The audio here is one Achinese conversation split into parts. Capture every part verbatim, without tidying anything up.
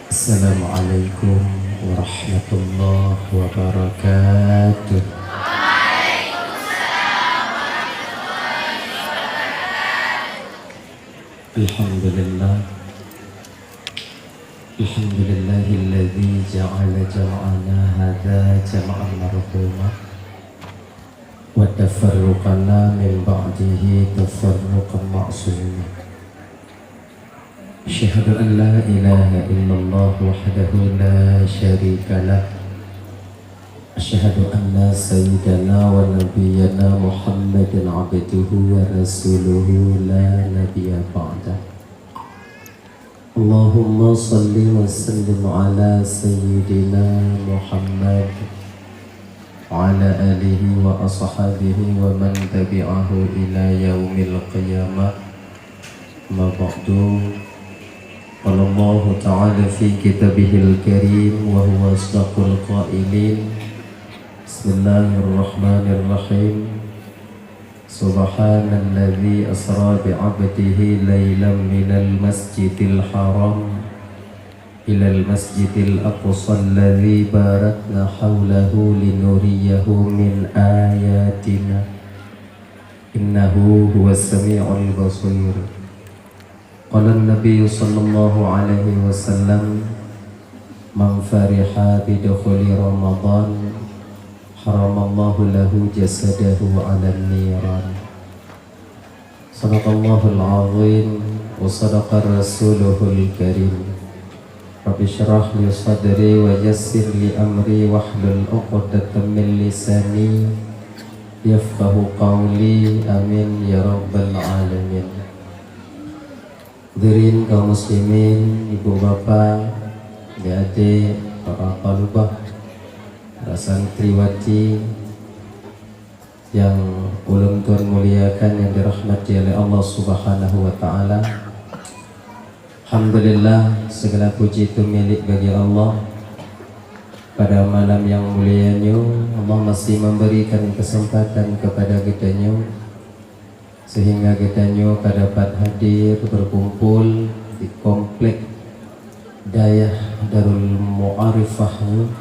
Assalamualaikum warahmatullahi wabarakatuh. Alhamdulillah. Alhamdulillahilladzi ja'ala jam'ana hadza jam'an marhuma wa tafarruqana min ba'dihi tafarruqan ma'suma. Asyhadu an la ilaha illallah wahdahu la syarika lah. Asyhadu anna sayyidana wa nabiyyana Muhammadan abduhu wa rasuluhu la nabiyya ba'dah. Allahumma salli wa sallim ala sayyidina Muhammad wa ala alihi wa ashabihi wa man tabi'ahu ila yaumil qiyamah. Amma ba'du. Qala Allahu ta'ala fi kitabihil karim wa huwa asdaqul qailin. Bismillahirrahmanirrahim. Subhanalladzi asra bi 'abdihi lailam minal masjidil haram ilal masjidil aqsa alladzi barakna haulahu linuriyahu min ayatina. Innahu huwas sami'ul basir. Qala Nabi sallallahu alaihi wasallam, "Man fariha bidukhuli Ramadan, haramallahu lahu jasadahu 'alan niran." Sadaqallahul azim wa sadaqa rasuluhul karim. Rabbi syrah li sadri wa yassir li amri wahlul 'uqdatam min lisani yafqahu qawli. Amin ya rabbal alamin. Hadirin kaum muslimin, ibu bapa, adik-adik, para thalibah, para santriwati yang ulôn tuan muliakan, yang dirahmati oleh Allah Subhanahu wa taala. Alhamdulillah, segala puji itu milik bagi Allah. Pada malam yang mulia nyoe, Allah masih memberikan kesempatan kepada geutanyoe sehingga geutanyoe ka dapat hadir berkumpul di Komplek Dayah Darul Mu'arifah nyoe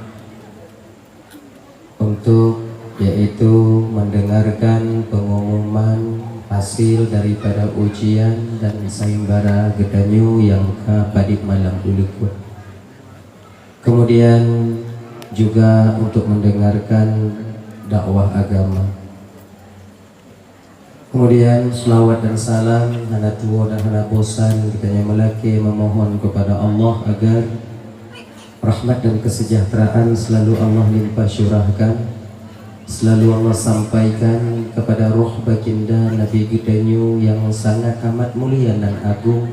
untuk, yaitu mendengarkan pengumuman hasil daripada ujian dan sayembara geutanyoe nyang ka padit malam ulikot. Kemudian juga untuk mendengarkan dakwah agama. Kemudian, selawat dan salam hana tuwoe dan hana bosan geutanyoe meulakée memohon kepada Allah agar rahmat dan kesejahteraan selalu Allah limpah curahkan, selalu Allah sampaikan kepada roh baginda Nabi geutanyoe nyang sangat amat mulia nan agong,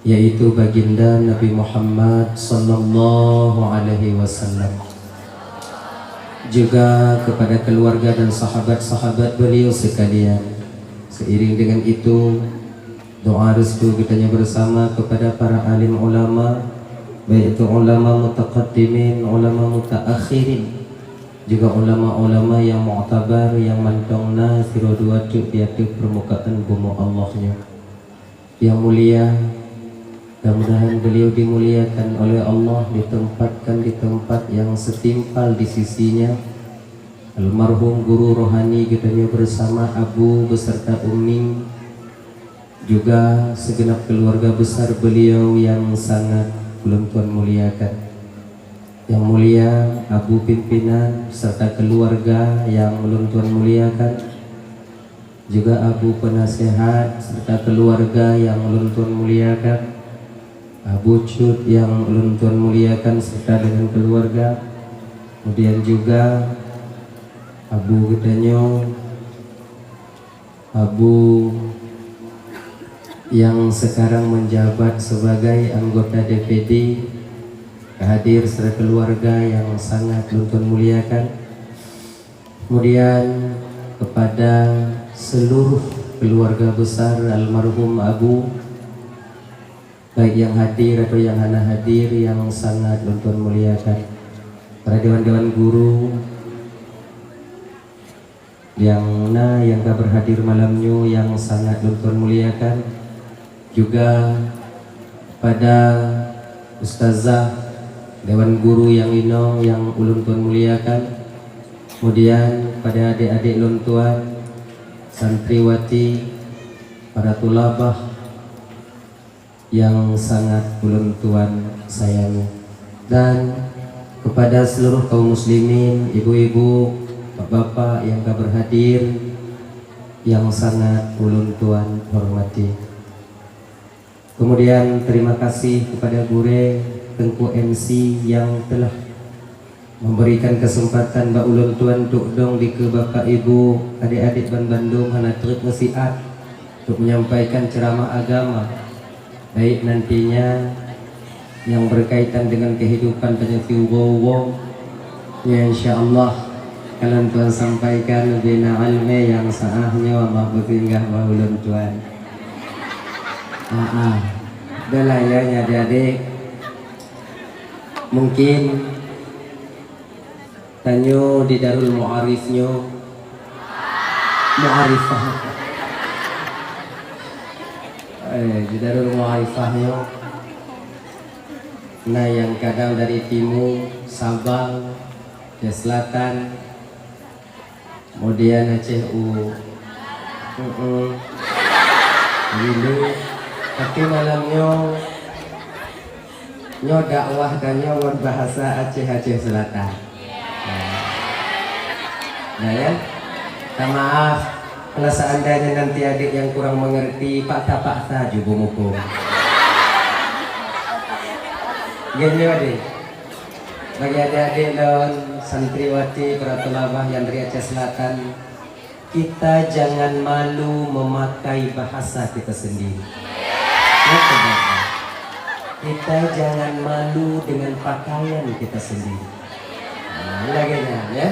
yaitu baginda Nabi Muhammad sallallahu alaihi wasallam. Juga kepada keluarga dan sahabat-sahabat beliau sekalian. Seiring dengan itu, doa restu geutanyoe bersama kepada para alim ulama, baik itu ulama mutaqaddimin, ulama mutaakhirin, juga ulama-ulama yang muktabar, yang mantong na sidroe dua teuk di ateueh permukaan bumoe Allah nyoe. Yang mulia, mudah-mudahan beliau dimuliakan oleh Allah, ditempatkan di tempat yang setimpal di sisinya. Almarhum guru rohani geutanyoe bersama Abu beserta Umi, juga segenap keluarga besar beliau yang sangat ulôn tuan muliakan. Yang mulia Abu pimpinan serta keluarga yang ulôn tuan muliakan, juga Abu penasehat serta keluarga yang ulôn tuan muliakan, Abu Cut yang ulôn tuan muliakan serta dengan keluarga, kemudian juga Abu geutanyoe, Abu yang sekarang menjabat sebagai anggota D P D, hadir serta keluarga yang sangat ulôn tuan muliakan. Kemudian kepada seluruh keluarga besar almarhum Abu, baik yang hadir atau yang hana hadir, yang sangat ulôn tuan muliakan. Para dewan-dewan guru yang na yang ka berhadir malam nyoe yang sangat ulôn tuan muliakan. Juga pada Ustazah, dewan guru nyang inong nyang ulôn tuan muliakan, kemudian pada adik-adik lôn tuan, santriwati, para tulabah nyang sangat ulôn tuan sayangi, dan kepada seluruh kaum muslimin, ibu-ibu, bapak-bapak nyang ka berhadir, nyang sangat ulôn tuan hormati. Kemudian terima kasih kepada gurée Teungku M C yang telah memberikan kesempatan bak ulôn tuan untuk dong dikeue bapak ibu, adik-adik ban bandum hana treuk meusiat untuk menyampaikan ceramah agama, baik nantinya yang berkaitan dengan kehidupan tanyoe siuroe-uroe, ya, insya Allah, ka lôn tuan sampaikan bina ilmu yang saah nyoe Allah beusinggah bak ulôn tuan. Ah, ah. Dah lah ya, ya adik-adik. Mungkin tanyoe di Darul Mu'arif nyoe, Mu'arifah. Eh, di Darul Mu'arifah nyoe, na nyang kadang dari timu, Sabang, dari selatan, kemudian Aceh u, heeh, Wilu. Tapi malam nyoe, nyoe dakwah dan nyoe ngon bahasa Aceh, Aceh Selatan. Nah, ya. Minta maaf kalau seandainya nanti adik yang kurang mengerti, paksa-paksa ju beumuphom. Nggih, nyoe adik. Bagi adik-adik lôn, santriwati, para tulabah yang dari Aceh Selatan, kita jangan malu memakai bahasa kita sendiri. Betul, Bapak? Kita jangan malu dengan pakaian kita sendiri. Nah, lagée nyan, ya.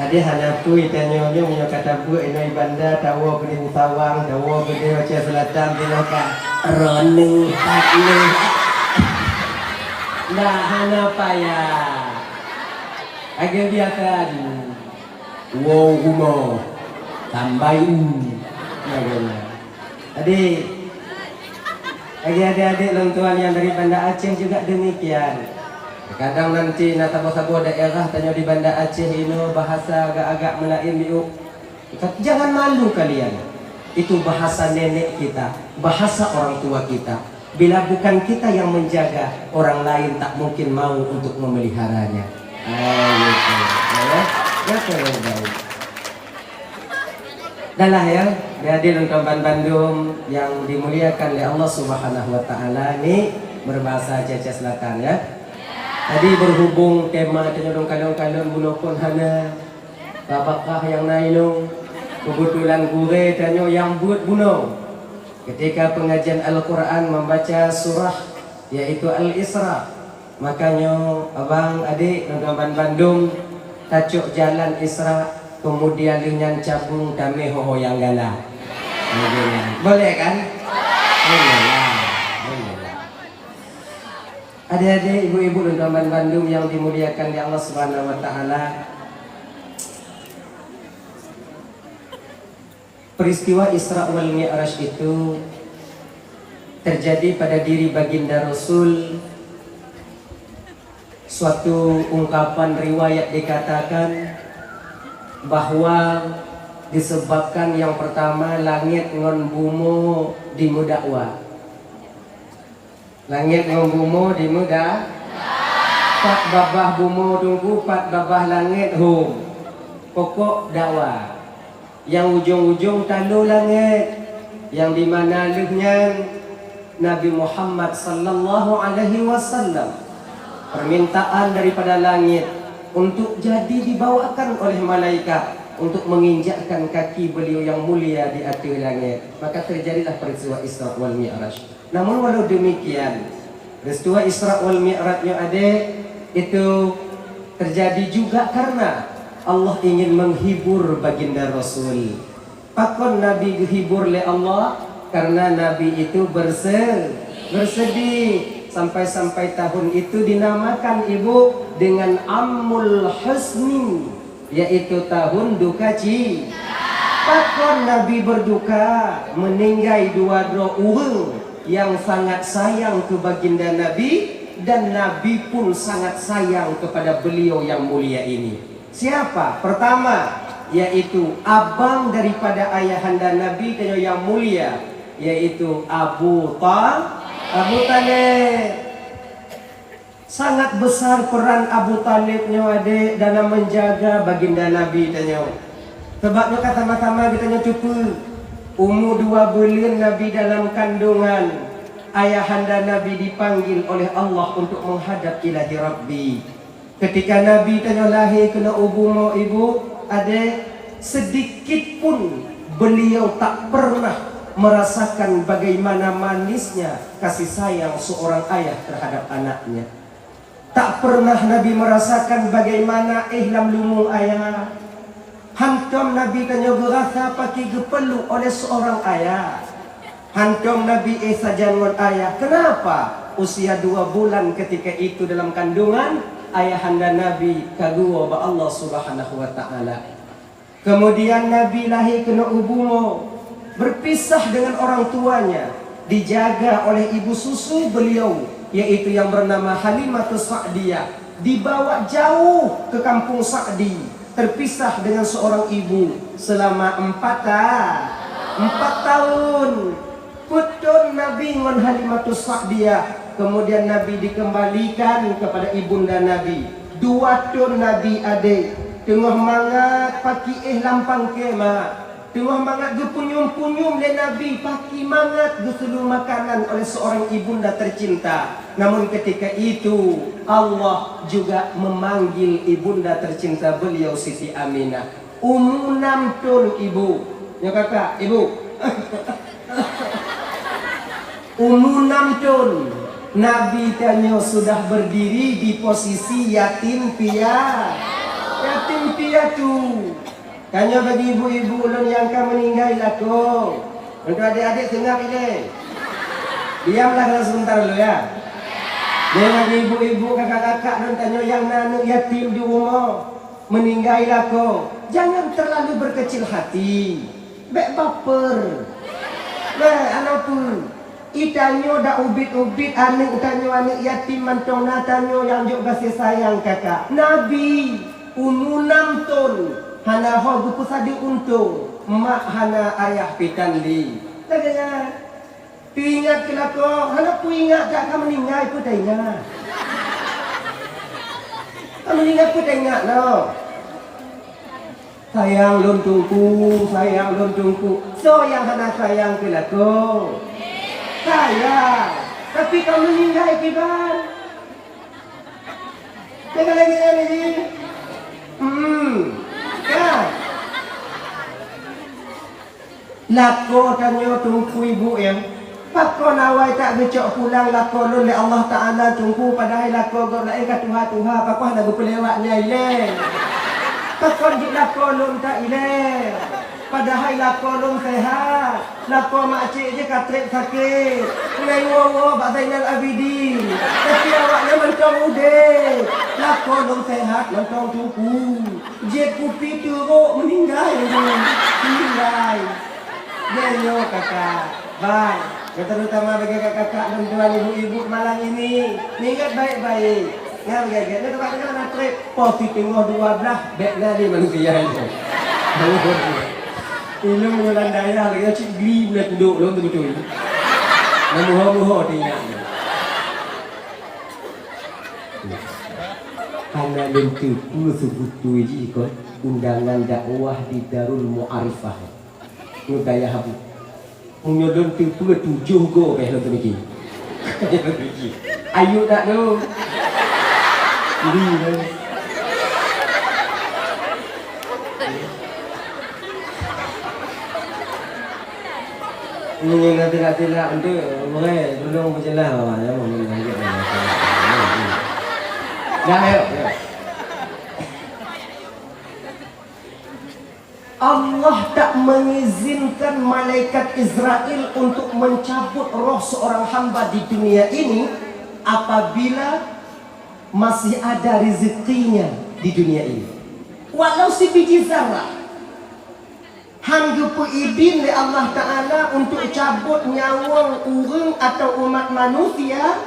Adik hana peue tanyoe nyoe, meunyoe ka tabeuet inoe i banda, tawoe keudeh u Sawang, tawoe keudeh Aceh Selatan, tinoe ka roneuk that lé. Nah, hana payah. Lagée biasa ju. Woe u rumoh, tambai u. Lagée nyan. Jadi, bagi adik-adik lôn tuan nyang dari Banda Aceh juga demikian. Kadang nanti na saboh-saboh daerah tanyoe di Banda Aceh inoe bahasa agak-agak meulaén miôk. Jangan malu kalian. Itu bahasa nenek kita, bahasa orang tua kita. Bila bukan kita yang menjaga, orang lain tak mungkin mau untuk memeliharanya. Ah, gitu. Ya, ya, baik. Dah lah ya, jadi lôn tuan bandum yang dimuliakan oleh Allah Subhanahu wa Taala, ni berbahasa Aceh Selatan ya. Jadi berhubung tema tanyoe dong kalon-kalon bunoe phon hana, babakah nyang na inong, kebetulan gurée tanyoe nyang buet bunoe. Ketika pengajian Al-Quran membaca surah, yaitu Al-Isra, makanya abang, adik, lôn tuan bandum tacok jalan Isra, kemudian lheueh nyan cabung tamé ho-ho nyang galak. Boleh kan? Boleh lah. Boleh lah. Adik-adik, ibu-ibu, lôn tuan bandum yang dimuliakan oleh Allah Subhanahu wa Taala. Peristiwa Isra wal Mi'raj itu terjadi pada diri Baginda Rasul. Suatu ungkapan riwayat dikatakan bahwa disebabkan yang pertama langét ngon bumoe dimeudakwa. Langét ngon bumoe dimeuda-, pat babah bumoe teungku, pat babah langét hom. Pokok dakwa. Nyang ujong-ujong taloe langét, nyang di mana lheueh nyan Nabi Muhammad sallallahu alaihi wasallam. Permintaan daripada langét untuk jadi dibawakan oleh malaikat untuk menginjakkan kaki beliau yang mulia di ateueh langét. Maka terjadilah peristiwa Isra wal Mi'raj. Namun walau demikian, peristiwa Isra wal Mi'raj nyoe adik itu terjadi juga karena Allah ingin menghibur Baginda Rasul. Pakon Nabi geuhibur lé Allah? Karena Nabi itu berse-, bersedih. Sampai-sampai tahun itu dinamakan ibu dengan Amul Huzni, yaitu tahun duka ci-, pakon Nabi berduka, meninggai dua droe ureuëng, yang sangat sayang ke baginda Nabi, dan Nabi pun sangat sayang kepada beliau yang mulia ini. Siapa? Pertama, yaitu abang daripada ayahanda Nabi tanyoe yang mulia, yaitu Abu Ta-, Abu Thalib. Sangat besar peran Abu Thalib nyoe adék dalam menjaga baginda Nabi tanyoe. Sebab nyoe ka sama-sama geutanyoe teupeue, umu dua buleuen Nabi dalam kandungan, ayahanda Nabi dipanggil oleh Allah untuk menghadap Ilahi Rabbi. Ketika Nabi tanyoe lahé keunoe u bumoe ibu, adék, sedikit pun beliau tak pernah merasakan bagaimana manisnya kasih sayang seorang ayah terhadap anaknya. Tak pernah Nabi merasakan bagaimana éh lam lumu ayah. Hantom Nabi tanyoe geurasa paki geupeluk oleh seorang ayah. Hantom Nabi éh sajan ngon ayah. Kenapa? Usia dua bulan ketika itu dalam kandungan, ayahanda Nabi ka geuwoe bak Allah Subhanahu wa Ta'ala. Kemudian Nabi lahé keunoe u bumoe, berpisah dengan orang tuanya, dijaga oleh ibu susu beliau, yaitu yang bernama Halimatus Sa'diyah, dibawa jauh ke kampung Sa'di, terpisah dengan seorang ibu selama empat ta-, empat tahun. Peuet thon Nabi ngon Halimatus Sa'diyah, kemudian Nabi dikembalikan kepada ibunda Nabi. Dua thon Nabi adék, teungoh mangat paki éh lam pangké mak. Teungoh mangat geupunyuem-punyuem lé Nabi, paki mangat geuseuleueng makanan oleh seorang ibunda tercinta. Namun ketika itu, Allah juga memanggil ibunda tercinta beliau Siti Aminah. Umu enam thon, ibu. Nyoe kakak, ibu. Umu enam thon, Nabi tanyoe sudah berdiri di posisi yatim pia-, yatim piatu. Tanyoe bagi ibu-ibu ulôn nyang ka meuninggai lakoe. Untuk adik-adik seungab ilée. Diamlah keunoe sebentar dulu, ya. Nyoe bagi ibu-ibu, kakak-kakak lôn tanyoe nyang na aneuëk yatim di rumoh. Meuninggai lakoe, jangan terlalu berkecil hati. Bék baper. Bék, hana peue. Itanyoe dak ubit-ubit aneuëk tanyoe, aneuëk yatim mantong na tanyoe nyang jok gaséh sayang kakak. Nabi, umu enam thon, hana ho geupeusadeuk untông, mak hana ayah pih tan lé. Lagée nyan. Peuingat keu lakoe, hana peuingat dak ka meuninggai peue taingat. Ka meuninggai peue taingat, noh. Sayang lôn Teungku, sayang lôn Teungku. Soe nyang hana sayang keu lakoe? Sayang. Tapi ka meuninggai kiban. Tengok lagi, tengok lagi. Hmm. Ya. Lakoe tanyoe Teungku ibu, ya. Pakon awai tak geucok pulang lakoe lôn lé Allah Taala Teungku, padahai lakoe gob laén ka tuha-tuha, pakon hana geupeulewat nyan ilée. Pakon jeuet lakoe lôn tak ilée. Padahai lakoe lôn sehat. Lakoe makcik jih ka treb sakét, ngon woe-woe bak Zainal Abidin. Tapi awaknyan mantong udeb. Lakoe lôn sehat mantong Teungku. Jeuet kupi teurok meuninggai laju. Meuninggai. Nyoe kakak, bang, terutama bagi kakak-kakak dan tuan ibu-ibu malam ini. Ingat baik-baik. Nyan gét-gét, nyan teumpat nyan na treb. Poh siteungoh dua blaih, bék na lé manusia nyoe. Ilôn meunyoe lam dayah lagée cit gli buleuen kudok lôn teubeutôi. Lam muho-muho teuingat nyoe. Hana lôn teupeue seubeutôi jih kon undangan dakwah di Darul Mu'arifah. Nyoe gaya habu. Meunyoe lôn teupeue tujoh goe beh lôn teumiki. Ayu tak tu? Beri tu. Meunyoe na tilak-tilak tu, boleh tolong peujeulaih awak, ya, meunyoe na. Dah, ayo, ayo. Allah tak mengizinkan malaikat Israel untuk mencabut roh seorang hamba di dunia ini apabila masih ada rezekinya di dunia ini. Walau sebiji zarah. Han geupeuidin lé Allah Ta'ala untuk cabot nyawöng ureuëng atawa umat manusia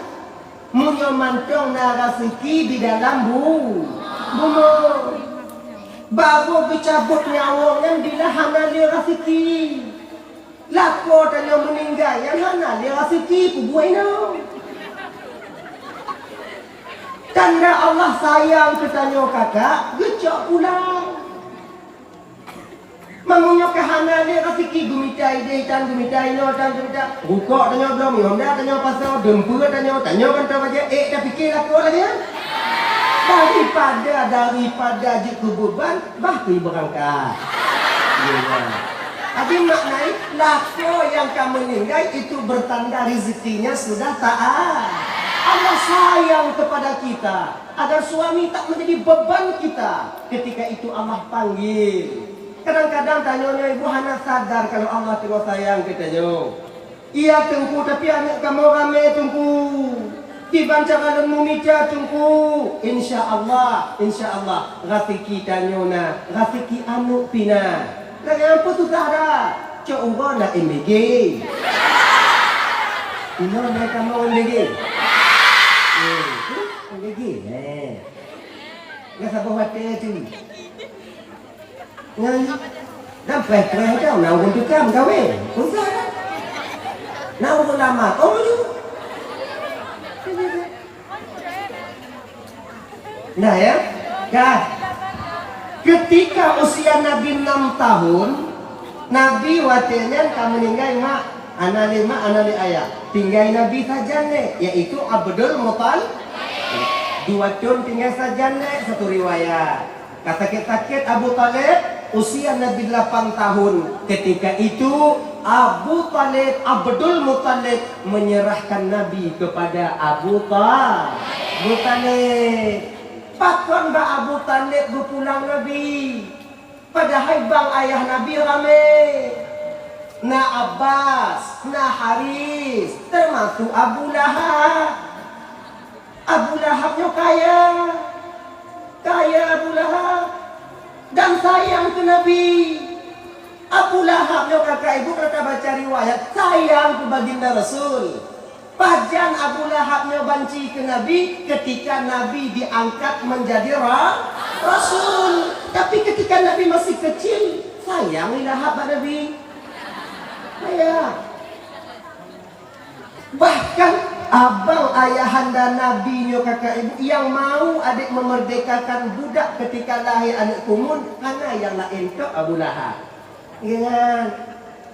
meunyoe mantong na raseuki di dalam bu-, bumoe. Barô geucabot nyawöng nyan bila hana lé raseuki. Lakoe tanyoe meuninggai nyan hana lé raseuki, peue buet inoe. Tanda Allah sayang keu tanyoe kakak, geucok pulang. Meunyoe ka hana lé raseuki, geumita idéh tan, geumita inoe tan, geumita rukok tanyoe bloe, miyuem da tanyoe pasoe, deumpeu tanyoe, tanyoe kantô bajée, ék tapike lakoe lagée nyan. Daripada, daripada jeuet keu beuban, bah keu beurangkat. Iya. Jadi maknanya, lakoe nyang ka meuninggai itu bertanda rezekinya sudah taat. Allah sayang kepada kita. Agar suami tak menjadi beban kita, ketika itu Allah panggil. Kadang-kadang tanyoe nyoe ibu hana sadar kalau Allah teungoh sayang keu tanyoe. Iya Teungku, tapi aneuëk kamoe ramé Teungku. Kiban cara lôn meumita Teungku. Insya Allah, insya Allah, raseuki tanyoe na, raseuki aneuëk pih na. Lagée nyan peue susah that? Cok uroe na M B G. Inoe na kamoe M B G. Eh, tu M B G, eh. Nggak saboh watée tu. Nyan, dan preh-preh tau, na ureuëng tukang gawe. Usah kan? Na ureuëng lama, oh, tu. Nah, ya. Kan? Ketika usia Nabi enam tahun, Nabi watée nyan ka meuninggai mak, ana lé mak, ana lé ayah. Tinggai Nabi sajan lé, yaitu Abdul Muthalib. Dua thon tinggai sajan lé, satu riwayat. Ka sakét-sakét Abu Thalib, usia Nabi delapan tahun. Ketika itu, Abu Thalib, Abdul Muthalib menyerahkan Nabi kepada Abu Tha-, Abu Thalib. Pakon bak Abu Thalib geupulang Nabi? Padahai bang ayah Nabi ramé. Na Abbas, na Haris, termasuk Abu Lahab. Abu Lahab nyoe kaya. Kaya Abu Lahab. Dan sayang keu Nabi. Abu Lahab nyoe kakak ibu, kalau tabaca riwayat, sayang keu baginda Rasul. Pajan Abu Lahab nyoe banci keu Nabi ketika Nabi diangkat menjadi ra-, rasul. Tapi ketika Nabi masih kecil, sayang lé Lahab bak Nabi. Sayang. Bahkan abang ayahanda Nabi nyoe kakak ibu nyang mau adek memerdekakan budak ketika lahé aneuëk kumun, hana nyang laén tok Abu Lahab. Ingat.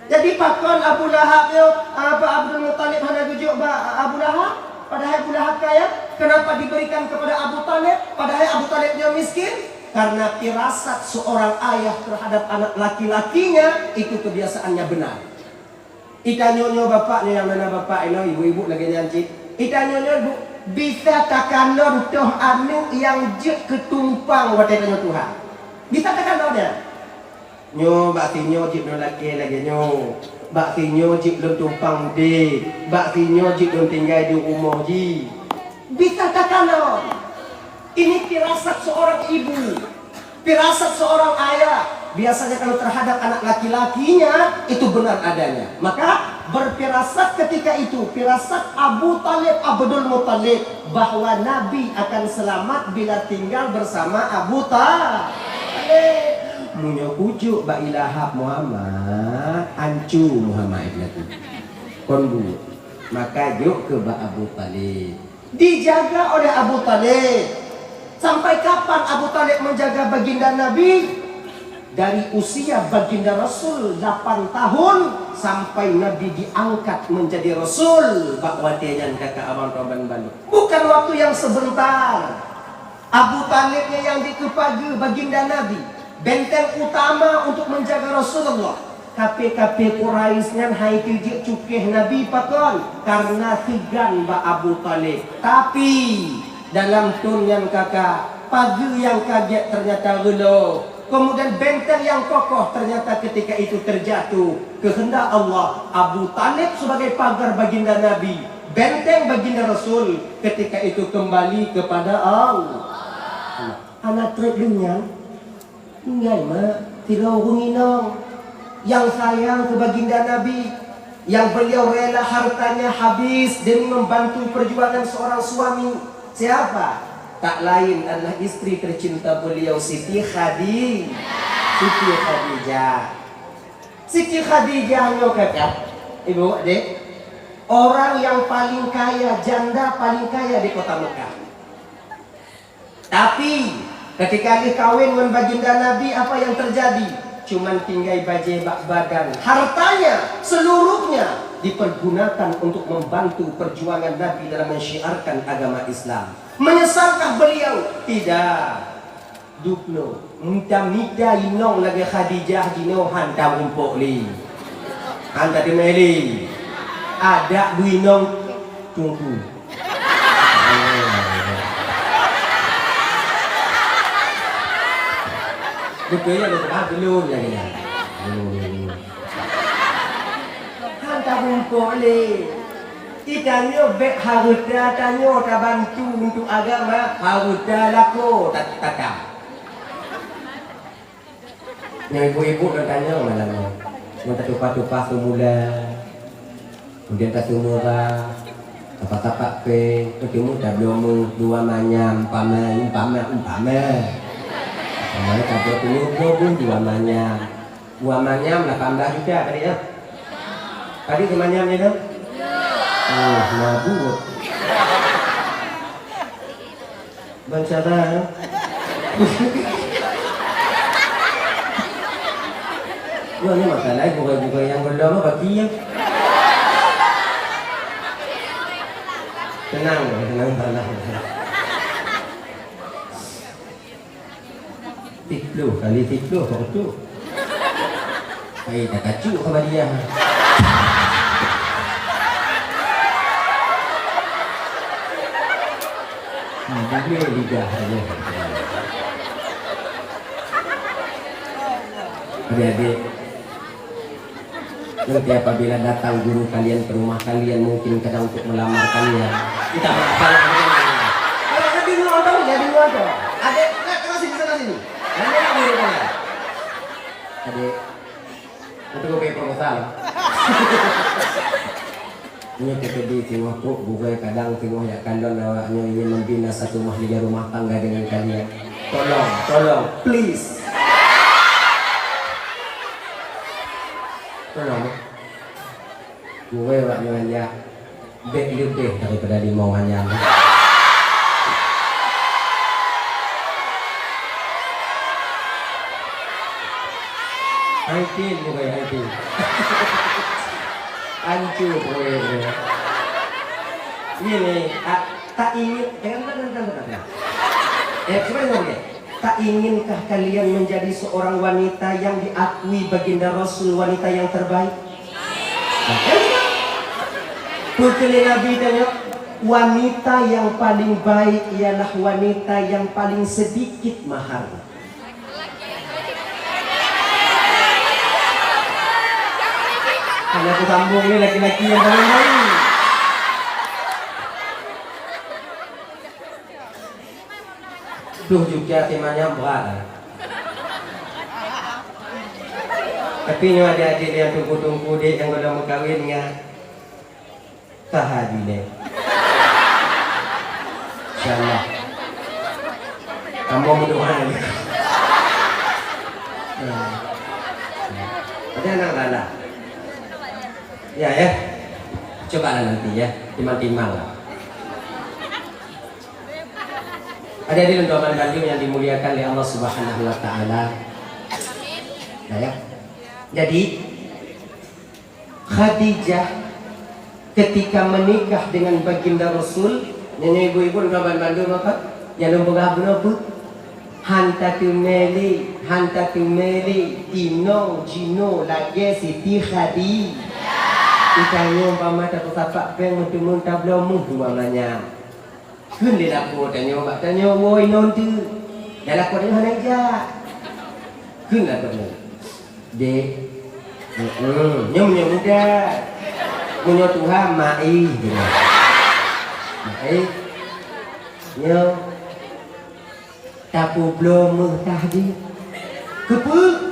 Jadi pakon Abu Lahab nyoe, apa Abdul Muthalib hana geujok bak Abu Lahab? Padahai Abu Lahab kaya. Kenapa diberikan kepada Abu Thalib? Padahai Abu Thalib nyoe miskin. Karena firasat seorang ayah terhadap anak laki-lakinya itu kebiasaannya benar. Itanyoe nyoe bapak nyoe nyang na bapak inoe, ibu-ibu lagée nyan cit. Itanyoe nyoe bu-, bisa takalon toh aneuëk nyang jeuet keu tumpang watée tanyoe tuha. Bisa takalon nyan. Nyoe bak sinyoe jeuet lôn lakée lagée nyoe. Bak sinyoe jeuet lôn tumpang udeb. Bak sinyoe jeuet lôn tinggai di rumoh jih. Bisa takalon. Ini firasat seorang ibu. Firasat seorang ayah, biasanya kalau terhadap anak laki-lakinya, itu benar adanya. Maka, berfirasat ketika itu, firasat Abu Thalib Abdul Muthalib, bahwa Nabi akan selamat bila tinggal bersama Abu Thalib. Meunyoe kujok bak Lahab Muhammad, ancu Muhammad laju. Kon buet. Maka jok keu bak Abu Thalib. Dijaga oleh Abu Thalib. Sampai kapan Abu Thalib menjaga baginda Nabi? Dari usia baginda Rasul lapan tahun sampai Nabi diangkat menjadi Rasul bak watée nyan, kakak abang kawan bandum. Bukan waktu yang sebentar. Abu Thalib nyan nyang dikeue pageue baginda Nabi, benteng utama untuk menjaga Rasulullah. Kafé-kafé Quraisy nyan hai teujeuet cukéh Nabi pakon? Karena seugan bak Abu Thalib. Tapi, dalam thon nyan kakak, pageue nyang ka gét ternyata reuloh. Kemudian benteng nyang kokoh ternyata ketika itu terjatuh. Keuheundak Allah, Abu Thalib sebagai pagar baginda Nabi, benteng baginda Rasul ketika itu kembali kepada Allah. Hana treb lé nyan. Tinggai mak, sidroe ureuëng inong. Yang sayang ke baginda Nabi, yang beliau rela hartanya habis demi membantu perjuangan seorang suami. Siapa? Tak lain adalah istri tercinta beliau, Siti Khadi-, Siti Khadijah. Siti Khadijah nyoe kakak, ibu, adik, orang yang paling kaya, janda paling kaya di kota Mekah. Tapi, ketika lheueh kawin ngon baginda Nabi, apa yang terjadi? Cuman tinggai bajée bak badan. Hartanya seluruhnya dipergunakan untuk membantu perjuangan Nabi dalam mensyiarkan agama Islam. Menyesalkah beliau? Tidak. Dubnoe, mita-mita inong lagée Khadijah jinoe han tamuphom lé. Han tateumé lé. Adak beuinong teungku. Beutôi ya, beutôi. Ah, belum lagi ya. Belum, belum, belum. Han tamuphom lé. Di tanyoe bék hareuta tanyoe tabantu untuk agama, hareuta lakoe ta-, tatam. Nyang ibu-ibu dan tanyoe malam nyoe. Nyang tatupah-tupah seumula, kemudian taseumura, tapak-tapak péng, keutemu tabloe meuh dua manyam, umpama, umpama, umpama. Umpama tabloe meuh dua manyam. Dua manyam lapan belas juta tadi ya. Tadi seumanyam je tu? Oh, mabuk. Bancara. Wah, ni masalah bukan-bukan yang belum apa dia. Tenang, tenang, tenang. Siploh kali siploh, kok tu. Hai, tak kacuk sama dia. Hmm, dia lidah dia. Adik-adik, nanti apabila datang guru kalian ke rumah kalian, mungkin kadang untuk melamar kalian. Entah apa yang dia. Adik, adik, adik, adik. Adik, adik, adik, adik. Adik, untuk kopi proposal. Nyoe teukeudi singoh pok gurée kadang singoh jak kalon awak nyoe ingin membina satu mahlia rumah tangga dengan kalian. Tolong, tolong, please. Tolong. Gurée awak nyoe ya. Bék leubeh daripada limong manyam. Haitin, bukan haitin. Hancur proyek dia. Ini, ah, tak ingin, eh, entar, entar, entar, entar. Eh, cuba dengar dia. Tak inginkah kalian menjadi seorang wanita yang diakui baginda Rasul wanita yang terbaik? Betul Nabi tanya, wanita yang paling baik ialah wanita yang paling sedikit mahar. Hanya aku sambung ni laki-laki yang paling baik. Tuh juga si manyam berat lah. Tapi nyoe adik-adik yang tungku-tungku dek yang belum mengkawin ingat. Saha jileh. Insyaallah. Kamu berdoa ya. Ada anak lala. Ya ya. Coba lah nanti ya. Timbang-timbang lah. Hadirin dan bandum yang dimuliakan oleh Allah Subhanahu wa taala. Nah, ya. Jadi Khadijah ketika menikah dengan baginda Rasul, nyoe ibu-ibu dan bandum apa? Nyang lôn peugah bunoe pun han tateumé lé, han tateumé lé inong jinoe lagée Siti Khadi. Di tanyoe umpama tapeusapat péng meuteumé tabloe meuh dua manyam. Kheun lé lakoe tanyoe bak tanyoe, "Woi, non teuh." Dan lakoe tanyoe hana ijak. Kheun lakoe tanyoe, "Dek, mm, nyoe meunyoe muda. Meunyoe tuha, mak ih," dia. "Mak ih, nyoe tapubloe meuh tah jih." Keupeue?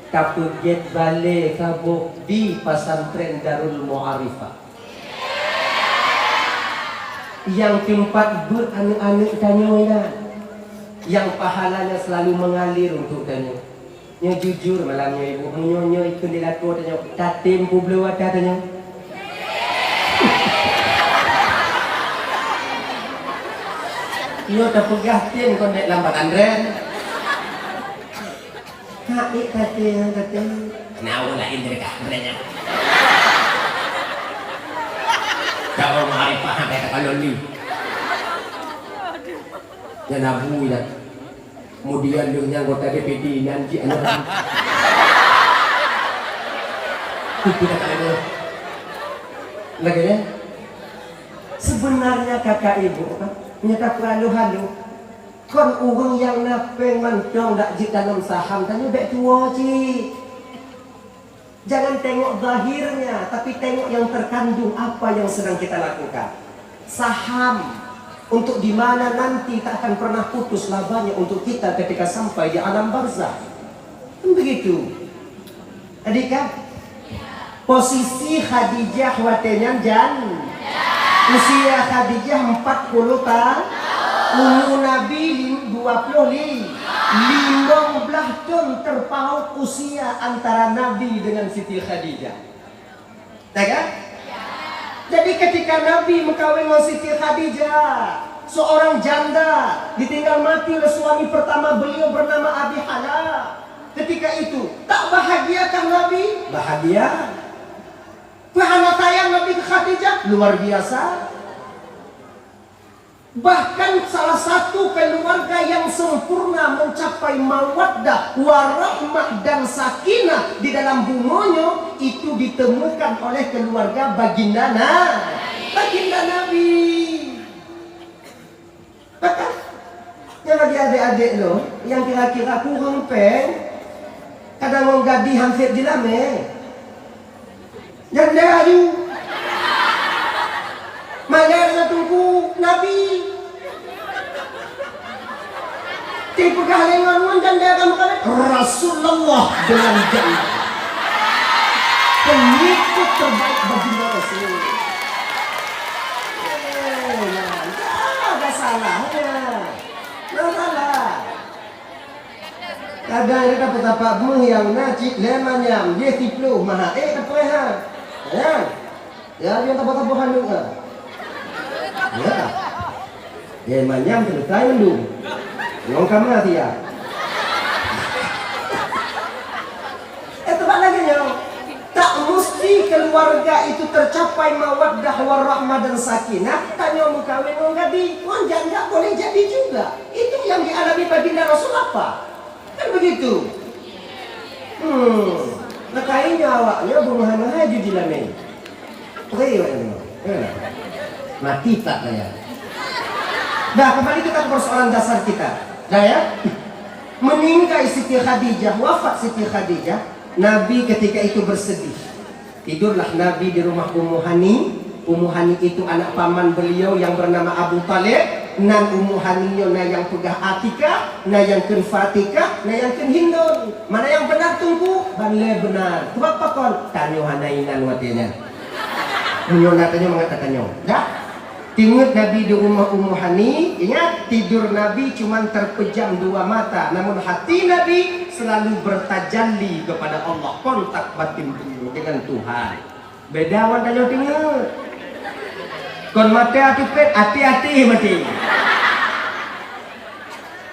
Tapeugét balée saboh di Pesantren Darul Ma'arifah. Nyang teumpat beuet aneuëk-aneuëk tanyoe nyan, nyang pahalanya selalu mengalir untuk tanyoe. Nyoe jujur malam nyoe, Ibu, meunyoe nyoe ikheun di lakoe tanyoe, tatem peubloe ata tanyoe. Nyoe tapeugah tem kon dék lam pesantren. Hak ék kata, kata. Kenapa lain dari kah, katanya? Kau mau hari paham, kata kalau ni. Dan Abu ya. Kemudian dia anggota D P D, nanti anak. Itu dah tak ada. Lagi ya? Sebenarnya kakak ibu, apa? Nyata peuhalu-halu. Kon ureuëng nyang na péng mantong dak jeuet tanom saham, tanyoe bék tuwoe cit. Jangan tengok zahirnya, tapi tengok yang terkandung apa yang sedang kita lakukan. Saham untuk di mana nanti tak akan pernah putus labanya untuk kita ketika sampai di alam barzah. Kan begitu. Tadi kan? Posisi Khadijah watée nyan jan. Usia Khadijah empat puluh tahun. Umu Nabi lim-, dua puluh li-, limong blaih thon terpaut usia antara Nabi dengan Siti Khadijah. Ya kan? Jadi ketika Nabi meukawen ngon Siti Khadijah, seorang janda ditinggal mati oleh suami pertama beliau bernama Abi Hala. Ketika itu, tak bahagiakah Nabi? Bahagia. Peuhana sayang Nabi ke Khadijah luar biasa. Bahkan salah satu keluarga yang sempurna mencapai mawaddah, warahmah dan sakinah di dalam bumoe nyoe itu ditemukan oleh keluarga baginda Na-, baginda Nabi. Bahkan nyang lagi adék-adék lôn, nyang kira-kira kureueng péng, kadang ngon gadih han sép jilamé. Janda aju. Malèe na teungku Nabi. Tipeugah lé ngon, ngon janda kamoe kalon Rasulullah dengan janda. Pengikut terbaik baginda Rasul. Eh, ya, ya, ada salahnya. Ada salah. Kadang dia dapat tapak meuh nyang na cit lé manyam, dia siploh maha, eh, tak payah. Ya. Ya, dia tapak-tapak handuk, ha. Ya. Ya, manyam selesai mandum. Ngon kama dia. Eh, tempat lagi nyoe. Tak mesti keluarga itu tercapai mawaddah warahmah dan sakinah, tanyoe meukawen ngon gadih, ngon janda boleh jadi juga. Itu yang dialami baginda Rasul apa? Kan begitu? Hmm. Makanya awaknya berusaha menghaji di lamin. Pergi awak ni. Eh. Mati tak saya. Dah, kembali kita ke persoalan dasar kita. Dah ya? Meninggal Siti Khadijah, wafat Siti Khadijah, Nabi ketika itu bersedih. Tidurlah Nabi di rumah Ummu Hani. Ummu Hani itu anak paman beliau yang bernama Abu Talib. Nan Ummu Hani nyoe na nyang peugah Atikah, na nyang kheun Fatikah, na nyang kheun Hindun. Mana yang benar, Teungku? Ban lé benar. Sebab pakon? Tanyoe hana inan watée nyan. Meunyoe na tanyoe mangat tanyoe. Dah? Teungeut Nabi di rumah Ummu Hani, ingat, tidur Nabi cuman terpejam dua mata, namun hati Nabi selalu bertajalli kepada Allah, kontak batin dengan Tuhan. Beda wan tanyoe teungeut. Kon maté ateueh pet, até-até maté.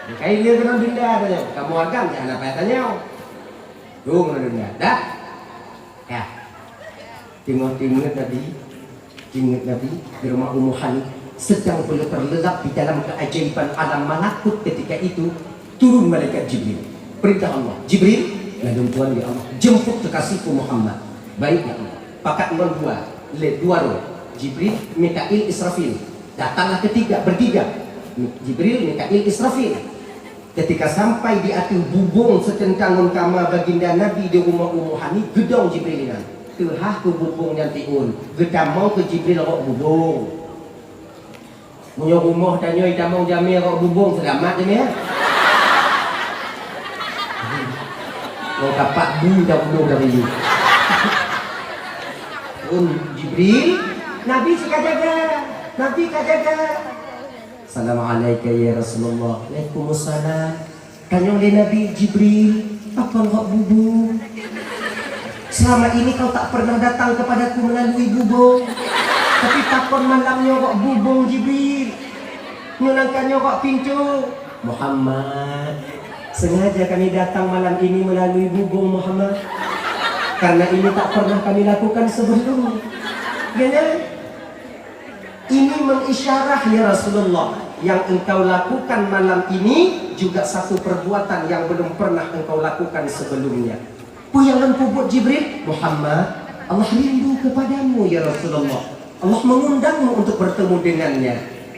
Bukai lé keunoe denda tanyoe, kamoe agam jangan apa tanyoe. Dong keunoe denda, dah? Ya. Teungoh teungeut Nabi, teungeut Nabi di rumah Ummu Hani sedang beliau terlelap di dalam keajaiban alam malakut ketika itu turun malaikat Jibril. Perintah Allah, "Jibril, ladôm tuan ya Allah, jemput kekasihku Muhammad." "Baik ya Allah." Pakat ngon dua, lé dua roh, Jibril, Mikail, Israfil. Datanglah ketiga, bertiga. Jibril, Mikail, Israfil. Ketika sampai di ateueh bubông seuteuntang ngon kama baginda Nabi di rumoh Ummu Hani, geudong Jibril inan. Teuhah keu bubông nyan tiôn, geutamong keu Jibril rot bubông. Meunyoe rumoh tanyoe jitamong jamé rot bubông, seulamat jamé, ya? Kapak bu dah bunuh dari. Pun Jibril, Nabi sika jaga. Nabi ka jaga. Assalamualaikum ya Rasulullah. Waalaikumsalam. Tanyong lé Nabi, "Jibril, pakon gok bubong? Selama ini kau tak pernah datang kepadaku melalui bubong. Tapi pakon malam nyoe gok bubong, Jibril? Nyoe nangka nyoe gok pintoe." "Muhammad, sengaja kami datang malam ini melalui bubong, Muhammad. Karena ini tak pernah kami lakukan sebelumnya." Ya kan? Ini mengisyarah, ya Rasulullah, yang engkau lakukan malam ini juga satu perbuatan yang belum pernah engkau lakukan sebelumnya. Peue nyang lôn peubuet Jibril? "Muhammad, Allah rindu kepadamu, ya Rasulullah. Allah mengundangmu untuk bertemu dengannya."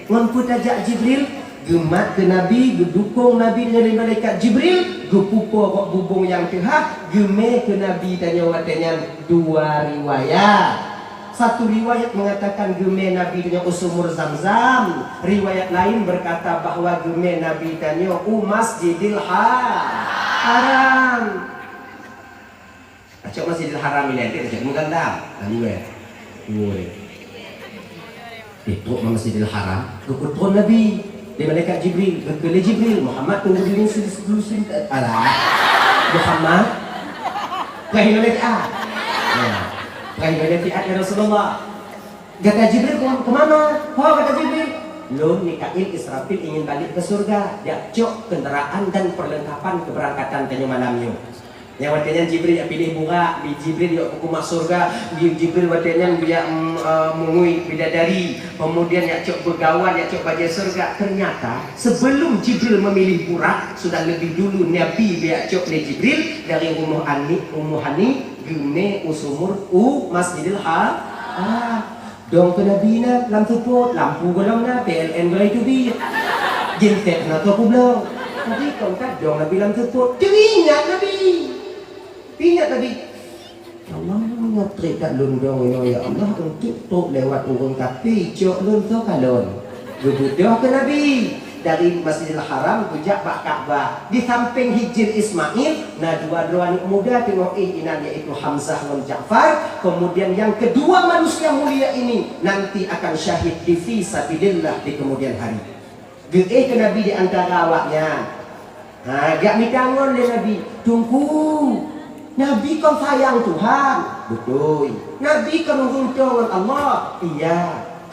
Ngon peue tajak Jibril? Geumat keu Nabi, geudukong Nabi deungon malaikat Jibril, geupeupo bak bubong nyang teuhah, geumè keu Nabi tanyoe watèe nyan dua riwayat. Satu riwayat mengatakan geumè Nabi tanyoe u sumur Zamzam, riwayat lain berkata bahwa geumè Nabi tanyoe u Masjidil Ha-, Haram. Tacok Masjidil Haram ilèe, tacok meuganda. Lalu, eh. Woi. Di trok Masjidil Haram, geupeutron Nabi. Di malaikat Jibril, geukheun lé Jibril, "Muhammad, tunggu dulu sini, dulu sini." Alah. "Muhammad." Perahi malaikat. Ya. Perahi malaikat, "Ya Rasulullah." "Gata Jibril ke, ke mana?" "Ho, gata Jibril." "Lôn, Mikail, Israfil ingin balik ke surga. Jak cok kendaraan dan perlengkapan keberangkatan tanyoe malam nyoe." Nyang watèe nyan Jibril jak piléh burak, Jibril jak peukeumah surga, Jibril watèe nyan jak, mm, eh, meungui bidadari, kemudian jak cok beugawan, jak cok bajèe surga. Ternyata sebelum Jibril memilih burak, sudah lebih dulu Nabi jak cok lé Jibril dari rumoh aneuk Ummu Hani geumè u sumur u Masjidil Ha-, Haram. Dong keu Nabi na lam seupôt, lampu gohlom na, P L N gohlom teubiet. Genset na tô kubloe. Tapi kon ka dong Nabi lam seupôt, teuingat Nabi. Teuingat Nabi. "Ya Allah, meunyoe trép that lôn dong inoe, ya Allah, eunteuk trok lewat ureueng kafé, cok lôn soe kalon." Geubeudôh keu Nabi. Dari Masjidil Haram geujak bak Ka'bah. Di sampéng Hijir Ismail na dua droe aneuk muda teungoh éh inan, yaitu Hamzah ngon Ja'far. Kemudian yang kedua manusia mulia ini nanti akan syahid di fi sabilillah di kemudian hari. Geuéh keu Nabi di antara awaknyan. Ha, geujak mita ngon lé Nabi, "Teungku, Nabi kon sayang Tuhan." "Beutôi." "Nabi kon ureueng toe ngon Allah." "Iya."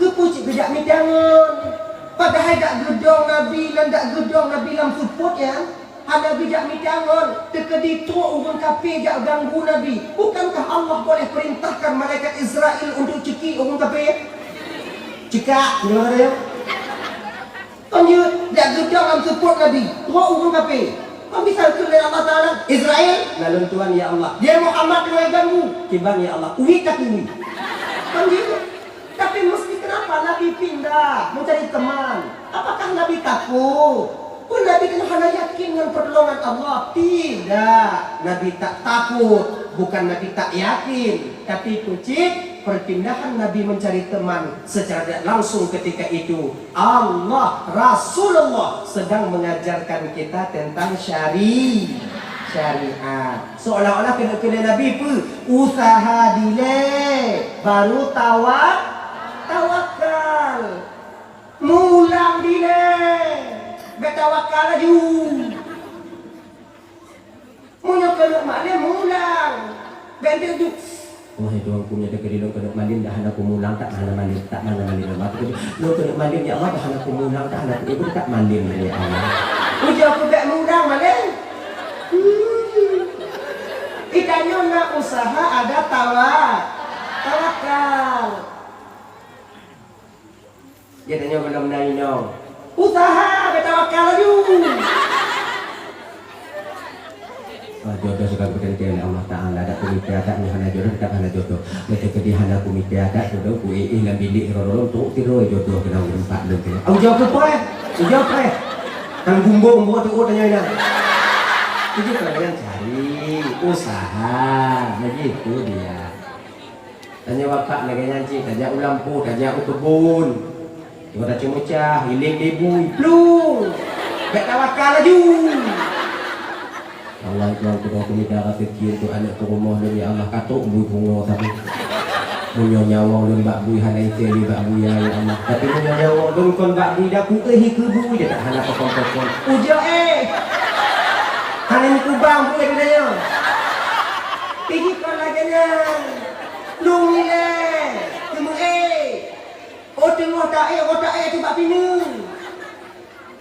"Keupeue cit geujak mita ngon? Padahai dak geudong Nabi, nyan dak geudong Nabi lam seupôt nyan. Hana geujak mita ngon, teukeudi trok ureueng kafé jak ganggu Nabi. Bukankah Allah boleh perintahkan malaikat Israel untuk ceuki ureueng kafé?" "Cekak," nyoe kata nyoe. Kon jeuet, jak geudong lam seupôt Nabi, trok ureueng kafé. Kon bisa kheun lé Allah Taala, "Israel, na lôn tuan, ya Allah. Dia Muhammad teungoh ganggu." "Kiban, ya Allah." "Uwi tak uwi." Kon jeuet. Tapi mesti kenapa Nabi pindah mencari teman? Apakah Nabi takut? Pun Nabi kan hana yakin ngon pertolongan Allah? Tidak. Nabi tak takut. Bukan Nabi tak yakin. Tapi peucit perpindahan Nabi mencari teman secara tidak langsung ketika itu Allah, Rasulullah sedang mengajarkan kita tentang syari-, syariat. Seolah-olah keuneuk keu lé Nabi peue? Usaha dilèe, baru tawa-, tawakal. Mulang dilèe, bèk tawakal laju. Meunyoe keuneuk malém, mulang. Bèk duek-duek. Wahai Tuhanku, meunyoe teukeudi lôn keuneuk malém, dah hana kumulang, tak hana malém, tak hana malém. Lôn keuneuk malém, ya Allah, dah hana kumulang, tak hana ku-, tak malém, ya Allah. Ujoe keu bèk mulang malém. Hmm. Geutanyoe na usaha ada tawa-, tawakal. Geutanyoe gohlom na inong. Usaha, beutawakal laju. Ah, jodoh suka geuteuntèe lé Allah Taala, dak kumita, dak nyoe hana jodoh, dak hana jodoh. Beuteukeudi hana kumita, dak jodoh, ku éh lam bilék droe-droe, trok tiroe jodoh keunan ureueng pat lôn keunan. Au, jodoh pih, jodoh pih. Kan gumbong buat tu, oh, tanya ina. Itu kalau yang cari usaha, begitu dia. Tanyoe bapak lagèe nyan cit, tajak u lampôh, tajak u keubon. Tiba tacok meucah, hiléng debui, plueng! Bèk tawakal laju! Allah, Tuhan, keunoe kumita raseuki untuk aneuk peurumoh lôn, ya Allah, ka trok bui pungo sabe. Meunyoe nyawöng lôn bak bui hana iséh lé bak buya, ya Allah. Tapi meunyoe nyawöng lôn kon bak bui, dak kuéh ikeue bui, dak hana pakon-pakon. Ujok, eh! Hana meukubang bui lagèe nyoe. Pih jih kon lagèe nyan. Lôn ilèe, teumeuéh. Oh, teungoh taéh, oh, taéh ateueh bak pineung.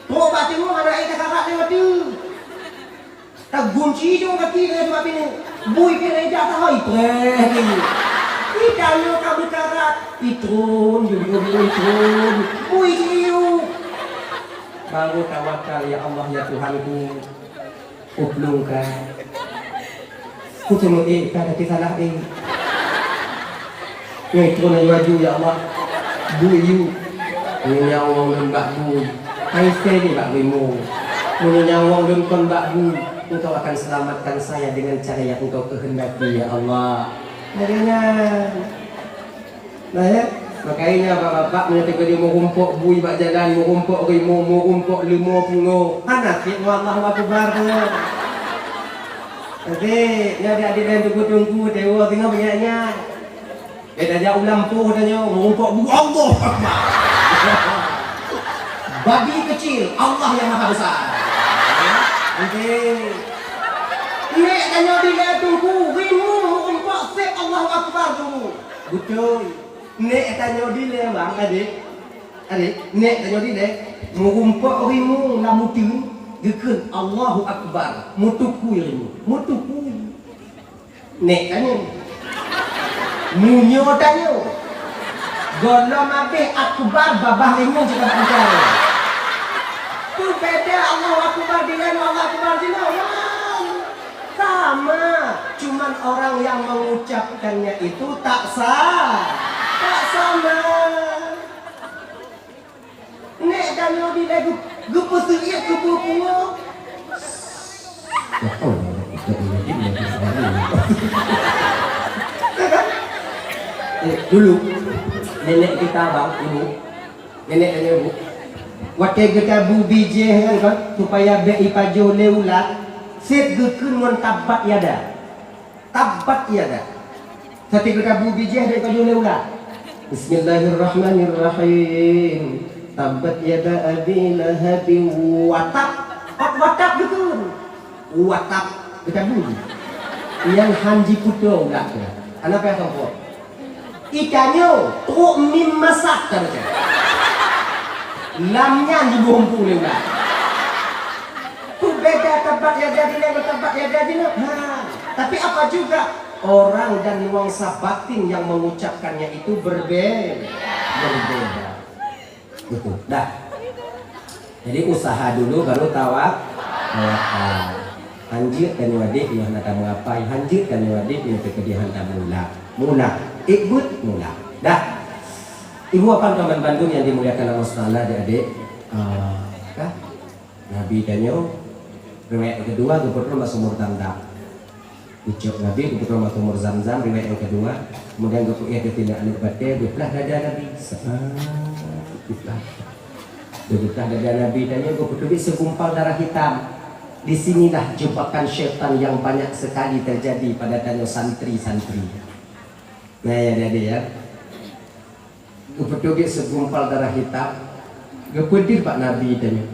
Trok bak teungoh hana éh takarat lé watèe. Tagunci dong gaki lé bak pineung. Bui pih ija tahôi preh lé. Ita nyoe ka meukarat. Itron, jujur, itron. Bui jiu. Baru tawakal, ya Allah, ya Tuhanku. Kuplueng ka. Kuteumeuék ka, tapi salah ék. Nyoe keunoe laju, ya Allah. Bui yu. Meunyoe nyawöng lôn bak bui, hana iséh lé bak rimueng. Meunyoe nyawöng lôn kon bak bui, Engkau akan selamatkan saya dengan cara yang Engkau kehendaki, ya Allah. Lagèe nyan. Nah, ya. Makanya bapak-bapak meunyoe teukeudi meurumpok bui bak jalan, meurumpok rimueng, meurumpok leumo pungo, hana sép ngon Allahu Akbar tu. Tapi, nyoe adik-adik laén teungku-teungku, teungoh banyak nyan. Eh, tajak u lampôh tanyoe, meurumpok bui, Allahu Akbar. Babi kecil, Allah yang Maha Besar. Oke. Nèk tanyoe dilèe teungku, rimueng meurumpok sép Allahu Akbar tu. Beutôi. Nèk tanyoe dilèe, bang, adék. Adék, nèk tanyoe dilèe, meurumpok rimueng lam uteuen, geukheun, "Allahu Akbar." Meutukui rimueng. Meutukui. Nèk tanyoe. Meunyoe tanyoe. Gohlom abéh akbar, babah rimueng cit ka bak meukaru. Peue beda Allahu Akbar dilèe ngon Allahu Akbar jinoe? Sama, cuman orang yang mengucapkannya itu tak sa-, tak sama. Nèk tanyoe dilèe geu-, geupeuseuiet keu bui pungo. Eh, dulu, nenek kita, bang, ibu, Nenek tanyoe, Bu. Watèe geutabu bijéh nyan kan, supaya bèk ipajoh lé ulat, sép geukheun ngon tabbat yada. Tabbat yada. Watèe geutabu bijéh bèk ipajoh lé ulat. Bismillahirrahmanirrahim. Tabbat yada abi lahabin wa tab. Pat wa tab geukheun. Watap, geutabu. Nyan han jipeutoe ulat nyan. Hana payah sompot. Itanyoe trok mim masak tabaca. Lam nyan jiboh empu lé ulat. Peue beda tabbat yada dilèe ngon tabbat yada jinoe? Ha. Tapi apa juga, orang dan nuansa batin yang mengucapkannya itu berbe-, berbeda. Betul. Dah. Jadi usaha dulu baru tawa-, tawakal. Hanjeuet tanyoe adék nyoe hana tameuapai, hanjeuet tanyoe adék nyoe teukeudi han tameuulak. Meuulak, ék beuet meuulak. Dah. Ibu apa teman bandum yang dimuliakan Allah Subhanahu wa Taala, adik-adik. Ah, kah? Nabi tanyoe riwayat nyang keudua geupeutrön bak sumur Zamzam. Ucok Nabi geupeutrön bak sumur Zamzam, riwayat nyang keudua. Kemudian geupeuéh di tileuk aneuk batèe, geuplah dada Nabi. Sa-, geuplah. Geuplah dada Nabi tanyoe, geupeuteubiet segumpal darah hitam. Di sinilah jebakan syaitan yang banyak sekali terjadi pada tanyoe santri-santri. Nah, ya, jadi, ya. Geupeuteubiet segumpal darah hitam, geupeudeuh bak Nabi tanyoe.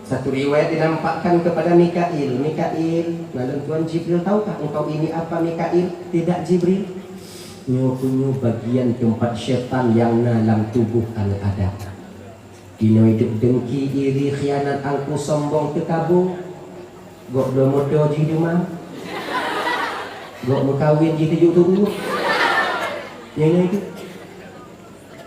Satu riwayat dinampakkan kepada Mikail, "Mikail, naleueng Tuhan Jibril, tahukah engkau ini apa, Mikail?" "Tidak, Jibril." "Nyoe keuh nyoe bagian teumpat syaitan nyang na lam tuboh aneuk Adam. Inoe duek dengki, iri, khianat, angku, sombong, teukabô. Gok bloe moto jih dumam. Gok meukawen jih tujôk tu'uh." Nyan, nyan itu.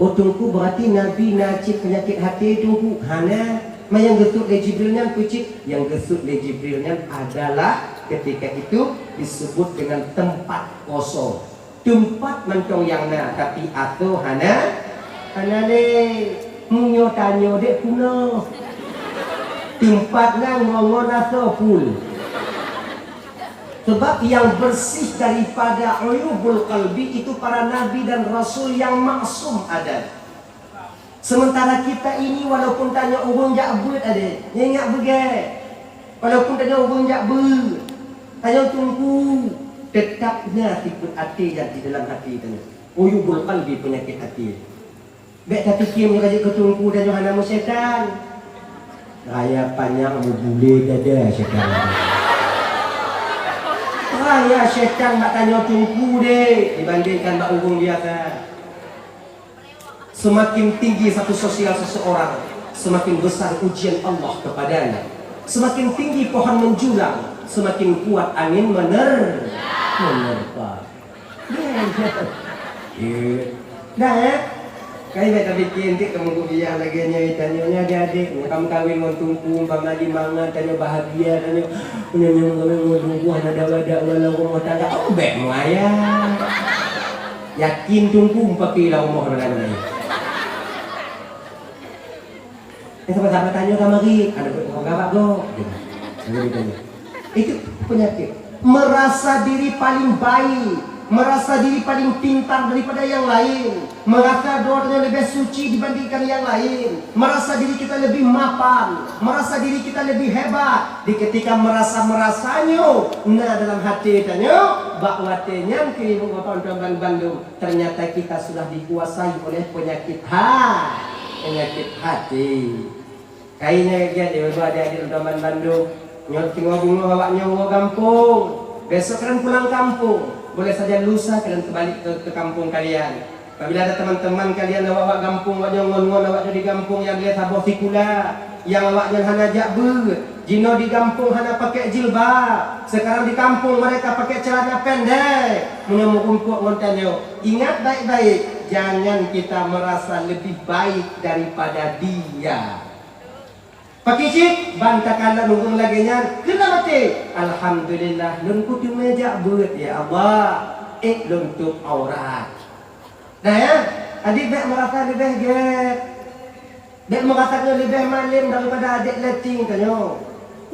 Oh, Teungku, berarti Nabi na cit peunyakét até, Teungku? Hana. Ma nyang geusut lé Jibril nyan peue cit? Nyang geusut lé Jibril nyan adalah ketika itu disebut dengan tempat kosong. Teumpat mantong nyang na, tapi asoe hana, hana lé. Meunyoe tanyoe dek puna. Teumpat nyan ngon-ngon asoe pun. Sebab yang bersih daripada uyubul qalbi itu para nabi dan rasul yang maksum ada. Sementara kita ini, walaupun tanyoe ureueng jak beuet, adek, nyan ingat beugèt. Walaupun tanyoe ureueng jak beuet, Tanyoe teungku, teutap na sifeuet até nyang di dalam até tanyoe. Uyubul qalbi, peunyakét até. Bèk tapiké meunyoe ka jeuet keu teungku tanyoe hana meusyaitan. Raya panyang meubulé dada syaitan. Raya syaitan bak tanyoe teungku deh dibandingkan bak ureueng biasa. Semakin tinggi status sosial seseorang, semakin besar ujian Allah kepadanya. Semakin tinggi pohon menjulang, semakin kuat angin mener-, menerpa. Dah, eh? Kai bèk tapiké, enteuk kamoe kuliah lagèe nyoe, tanyoe nyoe adik-adik, nyoe ka meukawen ngon teungku, umpama jimangat, tanyoe bahagia, tanyoe, nyoe, nyoe, nyoe, nyoe, nyoe, hana dawa-dawa lam rumoh tangga, oh, bèk meuayah. Yakin teungku meupaké lam rumoh tangga. Eh, saban-saban tanyoe ka marit, ada buet orang gabak go. Gitu. Jadi ditanya. Itu penyakit. Merasa diri paling baik, merasa diri paling pintar daripada yang lain, merasa droe tanyoe lebih suci dibandingkan yang lain, merasa diri kita lebih mapan, merasa diri kita lebih hebat. Di ketika merasa-merasa nyoe na dalam hati tanyoe, bak watèe nyan keu ibu bapa tuan-tuan bandum, ternyata kita sudah dikuasai oleh penyakit ha-, penyakit hati. Kayèe nyan lagèe nyan, ibu adik-adik teman bandum. Nyoe teungoh beungoh awak nyoe woe gampông. Besok kalian pulang kampung. Boleh saja lusa kalian kembali ke, ke kampung kalian. Apabila ada teman-teman kalian awak-awak gampông, awak nyoe ngon-ngon awak nyoe di gampông nyang dilèe saboh sikula, nyang awak nyan hana jak beuet, jinoe di gampông hana pakai jilbab, sekarang di kampung mereka pakai celana pendek, meunyoe meurumpok ngon tanyoe, ingat baik-baik, jangan kita merasa lebih baik daripada dia. Pakri cit, ban takalon ureueng lagèe nyan, keuneuk maté. Alhamdulillah, lôn kuteumèe jak beuet, ya Allah. Ék lôn tôp aurat. Nah, ya, adik bèk meurasa leubeh gèt. Bèk meurasa nyoe leubeh malem daripada adik leuting tanyoe.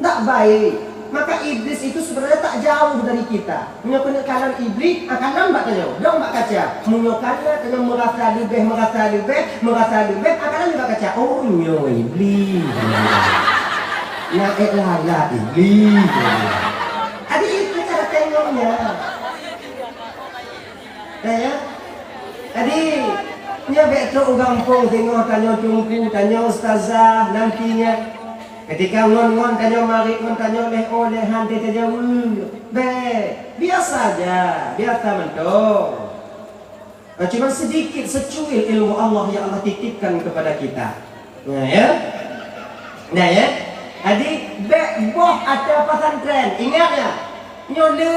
Ndak baik. Maka Iblis itu sebenarnya tak jauh dari kita. Meunyoe keuneuk kalon Iblis, ah, kalon bak tanyoe, dong bak kaca. Meunyoe kalon tanyoe meurasa leubeh, meurasa leubeh, meurasa leubeh, ah, kalon bak kaca. Oh, nyoe Iblis. Nyan ék lala Iblis. Jadi, itu cara tengoknya. Nah, ya. Jadi, nyoe bèk trok u gampông singoh tanyoe teungku, tanyoe ustazah, nanti nyan. Ketika ngon-ngon tanyoe marit ngon tanyoe lheuh oh lheuh han teuh tajaweueb. Bèk, biasa aja, biasa mantong. Nah, cuma sedikit secuil ilmu Allah yang Allah titipkan kepada kita. Nah, ya. Nah, ya. Jadi, bèk boh atra pesantren. Ingat, ya. Nyoe le,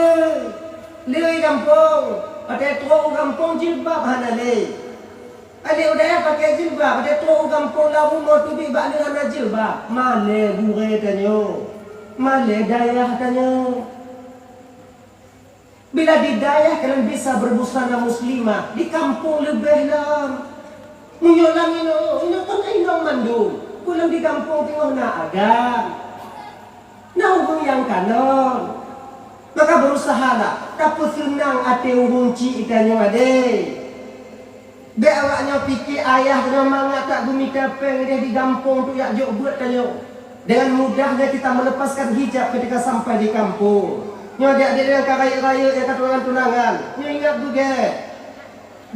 le gampông. Watèe trok u gampông jilbab hana lé. Adik u dayah pakai jilbab, watèe trok u gampông lam rumoh teubiet bak lé hana jilbab. Malèe gurèe tanyoe. Malèe dayah tanyoe. Bila di dayah kalian bisa berbusana muslimah, di kampung leubeh lom. Meunyoe lam inoe, inoe kon inong mandum, peue lom di kampung teungoh na agam. Na ureueng nyang kalon. Maka beurusahalah tapeuseunang até ureueng chik tanyoe, adé. Bèk awak nyoe pike ayah nyoe mangat that geumita péng idéh di gampông untuk jak jok beuet tanyoe. Dengan mudahnya kita melepaskan hijab ketika sampai di kampung. Nyoe adik-adik nyang ka rayeuk-rayeuk, nyang ka tunangan-tunangan, nyoe ingat beugèt.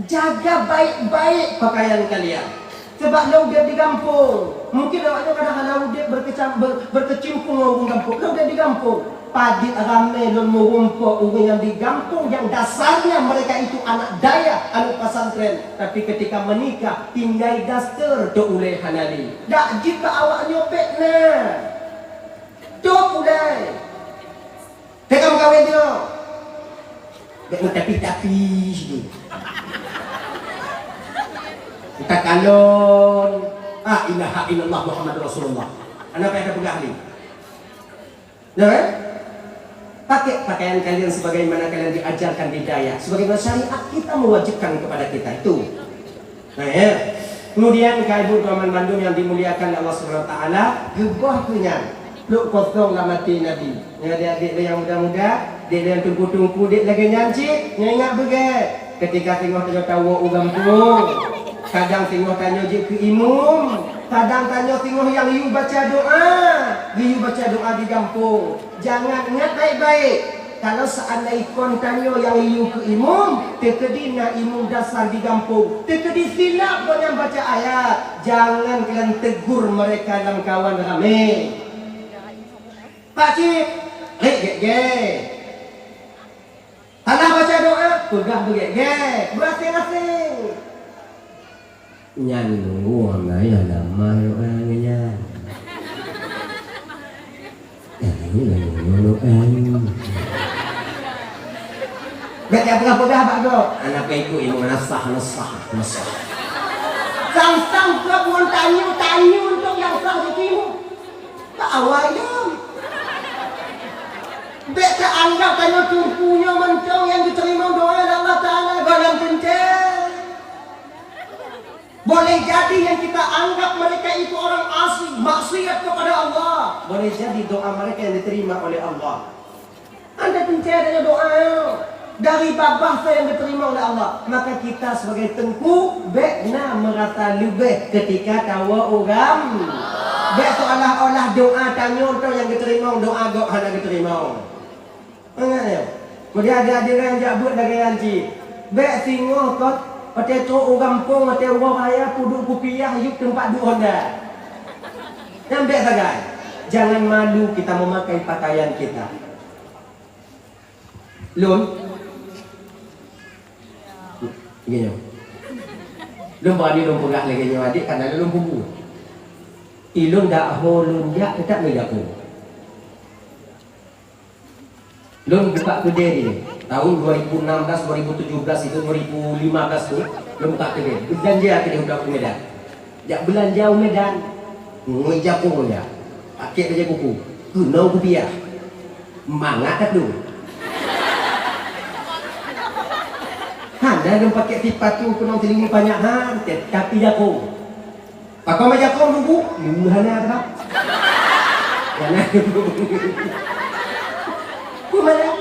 Jaga baik-baik pakaian kalian. Sebab lôn udép di gampông, mungkin awak nyoe kadang hana udép berkecam-, ber-, berkecimpung ngon ureueng gampông. Lôn udép di gampông, padit ramé lôn meurumpok ureueng nyang di gampông nyang dasarnya mereka itu anak dayah, aneuk pesantren, tapi ketika menikah tinggai daster teuh ulèe hana lé. Dak jeuet bak awak nyoe bèk na. Tôp ulèe. Teuka meukawen teuh. Bèk meutapi-tapi situ. Takalon, "La ilaha illallah Muhammadur Rasulullah." Hana payah tapeugah lé. Nah, eh? Pakai pakaian kalian sebagaimana kalian diajarkan di dayah, sebagaimana syariat kita mewajibkan kepada kita itu. Nah, ya. Kemudian, Bapak Ibu, teman bandum yang dimuliakan Allah Subhanahu wa Taala, geuboh keu nyan, plôk kosong lam até Nabi. Nyan, adik-adik nyang muda-muda, adik nyang teungku-teungku, dek lagèe nyan cit, nyan ingat beugèt. Ketika singoh tanyoe tawoe u gampông, kadang singoh tanyoe jeuet keu imum, kadang tanyoe singoh nyang yue baca doa, geuyue baca doa di gampông. Jangan, ingat baik-baik. Kalau seandai kon tanyoe nyang yue keu imum, teukeudi na imum dasar di gampông, teukeudi silap gobnyan baca ayat, jangan kalian tegur mereka lam kawan ramé. Pak Cik, rik gét-gét. Hana baca doa, peugah beugét-gét, beuaséng-aséng. Nyan nunggu hana yah nama doa nyan. Nyan nunggu doa. Bèk jak peugah-peugah bak gob. Hana payah ikut ilmu, hana sah, hana sah, hana sah. Sang-sang gob ngon tanyoe, tanyoe untuk nyang sah jitimu. Ka awai lom. Bèk taanggap tanyoe teungku nyoe mantong nyang jiteurimong doa lé Allah Taala, gohlom teuntèe. Boleh jadi yang kita anggap mereka itu orang asing, maksiat kepada Allah. Boleh jadi doa mereka yang diterima oleh Allah. Anda teuntèe tanyoe doa dari babah nyang diterima oleh Allah. Maka kita sebagai teungku, bèk na merasa leubeh ketika tawoe u gampông. Bèk seolah-olah doa tanyoe tu nyang geuteurimong, doa gob hana geuteurimong. Ingat nyoe. Kemudian ada-ada nyang jak beuet lagèe nyan cit. Bèk singoh kot, watèe trok u gampông, watèe uroe raya, peuduek kupiah, yub teumpat duek honda. Nyan bèk sagai. Jangan malu kita memakai pakaian kita. Lôn, lagèe nyoe. Lôn bani lôn peugah lagèe nyoe, adik, karena lôn peubuet. Ilôn dak ho lôn jak teutap lôn jak keu. Lôn buka keudè di tahun dua ribu enam belas, dua ribu tujuh belas itu, dua ribu lima belas tu, lôn buka keudè. Beulanja keudè u Medan. Jak beulanja u Medan, ngui jakong jak, pakèk bajèe kuku, keunoe kupiah, mangat that dum. Hana lôn pakèk sipatu keunong silimu panjang han, tapi jakong. Pakon bak jakong, Bu? Lu hana, Bang. Hana. Ku mana?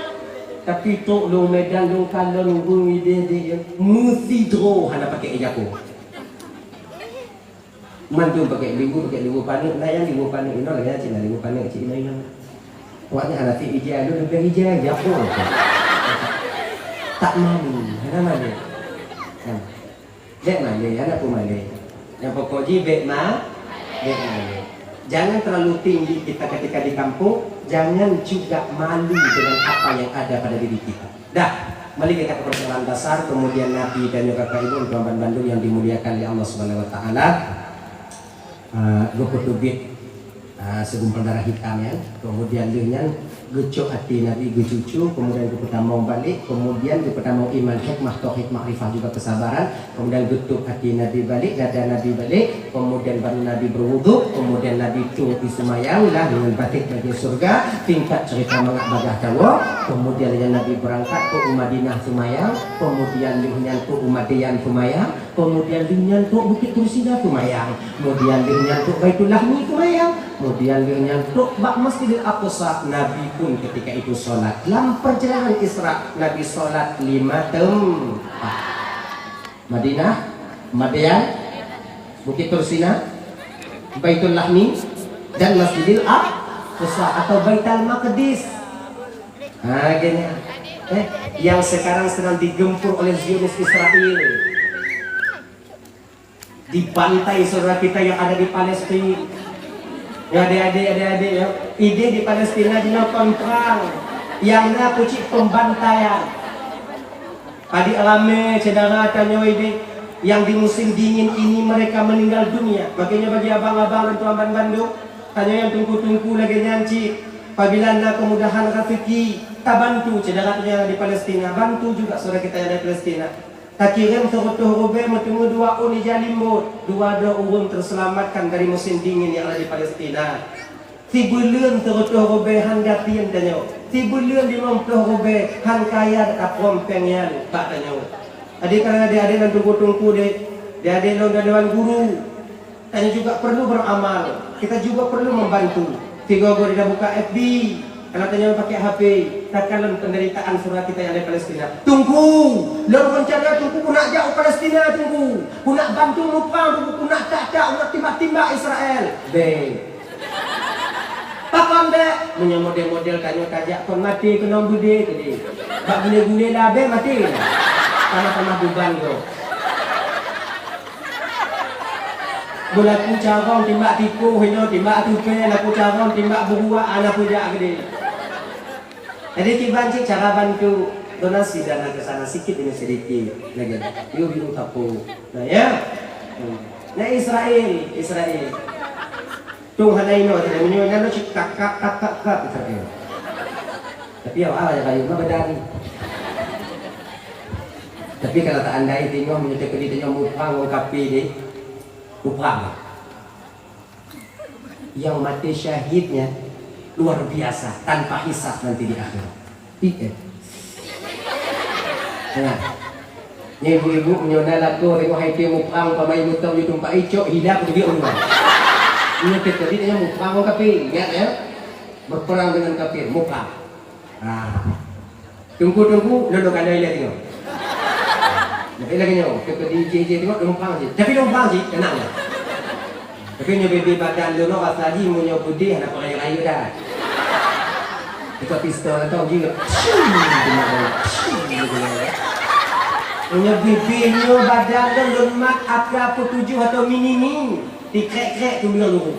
Tapi trok lôn Medan, lôn kalon ureueng idéh-idéh, meusidroe hana pakèk jakong. Mandum pakèk liwu, pakèk liwu paneuk, na nyang liwu paneuk inoe lagèe nyan cit, na liwu paneuk cit inoe-inoe. Awaknyan hana sép ija, lôn leubeh ija, ija peue? Tak malu, hana malu. Nah, bèk malu, hana peue malu. Nyang pokok jih bèk ma-, bèk malu. Jangan terlalu tinggi kita ketika di kampung, jangan juga malu dengan apa yang ada pada diri kita. Dah, mari kita ke persoalan dasar, kemudian Nabi dan juga Kak Ibu, tuan-tuan bandum yang dimuliakan oleh Allah Subhanahu wa Taala. Ah, geupeuteubiet, ah, segumpal darah hitam nyan. Kemudian lheueh nyan geucok até Nabi geucucu, kemudian geupeutamong balek, kemudian geupeutamong iman, hikmah, tauhid, makrifah juga kesabaran. Kemudian geutôp até Nabi balek, dada Nabi balek, kemudian baru Nabi berwudhu, kemudian Nabi tueng pih seumayang lah deungon batet bajèe syeuruga, singkat cerita mangat bagaih tawoe, kemudian lheueh nyan Nabi beurangkat trok u Madinah seumayang, kemudian lheueh nyan trok u Madyan seumayang, kemudian lheueh nyan trok Bukit Tursina seumayang, kemudian lheueh nyan trok Baitul Lahmi seumayang, kemudian lheueh nyan trok bak Masjidil Aqsa, Nabi pun ketika itu sholat lam perjalanan Isra, Nabi sholat lima tempat. Madinah, Madyan, Bukit Tursina, Baitul Lahmi, dan Masjidil Aqsa atau Baitul Maqdis. Ha, gini. Eh, yang sekarang sedang digempur oleh Zionis Israel. Dibantai saudara kita yang ada di Palestina. Ya, adik-adik, adik-adik, ya. Idéh di Palestina jinoe kon prang. Nyang na peucit pembantaian. Adik ramé syedara tanyoe idéh yang di musim dingin ini mereka meninggal dunia. Makanya bagi abang-abang dan tuan bandum, tanyoe nyang teungku-teungku lagèe nyan cit, apabila na kemudahan rezeki, tabantu syedara tanyoe yang di Palestina, bantu juga saudara kita yang di Palestina. Takirém seureutôh rubèe meuteumé dua ôn ija limbot, dua droe ureueng teuselamatkan dari musim dingin yang ada di Palestina. Sibuleuen seureutôh rubèe han gatieng tanyoe. Sibuleuen limong ploh rubèe han kaya taprôm péng nyan bak tanyoe. Adik, karena adik-adik dan teungku-teungku deh, adik-adik lôn dan dewan guru, tanyoe juga perlu beramal. Kita juga perlu membantu. Sigoe-goe dah buka F B, kalau tanyoe pakai H P, takalon penderitaan saudara kita yang ada di Palestina. Teungku, lôn rencana Teungku keuneuk jak u Palestina, Teungku. Keuneuk bantu muprang, Teungku, keuneuk tak-tak, keuneuk timbak-timbak Israel. Bèk. Pakon Bèk, meunyoe model-model tanyoe tajak kon maté keunong beudé keudéh. Bak gulé-gulé labèh maté. Tamah-tamah beban gob. Beulaku carông timbak tipoh inoe, timbak tupèe, laku carông timbak buruak, hana peujak keudéh. Jadi kiban cit cara bantu donasi dana ke sana sikit demi sedikit lagi. Yuk, yuk, tapo. Nah, ya. Hmm. Nah, Israel, Israel. Tuh hana inoe tadi meunyoe nyan cit kakak kakak kak Israel. Tapi awak awak yang kayu mah bedani. Tapi kalau tak andai tengok meunyoe teukeudi tanyoe muprang ngon kafé deh. Muprang. Yang mati syahidnya luar biasa tanpa hisab nanti di akhirat. Iya. Nah. Ni ibu-ibu meunyoe na lakoe tengok hai teuh muprang pamai mutong di tempat icok hilang ke dia rumah. Ini tadi dia muprang orang kafir, ingat ya. Berperang dengan kafir, muprang. Nah. Tunggu-tunggu, lalu kandai lagi tengok. Tapi lagi nyoe, kita di je-je tengok, lompat je. Tapi lompat je, tenang ya. Tapi nyoe bebe badan lôn rasa ji meunyoe beudeh hana peurayeuk-rayeuk dah. Buka pistol atau ji. Meunyoe bebe nyoe badan lôn, lôn mat atra peutujuh atau mini-mini, dikrek-krek tuleueng lôn.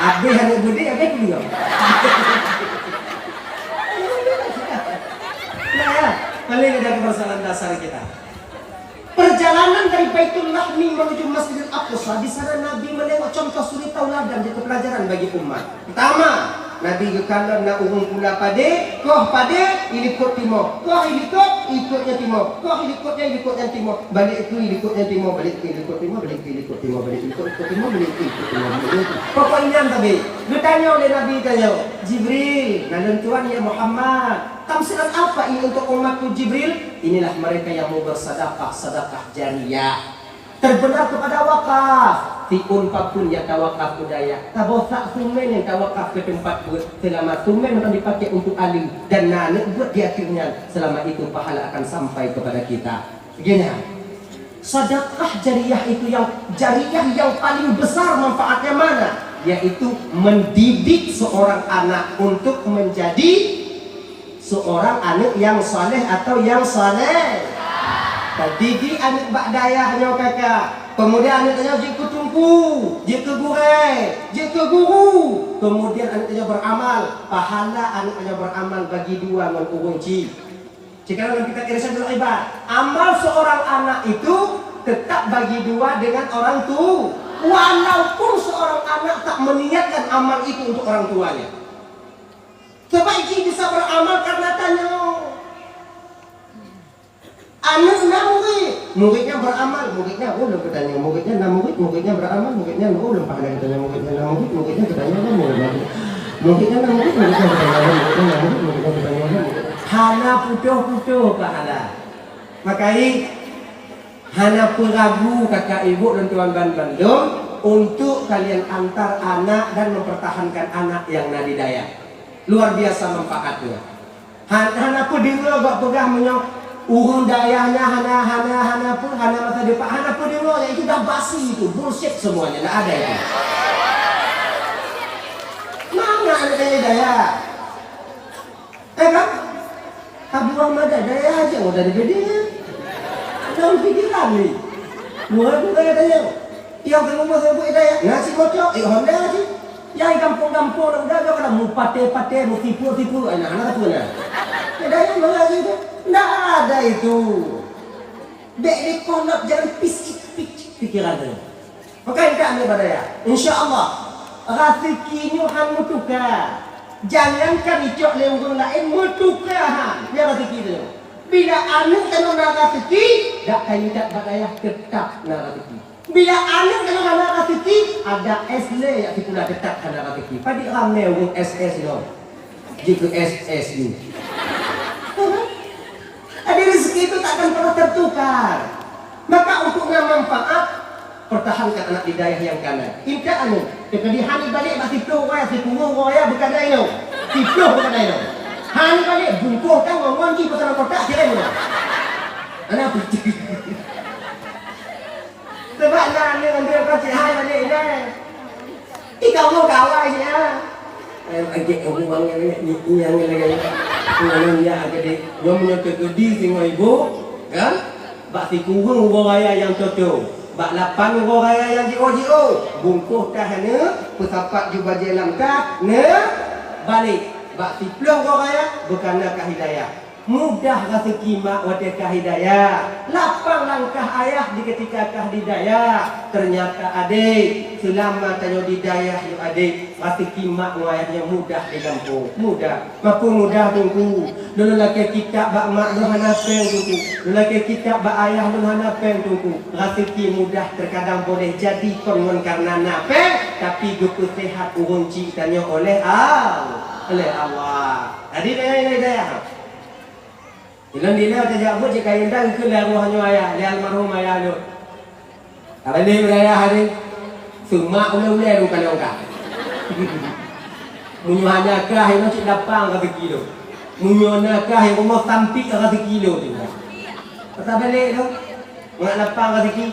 Habis hana beudeh, habis tuleueng. Nah, ya, paling ada persoalan dasar kita. Perjalanan dari Baitul Lahmi menuju Masjidil Aqsa, di sana Nabi menengok contoh suri tauladan jadi pelajaran bagi umat. Pertama, Nabi geukalon na ureueng pula padé, koh padé, ilikot timoh, koh ilikot, ikot nyan timoh, koh ilikot nyan, ilikot nyan timoh, balek keu ilikot nyan timoh, balek keu ilikot timoh, balek keu ilikot timoh, balek ilikot, ikot timoh, balek keu ilikot timoh, balek keu. Pokok nyan tabi. Geutanyoe lé Nabi tanyoe, "Jibril, na lôn tuan ya Muhammad, tamsilan apa ini untuk umatku Jibril?" Inilah mereka yang mau bersedekah, sedekah jariyah. Terbenar kepada wakaf. Siôn papeuen nyang tawakaf keu dayah. Saboh sak sumen nyang tawakaf keu teumpat beuet, selama sumen akan dipakai untuk ahli dan na aneuk beuet di ateueh nyan, selama itu pahala akan sampai kepada kita. Gini, sedekah jariyah itu yang, jariyah yang paling besar manfaatnya mana? Yaitu mendidik seorang anak untuk menjadi seorang aneuk nyang saleh atau nyang saleh. Tadidik aneuk bak dayah nyoe kakak. Kemudian aneuk nyoe jeuet keu teungku, jeuet keu gurèe, jeuet keu guru. Kemudian aneuk nyoe beramal, pahala aneuk nyoe beramal bagi dua ngon ureueng chik. Sekarang kita irsad ibad. Amal seorang anak itu tetap bagi dua dengan orang tu. Walaupun seorang anak tak meniatkan amal itu untuk orang tuanya. Sebab jih bisa beramal karena tanyoe. Aneuk na murit, murit nyan beramal, murit nyan, oh, lôn geutanyoe, murit nyan na murit, murit nyan beramal, murit nyan, oh, lôn pahala geutanyoe, murit nyan na murit, murit nyan geutanyoe na murit, murit nyan na murit, murit nyan geutanyoe na murit, murit nyan na murit, murit nyan geutanyoe na murit. Hana putôh-putôh pahala. Maka i, hana peuragu kakak ibu dan tuan ban bandum untuk kalian antar anak dan mempertahankan anak yang na di dayah. Luar biasa manfaatnya. Han-, hana peudeungoe bak peugah meunyoe ureueng dayah nyan hana, hana, hana peu-, hana masa depan, hana peudeungoe, itu dah basi itu, bullshit semuanya, ndak ada itu. Mana ada dayah-dayah? Eh, kan? Abu Ahmad ada dayah aja, udah gede. Dalam pikiran ni. Bukan, bukan ada yang. Yang ke rumah saya buat dayah, nasi kocok, eh, Honda sih. Nyang gampông-gampông na udah, kalau meupaté-paté, meutipu-tipu, eh, nah, hana peue na. Ada yang mana sih tu? Ndak ada itu. Dek di pondok jangan pisik-pisik pikiran tu. Maka intat aneuk bak dayah. Insya Allah, raseuki nyoe han meutuka. Jangankan icok lé ureueng laén, meutuka han. Nyan raseuki tu. Bila aneuk tanyoe na raseuki, dak ka intat bak dayah, teutap na raseuki. Bila aneuk tanyoe hana raseuki, ada es lé jak sikula teutap hana raseuki. Padit ramé ureueng S S nyoe. Jeuet keu S S ni. Jadi rezeki itu tak akan pernah tertukar. Maka untuk na manfaat, pertahankan anak di dayah nyang kana. Intat aneuk, teukeudi han ibalek bak siploh raya, siploh raya beukadai nyoe. Siploh beukadai nyoe. Han ibalek bungkôh ka ngon-ngon jih peusanan kotak kirém nyoe. Aneuk putih. Sebab na aneuk-aneuk ka cit hai balik ilèe. Ih, kamoe kawai nyan. Lagèe ureueng nyang lagèe nyan. Nyan ya, jadi nyoe meunyoe teukeudi singoh ibu, kan? Bak sikureueng uroe raya nyang toe-toe, bak lapan uroe raya nyang jiôh-jiôh, bungkôh tah aneuk, peusapat ju bajèe lam tah, neubalek. Bak siplôh uroe raya, beukana kah hidayah. Mudah raseuki mak watèe kah hidayah. Lapang langkah ayah di keutika kah hidayah. Teunyata adék, seulama tanyoe di dayah nyoe adék, raseuki mak ngon ayah nyoe mudah di gampông. Mudah. Mapeue mudah, Teungku? Lôn lakèe kitab bak mak lôn hana pèng, Teungku. Lôn lakèe kitab bak ayah lôn hana pèng, Teungku. Raseuki mudah teukadang boleh jadi kon ngon kareuna na pèng, tapi geupeuséhat ureueng chik tanyoe oleh Al-, oleh Allah. Jadi, dayah, dayah, dayah. Ilôn dilèe tajak buet jih kayém dang keu lé roh nyoe ayah, lé almarhum ayah lôn. Tabalek bak dayah tadi, seumak ulèe-ulèe lôn kalon kah. Meunyoe hana kah, inoe cit lapang raseuki lôn. Meunyoe na kah, rumoh sampik raseuki lôn tinggai. Tabalek lôn, mangat lapang raseuki.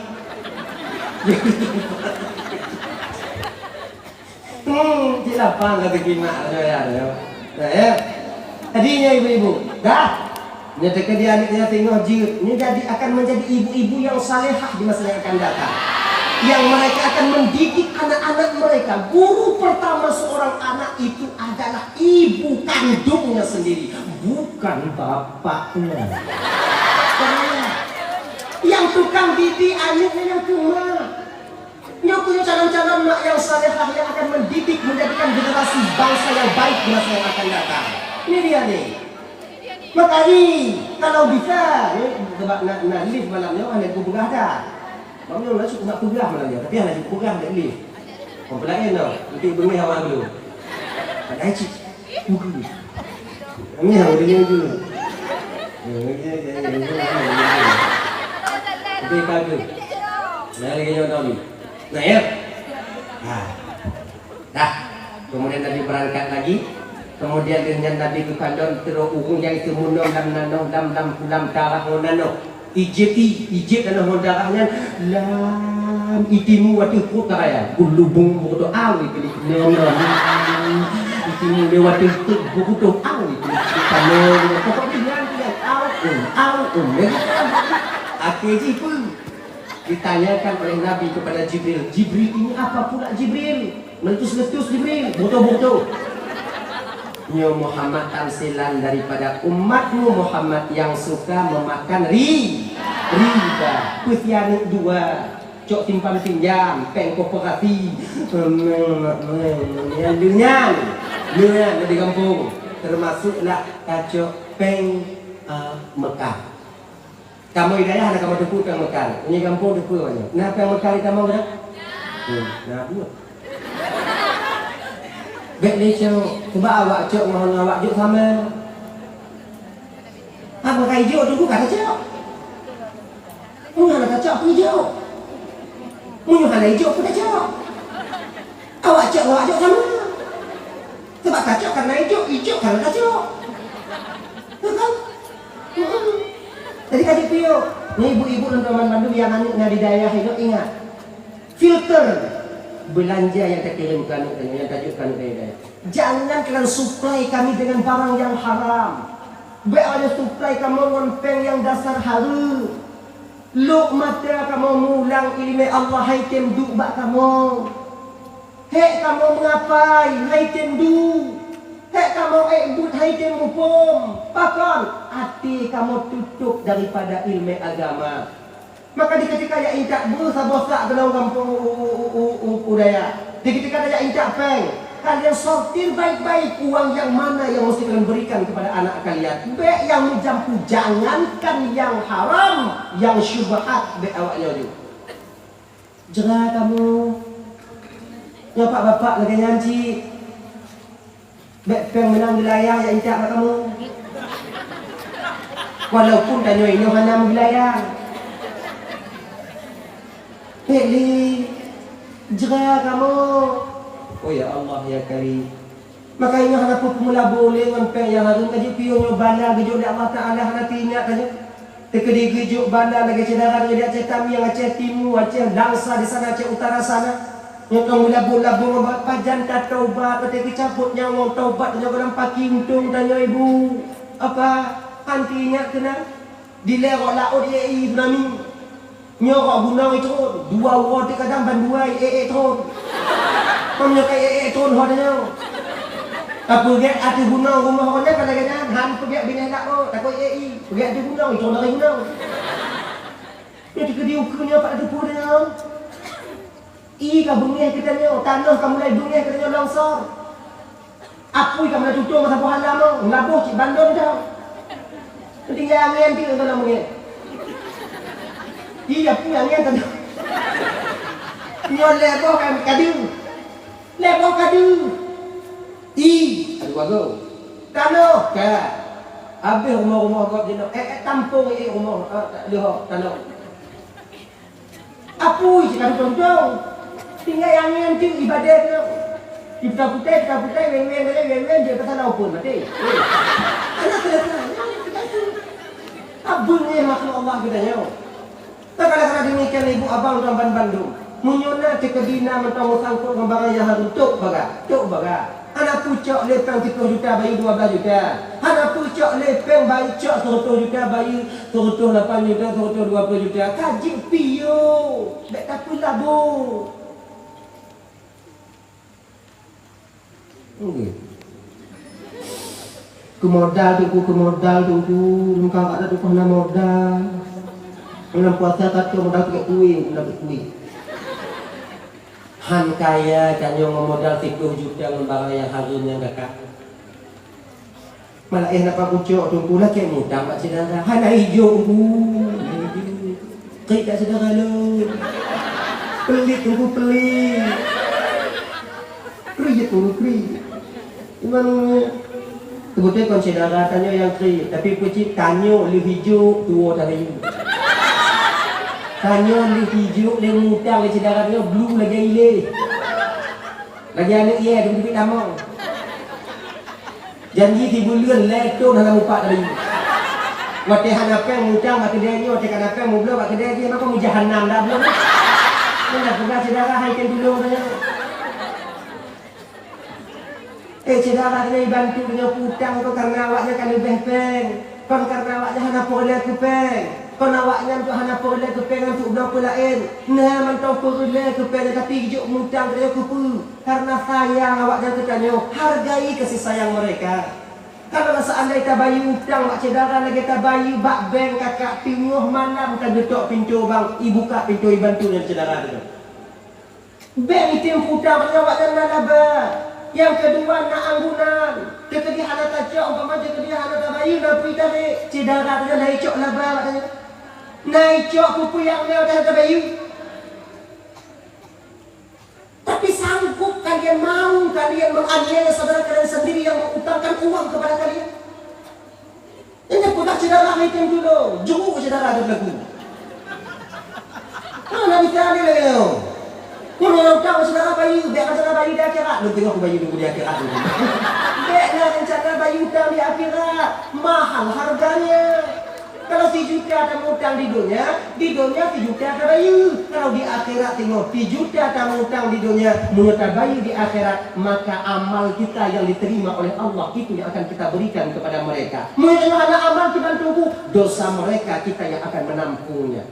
Hmm, cit lapang kata kimak, ya, ya. Nah, ya. Jadi, ya, ibu-ibu, dah. Nyatakan dia anaknya tengok jeuet. Ini jadi, akan menjadi ibu-ibu yang salehah di masa yang akan datang. Yang mereka akan mendidik anak-anak mereka. Guru pertama seorang anak itu adalah ibu kandungnya sendiri, bukan bapaknya. Yang tukang didik anaknya yang cuma Nyoe keuh calon-calon mak nyang salehah nyang akan mendidik menjadikan generasi bangsa yang baik di masa yang akan datang. Ini dia nih. Makajih, kalau bisa, ni, sebab na, na lift malam nyoe, hana kupeugah dah. Malam nyoe, na cukôp nak peugah malam nyoe, tapi hana cukôp peugah, na lift. Kompelain tau, nanti beungéh awak dulu. Padahai cit. Ini yang dia tu. Tapi bagus. Nah, lagi nyoe tau ni. Nah, ya. Ha. Dah. Kemudian Nabi berangkat lagi. Kemudian dengan Nabi geukalon terus ureueng nyang teumeunong lam nanoh, lam, lam, lam darah ngon nanoh. Ijép i, ijép nanoh ngon darah nyan, lam, itimu watèe pruet ka raya. Geulubong beudoa weh keuneuk nyoe. Itimu lé watèe pruet beudoa weh keuneuk tanoh. Pokok nyan, nyan, au, um, au, um. Akhé jih peue? Ditanyakan oleh Nabi kepada Jibril, "Jibril, ini apa pula, Jibril?" Meletus-letus Jibril, boto-boto. Nyoe Muhammad tamsilan daripada umatmu Muhammad yang suka memakan ri-, riba. Peusianeuk dua, cok simpan pinjam, pèng koperasi. Nyan, nyan, nyan. Nyan, di gampông. Termasuklah kacok pèng, eh, Mekah. Kamoe di dayah hana kamoe teupeue pèng Mekah. Meunyoe gampông teupeue awaknyan. Na pèng Mekah di kamoe na? Hmm, na buet. Bèk lé cok. Cuba awak cok ngon awak jok sama. Apa ka ijok tu bukan cok? Meunyoe hana tacok, peue ijok? Meunyoe hana ijok, peue tacok? Awak cok ngon awak jok sama. Sebab tacok karena ijok, ijok karena tacok. Betul kan? Jadi ka jipiôh. Ni ibu-ibu dan teman bandum nyang aneuk na di dayah ingat, ingat. Filter belanja nyang takirim keu aneuk tanyoe, nyang tajok keu aneuk tanyoe. Jangan kalian supply kami dengan barang yang haram. Bèk awaknyan supply kamoe ngon pèng nyang dasar hareuem. Lôk mata kamoe mulang ileumèe Allah hai tem duek bak kamoe. Hék kamoe meungapai hai tem duek. Hék kamoe ék buet hai tem muphom. Pakon? Até kamoe tutôp daripada ileumèe agama. Maka di keutika jak intat beuh saboh sak keunong gampông u, u, u, u, u dayah. Di keutika jak intat pèng, kalian sortir baik-baik uang yang mana yang mesti kalian berikan kepada anak kalian. Bèk nyang meujampu, jangankan nyang haram, nyang syubhat bèk awaknyoe ju. Jra kamoe. Nyoe pak bapak lagèe nyan cit. Bèk pèng meunan geulayang jak intat bak kamoe. Walaupun tanyoe inoe hana meugeulayang. Bèk lé, jra kamoe. Oh ya Allah, ya Karim. Maka inoe hana peue-peue meulabô lé ngon pèng nyang hareuem, ka jipiôh nyoe bala geujok lé Allah Taala hana teuingat tanyoe. Teukeudi geujok bala lagèe syedara nyoe di Aceh Tamiang, Aceh Timu, Aceh Langsa di sana, Aceh Utara sana. Nyoe ka meulabô-labô ngon pajan tataubat, watée geucabot nyawöng taubat nyoe goh lam paki untông tanyoe ibu. Apa? Hana ingat keunan? Dilée rot laôt ié-ié tsunami. Nyoe rot gunong itron, dua uroe teuk kadang bandua ié-ié tron. Kon nyoe ka ié-ié tron ho tanyoe. Tapeugét ateueh gunong rumoh awaknyan ka lagée nyan, han peugét binéh laôt, takot ié-ié. Peugét ateueh gunong, itron dari gunong. Nyoe teukeudi ukeue nyoe pat teupeue tanyoe. Ié ka beungéh geutanyoe, tanoh ka mulai beungéh geutanyoe longsor. Apui ka mulai tutong masa boh alam, meulaboh cit bandum dah. Tinggai angén ti lam beungéh. Ié apui angén tanoh. Nyoe lhèe boh ka, ka deuh. Lhèe boh ka deuh. Ié, aduh bagoe. Tanoh ka. Habéh rumoh-rumoh gob jinoe. Eh, eh, tampông ié rumoh, eh, leuhô tanoh. Apui cit ka tutong-tutong. Tinggai angén teuk ibadat nyoe. Iputa-putai, iputa-putai, weng-weng, weng-weng, jeuet pasang laôt phon maté. Eh. Hana selesai. Abeueng nyoe makhluk Allah geutanyoe. Maka oleh karena demikian, ibu abang tuan ban bandum, meunyoe na teukeudi na mantong meusangkot ngon barang nyang hareuem, tôk baga, tôk baga. Hana peucok lé péng siplôh juta bayeue dua blaih juta. Hana peucok lé péng bayeue cok seureutôh juta bayeue seureutôh lapan juta, seureutôh dua ploh juta. Ka jeuet piôh, bék tapeulabô. Nggih. Keu modal teungku, keu modal teungku, lôn kakak teungku hana modal. Bulan puasa ka cok modal peuet kueh, peuet kueh. Han kaya tanyoe ngon modal siplôh juta ngon barang nyang hareuem nyang kakak. Malah eh napa kucok teungku lakée mutang bak syedara. Hana ijok teungku. Krik dak syedara lôn. Pelit teungku pelit. Krik teungku krik. Iman sebutai kon syedara tanyoe nyang krik, tapi peucit tanyoe lheueh ijok tuwoe tarayu. Tanyoe lheueh ijok lé mutang lé syedara tanyoe blu lagée ilée. Lagée aneuk ié teungku tamong. Janji sibuleuen lhèe thon hana mupat tadi. Watée hana péng mutang bak keudée nyoe, watée ka na péng mubloe bak keudée jih, maka meujahanam dah buleuen. Nyan dah peugah syedara hai keu tulông tanyoe. Eh, syedara tanyoe ibantu tanyoe peutang tu kareuna awaknyan ka leubeh péng. Kon kareuna awaknyan hana peureulée keu péng. Kon awaknyan tu hana peureulée keu péng nyan tu bloe peulaén. Na mantong peureulée keu péng nyan tapi jijok mutang tanyoe keupeue? Karena sayang awaknyan keu tanyoe, hargai kasih sayang mereka. Kalau seandai tabayeue utang bak syedara lagée tabayeue bak bank kakak, teungoh malam ka geutok pintoe bank, ibuka pintoe ibantu nyan syedara teuh. Bank item utang bak nyan awaknyan na laba. Nyang keudua na anggunan. Teukeudi hana tacok, umpama teukeudi hana tabayeue na peue itarek, syedara teuh na icok laba awaknyan. Na icok peue-peue nyang na hana tabayeue. Tapi sanggup kalian, mau kalian menganiaya saudara kalian sendiri yang mengutangkan uang kepada kalian? Ini peugah syedara item dulu, juruk syedara ada lagu. Ah, Nabi tadi lagi tu. Mun orang utang syedara bayeue, biar syedara bayeue di akhirat. Lu tengok bayeue dulu di akhirat dulu. Biar rencana bayeue utang di akhirat. Mahal harganya. Kalau sijuta tamutang di donya, di donya sijuta tabayeue. Kalau di akhirat teungoh sijuta tamutang di donya, meunyoe tabayeue di akhirat, maka amal kita yang diterima oleh Allah itu yang akan kita berikan kepada mereka. Meunyoe hana amal kiban tubuh, dosa mereka kita yang akan menampungnya.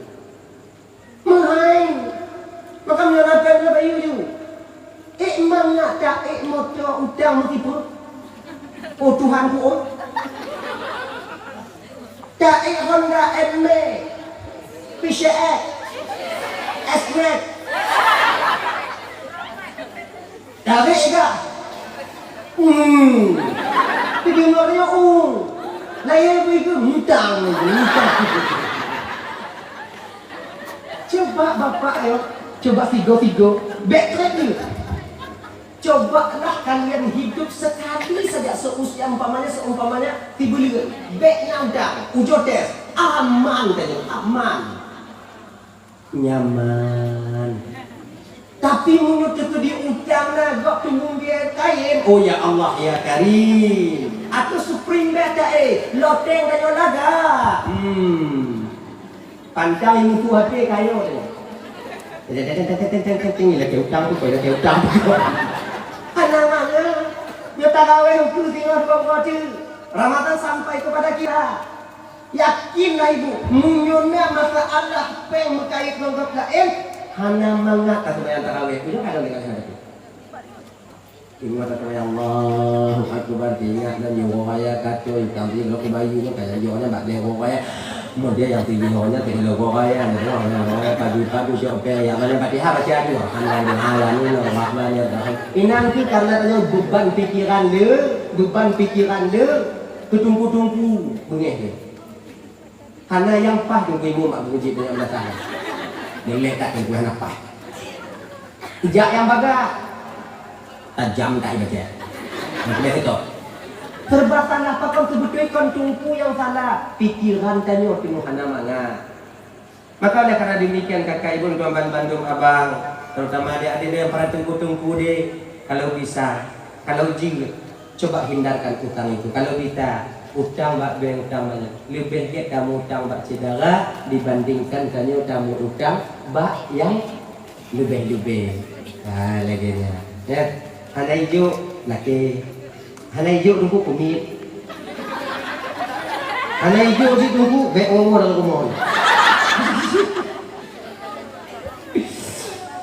Meuhai. Maka meunyoe na péng na bayeue ju. Ék mangat ta ék moto utang meusipeue. Oh Tuhan ku oh. Ta ék Honda M B, P C X, S-Max. Tarék dah. Hmm. Tapi di luar dia, oh. Layan pun itu hutang, hutang. Coba bapak yo, coba sigo-sigo, backtrack dulu. Cobalah kalian hidup sekali saja seusia umpamanya, seumpamanya sibuleuen. Bék na utang, ujoe tes, aman tadi, aman. Nyaman. Tapi meunyoe teukeudi utang na gob teumbong biaya kain, oh ya Allah ya Karim. Atau Supreme beta eh, loteng tanyoe lagak. Hmm. Pantang mutu hati kayo tadi. Teng, teng, teng, teng, teng, teng, teng, lakèe utang tu, lakèe utang tu. Hana mangat. Nyoe tarawèh ukeue singoh dua ukeue. Ramadan sampai kepada kita. Yakinlah ibu, meunyoe na masalah péng meukait ngon gob laén, hana mangat taseumayang tarawèh. Ujoe ka lôn deungoe hana tu. Ingat kata Allahu Akbar, ingat dan nyoe raya kacau, tapi kalau kebayu kan kayak jauhnya bak dia raya. Kemudian yang tinggi hanya tinggi lo raya, raya pagi-pagi siap ke yang mana Fatihah baca dua. Alhamdulillah, alhamdulillah, rahman ya rahim. Inang tu karena tanya beban pikiran dia, beban pikiran dia, ketumpu-tumpu bengeh dia. Hana nyang paih teungku imum bak geujeuet banyak meunasah. Nilai tak teungku hana paih. Jak nyang bagah. Tajam tak ibaca. Nak kena ketok. Serba salah pakon seubeutôi kon teungku nyang salah. Pikiran tanyoe teungoh hana mangat. Maka oleh karena demikian kakak ibu tuan ban bandum abang, terutama adik-adik yang para teungku-teungku deh, kalau bisa, kalau jeuet, Coba hindarkan utang itu. Kalau bisa, utang bak bank utang banyak. Leubeh gét kamoe utang bak syedara dibandingkan tanyoe tamoe utang bak nyang leubeh-leubeh. Ha, lagèe nyan. Ya. Hana ijok, lakèe. Hana ijok teungku kumiet. Hana ijok cit teungku, bèk ngon-ngon dalam rumoh.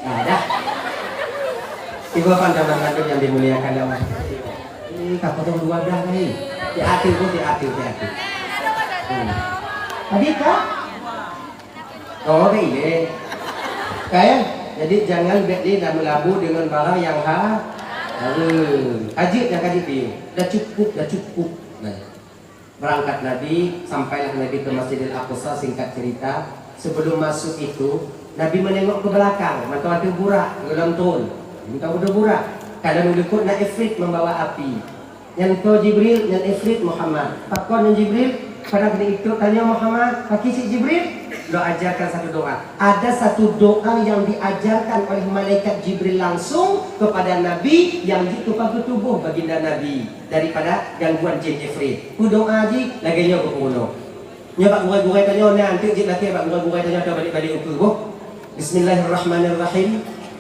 Nah, dah. Ibu Bapak dan Teungku yang dimuliakan Allah. Ini kapotong dua belas kali. Hati-hati, Bu, hati-hati, hati-hati. Hmm. Tadi kah? Oh, dah ile. Kan? Jadi jangan bèk lé labu-labu dengan barang yang ha-, haram. Hajat yang kaji piye. Dah cukup, dah cukup. Nah. Berangkat Nabi, sampailah Nabi ke Masjidil Aqsa, singkat cerita, sebelum masuk itu, Nabi menengok ke belakang, mantong ada burak, golom trôn. Mantong ada burak. Ka lam likot na ifrit membawa api. Nyan toh Jibril, nyan ifrit Muhammad. Pakon nyan Jibril? Padahai keuneuk itôp tanyoe Muhammad, pakri cit Jibril? Lôn ajarkan satu doa. Ada satu doa yang diajarkan oleh malaikat Jibril langsung kepada Nabi yang jeuet keu pageue tuboh baginda Nabi daripada gangguan jin ifrit. Peue doa jih? Lagèe nyoe geupeurunoe. Nyoe bak gurèe-gurèe tanyoe, nyan teuk jeuet lakèe bak gurèe-gurèe tanyoe atau balek-balek ukeue boh. Bismillahirrahmanirrahim.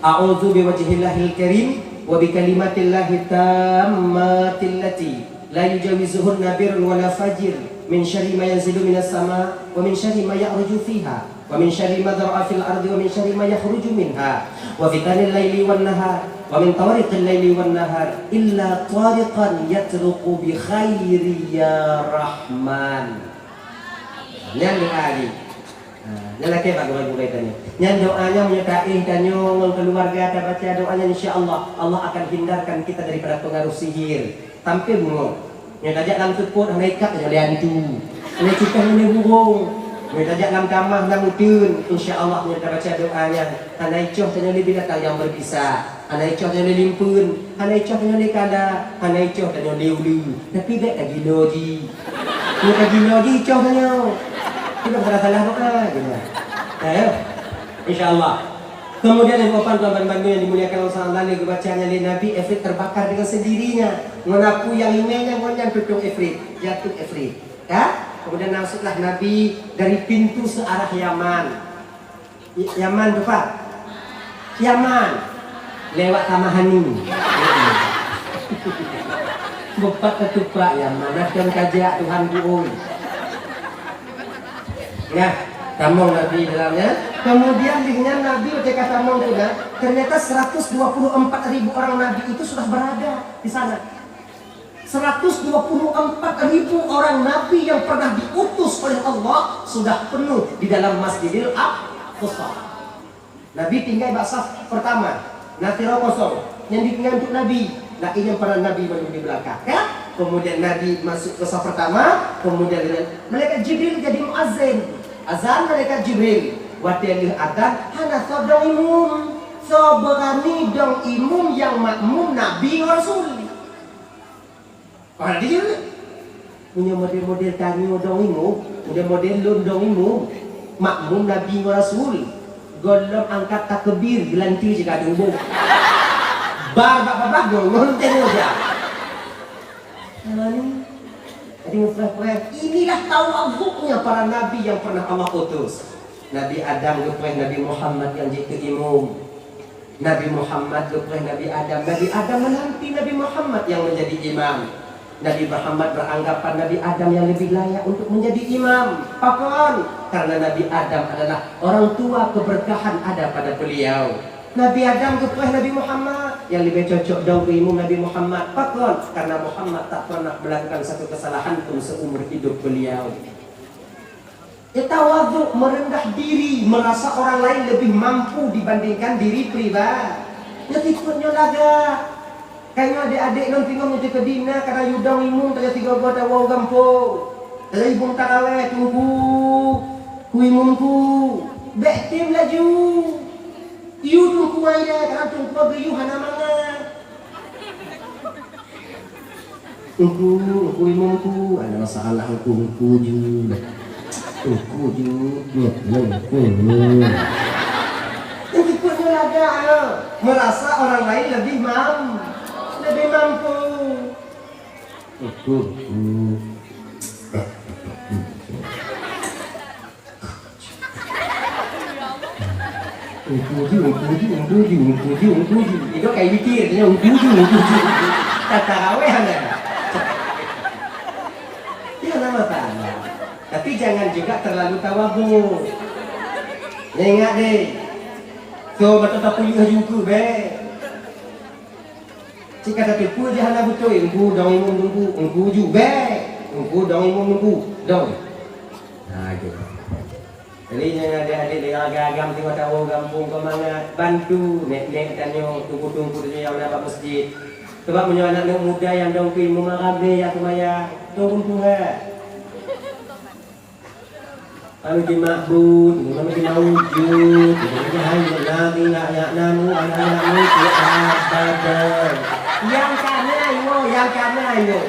A'udzu biwajhillahil karim wa bikalimatillahit tammatil lati la yujawizuhunna birrun wala fajir min syarri ma yanzilu minas sama wa min syarri ma ya'ruju fiha. Wa min syarri ma dzara'a fil ardi wa min syarri ma yakhruju minha, wa fitanil laili wan nahar, wa min tawariqil laili wan nahar, illa tariqan yatruqu bi khairi ya Rahman. Nyan doa jih. Ha, nyan lakèe bak gurèe-gurèe tanyoe. Nyan doa nyan meunyoe taéh tanyoe ngon keuluwarga tabaca doa nyan, insya Allah, Allah akan hindarkan kita daripada pengaruh sihir. Sampoe bungong. Nyoe tajak lam seupôt hana ikat nyoe lé hantu. Nyoe cukah nyoe lé burông. Nyoe tajak lam tamah lam uteuen, insya Allah nyoe tabaca doa nyan. Hana icoh tanyoe lé binatang nyang berbisa. Hana icoh tanyoe lé limpeuen. Hana icoh tanyoe lé kala. Hana icoh tanyoe lé uleue. Tapi bèk tagilo jih. Nyoe tagilo jih icoh tanyoe. Tidak salah-salah doa je. Nah, ya. Insya Allah. Kemudian ibu bapak tuan-tuan bandum yang dimuliakan Allah Subhanahu wa taala, geubaca nyan lé Nabi, ifrit terbakar dengan sendirinya. Ngon api nyang imè nyan, ngon nyan tutong ifrit, jatuh ifrit. Ya? Kemudian masuklah Nabi dari pintu searah Yaman. Y-, Yaman tu, Pak? Yaman. Lewat Tamahani. Bupat ketupat Yaman. Macam kajak Tuhan buun. Nah, tamong Nabi dalamnya. Kemudian dengan Nabi ketika tamong tu, nah, ternyata seratus dua puluh empat ribu orang Nabi itu sudah berada di sana. Seratus dua puluh empat ribu orang Nabi yang pernah diutus oleh Allah sudah penuh di dalam Masjidil Aqsa. Nabi tinggai bak saf pertama, na sidroe kosong, nyang ditinggai untuk Nabi, laén nyang para nabi mandum di belakang, kan? Kemudian Nabi masuk ke saf pertama, kemudian dengan malaikat Jibril jadi muazin. Azan malaikat Jibril. Watèe lheueh azan, hana soe dong imum. Soe beurani dong imum nyang makmum Nabi ngon Rasul? Padahai jeuet. Meunyoe model-model tanyoe dong imum, model-model lôn dong imum, makmum Nabi ngon Rasul, gohlom angkat takbir, geulanteue sigadôh boh. Bar bak babah, gohlom tanyoe jak. Nah, ni. Jadi, mupreh-preh, inilah tawaduknya para nabi yang pernah Allah utus. Nabi Adam geupreh Nabi Muhammad nyang jeuet keu imum. Nabi Muhammad geupreh Nabi Adam. Nabi Adam menanti Nabi Muhammad nyang menjadi imam. Nabi Muhammad beranggapan Nabi Adam yang lebih layak untuk menjadi imam. Pakon? Karena Nabi Adam adalah orang tua keberkahan ada pada beliau. Nabi Adam geupreh Nabi Muhammad, yang lebih cocok dong keu imum Nabi Muhammad. Pakon? Karena Muhammad tak pernah melakukan satu kesalahan pun seumur hidup beliau. Ya, tawadhu, merendah diri, merasa orang lain lebih mampu dibandingkan diri pribadi. Nyoe tikot nyoe lagak. Ka nyoe adék-adék lôn singoh nyoe teukeudi na, kadang yue dong imum, tajak sigoe-goe tawoe u gampông. Tajak imum tarawèh, Teungku, ku imumku. Bèk tem laju. Yue Teungku ai lé, kadang Teungku geuyue hana mangat. Engku, engku imumku, ada masalah engku, engku ju. Engku ju, engku, engku. Yang ikutnya lagak, merasa orang lain lebih mam-, lebih mampu. Engku, engku. Engku ju, engku ju, engku ju, engku ju, engku ju. Itu kayak witir, dia engku ju, engku ju. Kata raweh anda. Dia nama tanya. Tapi jangan juga terlalu tawadhu. Ingat deh. So, betul tak puyuh ju engku, beh. Cit ka tateupeue jih hana beutôi, engku dong imum teungku, engku ju bèk, engku dong imum teungku, dong. Nah, gitu. Jadi, nyan adék-adék lé agam-agam singoh tawoe gampông keu mangat, bantu nèk-nèk tanyoe, teungku-teungku tanyoe nyang na bak meuseujid. Sabab meunyoe aneuk muda nyang dong keu imum ramé nyang seumayang, teurimong Tuhan. Lalu di ma'bud, lalu di maujud, lalu di hayyul ladzi la ya'lamu, ala ya'lamu, abadan. Nyang kana nyoe, nyang kana nyoe.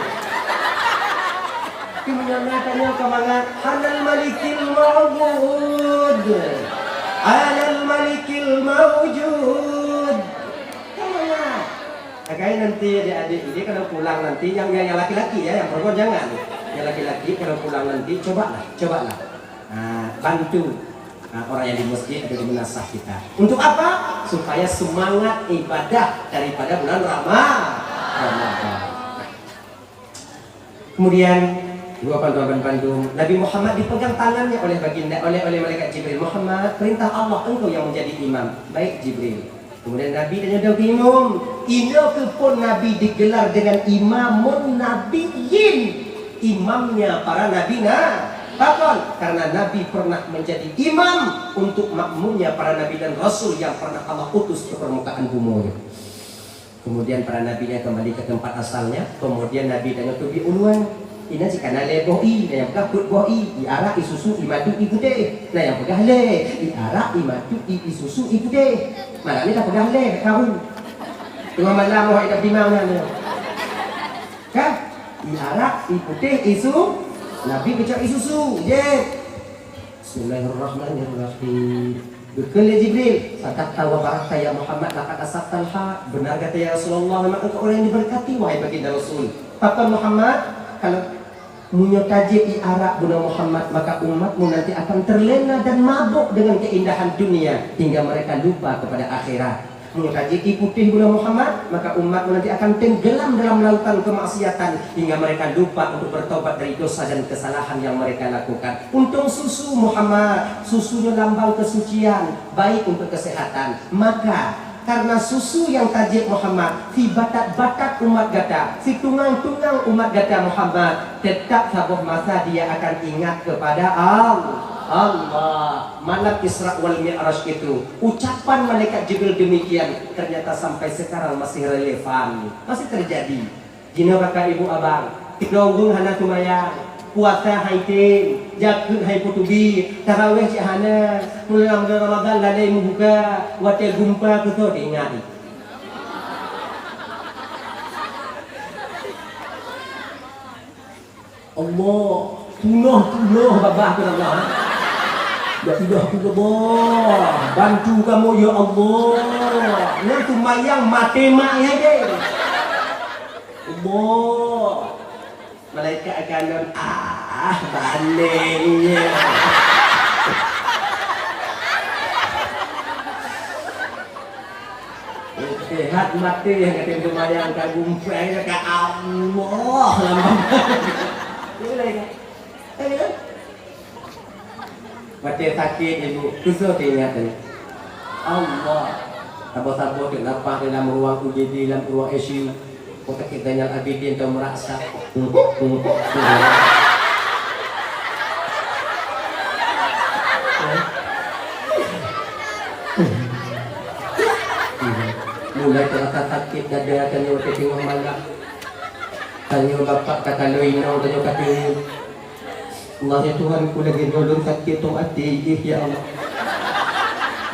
Di mana tanya keu mangat, anal malikil ma'bud, anal malikil maujud. Keu mangat. Agai nanti adik-adik ini kalau pulang nanti, yang, yang, yang laki-laki ya, yang perempuan jangan. Yang laki-laki kalau pulang nanti, cobalah, cobalah. Ah, bantu, ah, orang yang di masjid atau di menasah kita. Untuk apa? Supaya semangat ibadah daripada bulan Rama-, Ramadan. Kemudian, dua panduan bandum, Nabi Muhammad dipegang tangannya oleh baginda, oleh, oleh malaikat Jibril. "Muhammad, perintah Allah, engkau yang menjadi imam." "Baik, Jibril." Kemudian Nabi tanya dong keu imum. Inoe keuh phon Nabi digelar dengan imamun nabiyyin, imamnya para nabi na. Pakon? Karena Nabi pernah menjadi imam untuk makmumnya para nabi dan rasul yang pernah Allah utus ke permukaan bumi. Kemudian para nabi nyan kembali ke tempat asalnya. Kemudian Nabi tanya keu bi ulua, "Inoe cit kana lé boh ie, na nyang peugah peuet boh ie, ie arak, ie susu, ie madu, ie putéh." Na nyang peugah lé, ie arak, ie madu, ie, ie susu, ie putéh. Malam ni tapeugah lé, bèk karu. Teungoh malam, wahai Nabi Imam nyan. Kan? Ie arak, ie putéh, ie su-, Nabi geucok ie susu. Jeuet. Bismillahirrahmanirrahim. Geukheun lé Jibril, "Sadaqta wa barakta ya Muhammad, laqad asabtal haq." Benar kata ya Rasulullah, memang engkau orang yang diberkati, wahai baginda Rasul. Pakon Muhammad, kalau meunyoe tajieb ie arak bunoe Muhammad, maka umatmu nanti akan terlena dan mabuk dengan keindahan dunia hingga mereka lupa kepada akhirat. Meunyoe tajieb ie putéh bunoe Muhammad, maka umatmu nanti akan tenggelam dalam lautan kemaksiatan hingga mereka lupa untuk bertobat dari dosa dan kesalahan yang mereka lakukan. Untông susu Muhammad, susu nyoe lambang kesucian, baik untuk kesehatan. Maka, karena susu nyang tajieb Muhammad, sibatat-batat umat gata, situngang-tungang umat gata Muhammad, tetap saboh masa dia akan ingat kepada Al-, Allah. Malam Isra wal Mi'raj itu, ucapan malaikat Jibril demikian, ternyata sampai sekarang masih relevan, masih terjadi. Jinoe kakak ibu abang, sidroe ureueng hana seumayang, puasa hai tem, jakeuet hai peutubi, taraweh cit hana, meunyoe lam buleuen Ramadhan lalai meubuka, watèe gumpa keu soe teuingat. Allah, peunoh-peunoh babah keu Allah. Ya Allah, bantu kamoe ya Allah. Nyan seumayang maté mak nyan deh. Allah. Malaikat akan lôn, ah, baneng nyan. Sehat maté nyang ka tem seumayang ka gumpai ka Allah lama. Boleh kan? Eh, kan? Watèe sakét, Ibu, keu soe teuingat tadi? Allah. Saboh-saboh teuk lapah dalam ruang U G D, lam ruang I C U. Kok sakét Zainal Abidin tau meurasa. Mulai teurasa sakét dada tanyoe watèe teungoh malam. Tanyoe bapak ka kalon inong, tanyoe ka teungeut. Allah ya Tuhanku, lagèe nyoe lôn sakét tông até jih, ya Allah.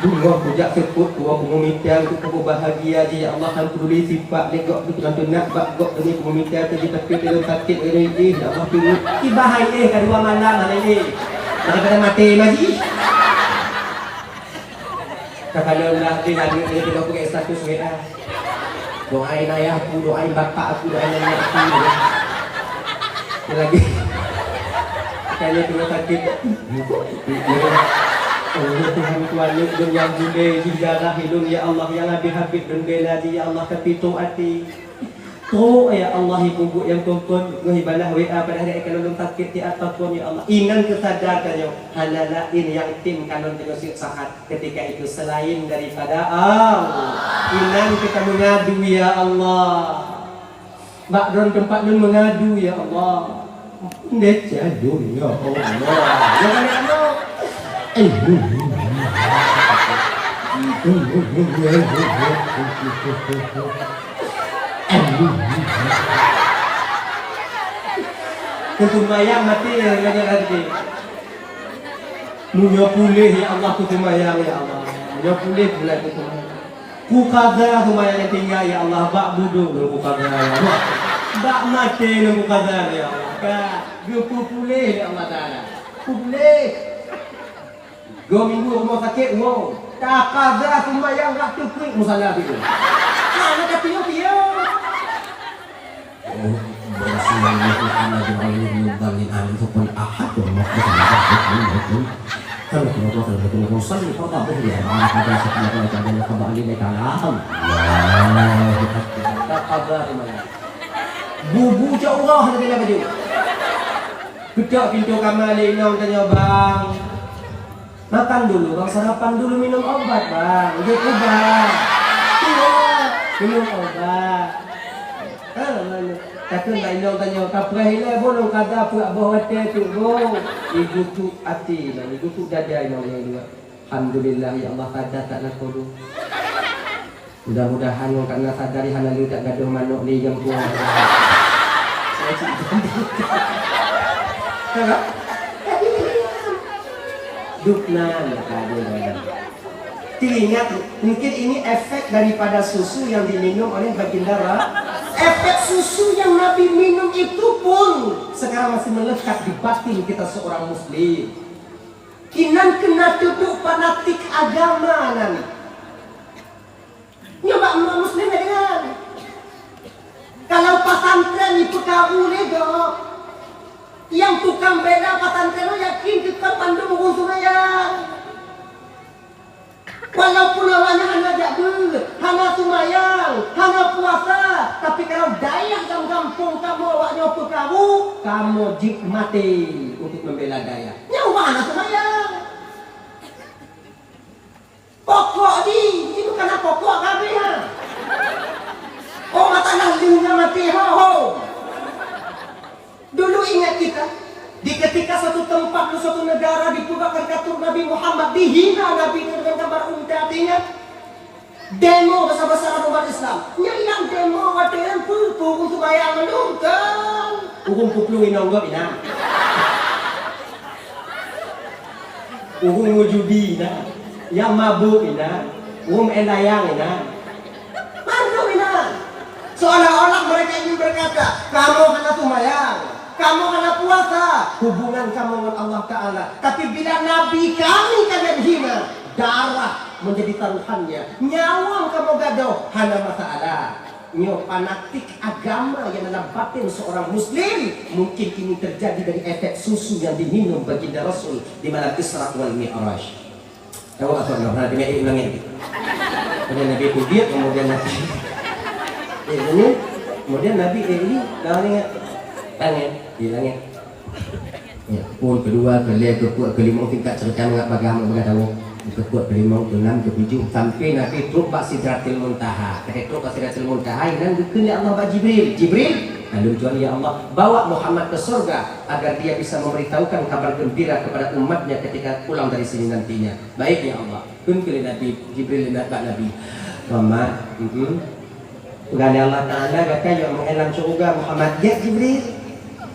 Beungoh kujak seupôt, kujak peumita untuk kamoe bahagia jih, ya Allah. Han peuduli sifat lé gob, teuntèe bak gob, demi peumita keu jih, tapi lôn sakét lagèe nyoe jih, ya Allah, tunggu. Kiban hai éh ka dua malam hana éh. Daripada maté lagi. Ka kalon lah jih, lagèe nyoe, tiba-tiba buka status W A. Doain ayahku, doain bapakku, doain nenek aku. Lagi. Kayaknya kena sakit. Oh, Tuhan, Tuhan, lôn nyang bulèe jih darah lôn, ya Allah, nyang habéh-habéh lôn bela jih, ya Allah, tapi trôk até. Trôk, ya Allah, ibu-ibu nyang kongkon, ngon ibalah W A pada hari kalon lôn sakét, ya Allah, ya Allah. Inan keusadar tanyoe, hana laén nyang tem kalon tanyoe siat sahat. Ketika itu selain daripada Allah. Inan kita mengadu, ya Allah. Bak droen teumpat lôn mengadu, ya Allah. Ndeh cah lôn, ya Allah. Ya Allah. Keu seumayang maté, ya Allah. Meunyoe puléh, ya Allah, keu seumayang, ya Allah. Meunyoe puléh, pulai keu seumayang. Ku kaza seumayang nyang tinggai, ya Allah, bak budôk lôn ku kaza, ya Allah. Bak maté lôn ku kaza, ya Allah. Ka geupeupuléh lé Allah Taala. Puléh. Dua minggu rumoh sakét, woe. Takaza seumayang rab teuklik musala sigoe. Hana ka piôh-piôh. Bubu cok uroh lagèe baju. Geutok pintoe kama lé inong tanyoe, "Bang, makan dulu, Bang, sarapan dulu, minum obat, Bang." Jeuet ubat. Iya, minum obat. Ha, takheun bak inong tanyoe, "Kapreh ilèe, Bo, lôn kaza peuet boh watèe teuk, Bo." Igutuk até, Bang, igutuk dada inong nyang dua. Alhamdulillah, ya Allah, kaza that lakoe lôn. Mudah-mudahan ngon kana sadari hana leutak gadoh manok lé gampông. Duknan, ya, tadi. Teringat, mungkin ini efek daripada susu yang diminum oleh baginda Ra-, efek susu yang Nabi minum itu pun sekarang masih melekat di batin kita seorang muslim. Inan keuh na teuduek fanatik agama nan. Nyoe bak umat muslim ya dengan. Kalau pesantren ipeukaru lé gob, nyang tukang bela pesantren nyoe yakin keu kon mandum ureueng seumayang. Walaupun awaknyan hana jak beuet, hana seumayang, hana puasa, tapi kalau dayah lam gampông kamoe awaknyoe peukaru, kamoe jeuet maté untuk membela dayah. Nyoe hana seumayang. Pokok jih, jih bukan pokok kami, ha. Oh, masalah leuh nyan maté, ho, ho. Dulu ingat kita, di ketika satu tempat, di satu negara dipeugah karikatur Nabi Muhammad, dihina Nabi dengan gambar unta, ingat? Demo besar-besaran umat Islam. Nyan demo watèe nyan peue, peue ureueng seumayang mandum, kan? Ureueng peuplueng inong gob inan. Ureueng meujudi inan, nyang mabök inan, ureueng meu'en layang inan. Mandum inan. Seolah-olah mereka ingin berkata, "Kamoe hana seumayang, kamoe hana puasa, hubungan kamoe ngon Allah Taala. Tapi bila Nabi kami kalian hina, darah menjadi taruhannya, nyawöng kamoe gadôh, hana masalah." Nyoe fanatik agama yang dalam batin seorang muslim, mungkin ini terjadi dari efek susu yang diminum baginda Rasul di malam Isra wal Mi'raj. Tahu apa yang pernah dengar ulangi? Kemudian Nabi kudiek, kemudian Nabi, eh, ini, kemudian Nabi, eh, ini, tangan ingat, tangan di langit. Ya, pun kedua, kelhèe, keupeuet, keulimong, tingkat cerita mangat bagah, mangat bagah tahu. Keupeuet, keulimong, keuenam, keutujoh, sampai Nabi trok bak Sidratil Muntaha. Ketika trok bak Sidratil Muntaha, inan geukheun lé Allah bak Jibril, "Jibril, lalu tuan ya Allah, bawa Muhammad ke surga agar dia bisa memberitahukan kabar gembira kepada umatnya ketika pulang dari sini nantinya." "Baik ya Allah." Kheun keu lé Nabi Jibril lé bak Nabi, "Muhammad, mm-mm, peugah lé Allah Taala gata nyang meu'en lam syeuruga Muhammad." "Ya Jibril,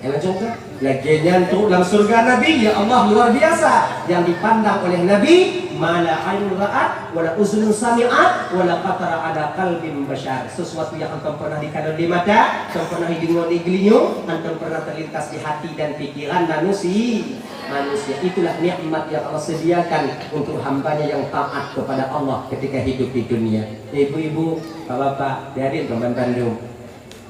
meu'en lam syeuruga." Lagèe nyan trok lam syeuruga Nabi, ya Allah, luar biasa. Yang dipandang oleh Nabi, ma la ainun ra'at, wa la uzunun sami'at, wa la khatara ala qalbin basyar. Sesuatu yang hántom pernah dikalon lé mata, hántom pernah dideungoe lé geulinyueng, hántom pernah terlintas di hati dan pikiran manusia. Manusia. Itulah nikmat yang Allah sediakan untuk hamba-Nya yang taat kepada Allah ketika hidup di dunia. Ibu-ibu, bapak-bapak, hadirin teman bandum.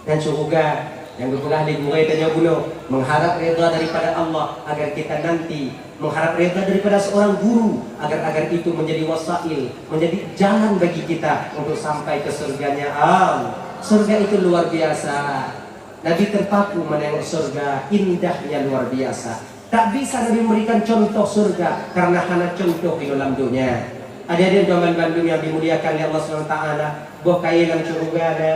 Dan syeuruga yang geupeugah lé gurèe tanyoe bunoe, mengharap redha daripada Allah agar kita nanti mengharap redha daripada seorang guru agar, agar itu menjadi wasail, menjadi jalan bagi kita untuk sampai ke surganya Allah. Surga itu luar biasa. Nabi terpaku menengok surga, indahnya luar biasa. Tak bisa Nabi memberikan contoh surga karena hana contoh di dalam dunia. Hadirin doman bandum yang dimuliakan oleh Allah Subhanahu wa Taala, boh kayèe lam syeuruga na,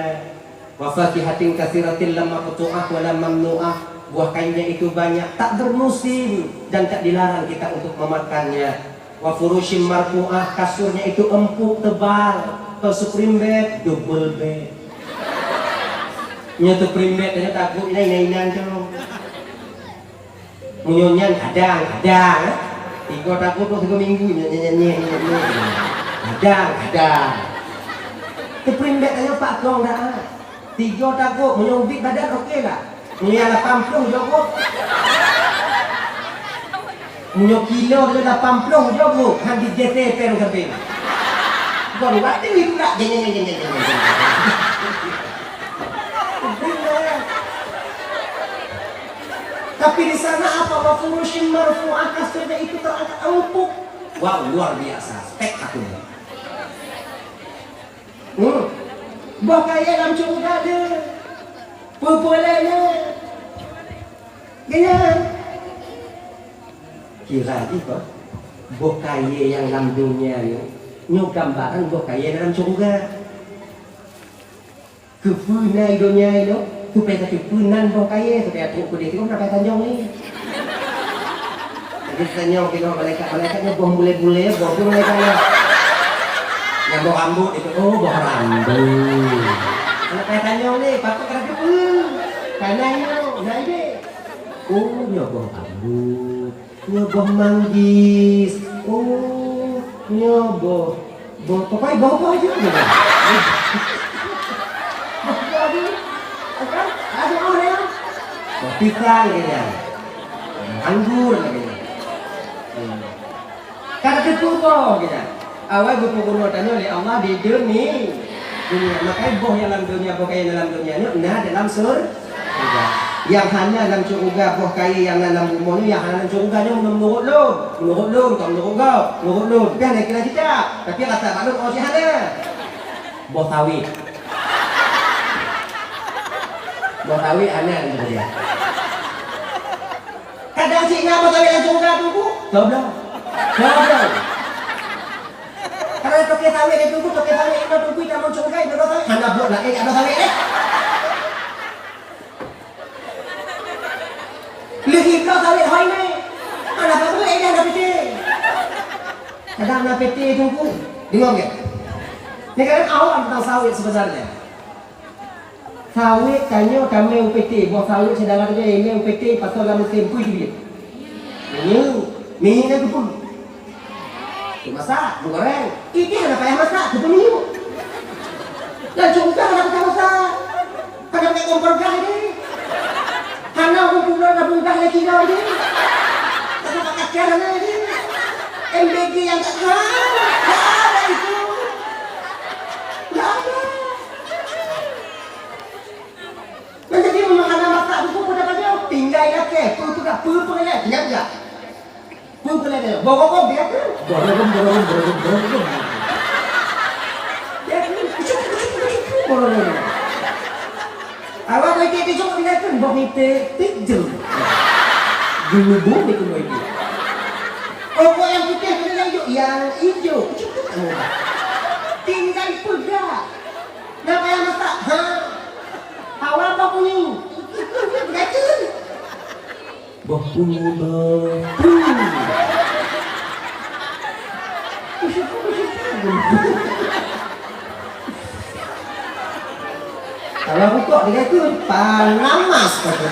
wa fakihatin katsiratin la maqtu'ah wa la mamnu'ah. Buah kayunya itu banyak, tak bermusim dan tak dilarang kita untuk memakannya. Wa furusyim marfu'ah, kasurnya itu empuk tebal. Kalau spring bed, double bed. Nyoe spring bed, nyoe takot inan-inan tu. Meunyoe nyan kadang, kadang, eh. Tiga takot tu tiga minggu, nyan, nyan, nyan, nyan, nyan, nyan. Kadang, kadang. Spring bed aja pak kong dah. Tiga takot, meunyoe ubit badan okey lah. Meunyoe lapan ploh jok. Meunyoe kilo tu lapan ploh jok, han di jete pen sabe. Kon waktu itu nak jeng, jeng, jeng, jeng, jeng, jeng. Tapi di sana apa? Wa furusyim marfu'ah, kasurnya itu terangkat empuk. Wow, luar biasa, spektakuler. Hmm. Boh kayèe lam syeuruga deuh. Peue-peue lé nyoe? Geuhnyan. Kira jih, boh. Boh kayèe nyang lam donya nyoe, nyoe gambaran boh kayèe lam syeuruga. Keupeue na i donya nyoe? Supaya tateupeue nan boh kayèe, supaya trok keudeh, teuka na payah tanyong lé. Jadi tanyong keunoe malaikat, malaikat nyoe boh bulèe-bulèe, boh tu malaikat nyoe. Nyang boh rambôt itu, oh, boh rambôt. Hana payah tanyong lé, patôt ka teupeue. Kana nyoe, na idéh. Oh, nyoe boh rambôt. Nyoe boh manggis. Oh, nyoe boh, boh, pokoknya boh-boh aja gitu. Boh-boh aja. Kan? Ada orang yang boh pisang gitu. Anggur gitu. Hmm. Kada teupeue boh gitu. Awai geupeurunoe tanyoe lé Allah di deuni-, dunia. Makanya boh nyang lam dunia, boh kayèe nyang lam dunia nyoe na dalam sur-, syeuruga. Nyang hana lam syeuruga, boh kayèe nyang na lam bumoe nyoe, nyang hana lam syeuruga nyoe meunurot lôn. Meunurot lôn, kon meunurot gob. Meunurot lôn. Tapi hana kira kitab. Tapi rasa bak lôn, oh, cit hana. Boh sawét. Boh sawét hana lam syeuruga. Kadang cit na boh sawét lam syeuruga tu, Bu. Goblok. Goblok. Kadang toke sawét tu, Bu, toke sawét inoe tu, Bu, tamong syeuruga, inoe sawét. Hana buet laén, ada sawét, eh. Leuh ibloe sawét hôi mé. Hana buet, eh, dah ada piti. Kadang na piti tu, Bu. Dengar ke? Ni kan awak tentang sawét sebenarnya. Sawét tanyoe tamé u pete, boh sawét syedara tanyoe imé u pete, pasoe lam musém, peue jeuet? Minyeuk. Minyeuk nyan keupeue? Keu masak, keu goreng. Idéh hana payah masak, keupeue minyeuk? Lam syeuruga hana payah masak. Hana payah kompor gas idéh. Hana ureueng tulo tabung gas lé kilo idéh. Hana payah kaca hana idéh. M B G nyang that hana, hana itu. Hana. Nah, jadi, meunyoe hana masak buku, peue tapajoh? Tinggai lakèe, peue peugah, peue peugah, tinggai peugah. Peue peugah, boh rogom, biasa. Boh rogom, boh rogom, boh rogom, boh rogom. Awak kau ikek tijok di dalam boh nite tijok. Geulubung itu boh ikek. Pokok yang putih kena yang hijau, yang hijau. Cukup kamu. Tinggal peugah. Nak payah masak. Ha? Hawa apa bunyi? Betul. Boh punyi, boh punyi. Kalau rukok dia tu panamas kata.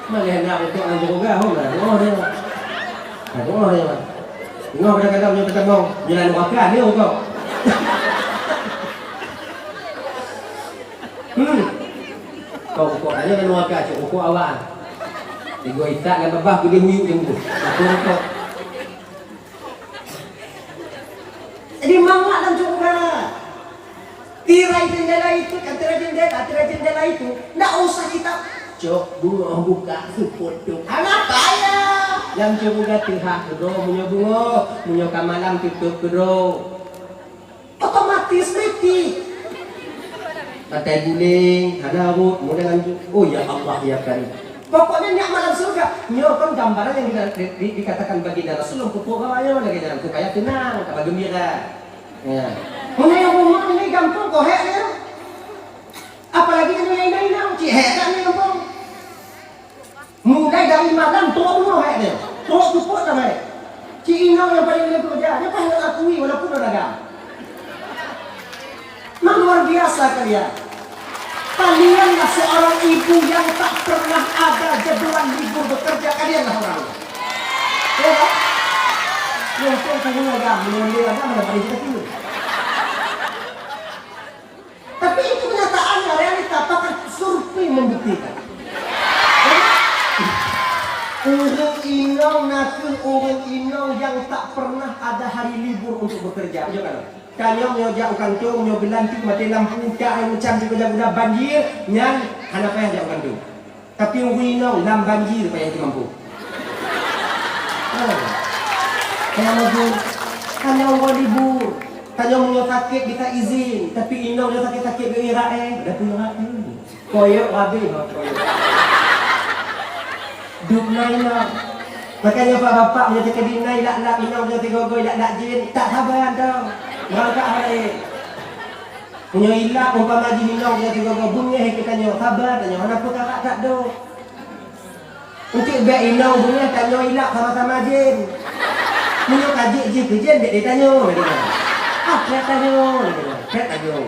Mana nak rukok dengan syurga, hom lah. Oh dia. Aduh dia. Tengok kadang-kadang punya petamong, jalan neraka dia rukok. Hmm. Kau rukok aja lam neraka, cok rukok awak. Tiga isak lam babah, gede huyuk jengku. Aku rukok. Jadi mangat lam cok rukok. Tirai jendela itu, kan tirai jendela, tirai jendela itu, ndak usah kita cok bungoh buka seupôt tu. Hana payah. Lam cok rukok teuhah keudroe, meunyoe bungoh, meunyoe ka malam tutup keudroe. Otomatis mati. Patai guling, hana rot, mudah lanjut. Oh ya Allah ya Karim. Pokoknya nikmat dalam surga. Nyoe kan gambaran yang di, di, dikatakan baginda Rasul untuk pokok awak nyoe lagi dalam supaya tenang, tambah gembira. Ya. Meunyoe rumah ini gampang kohek dia. Apalagi kalau yang inang-inang, cik hek kan ni gampang. Mulai dari malam, trok bunoh hek dia. Trok seupôt dah hek. Cik inong yang paling leueh keureuja, dia payah akui walaupun orang dagang. Memang luar biasa kalian. Kalianlah seorang ibu yang tak pernah ada jadwal libur bekerja, kalianlah orang. Ya, kan? Yang pun kamu agam, menonton agam, mana paling kita pilih. Tapi itu kenyataannya, realita, bahkan survei membuktikan. Ureueng inong nakeuh ureueng inong nyang tak pernah ada hari libur untuk bekerja. Betul kan? Tanyoe nyoe jak u kantong, nyoe geulantik maté lampu, tak macam juga banjir, nyan hana payah jak u kantong. Tapi ureueng inong lam banjir payah teumampôh. Ha. Payah laju. Tanyoe ngon libur. Tanyoe meunyoe sakét bisa izin, tapi inong nyoe sakét-sakét geuirak, eh, dah peuirak, hmm. Koyok habéh, ha, koyok. Dup na inong. Makanya bapak-bapak meunyoe teukeudi na ilak-lak inong nyoe sigoe-goe ilak-lak jén, tak saban tau. Meurangkak hai. Meunyoe ilak umpama jih inong nyang sigoe-goe beungéh keu tanyoe, saba tanyoe, hana peukara that deuh. Eunteuk bèk inong beungéh tanyoe ilak sama-sama jén. Meunyoe ka jeuet jih keu jén, bèk lé tanyoe, lagèe nyan. Ah, bèk tanyoe, lagèe nyan. Bèk tanyoe.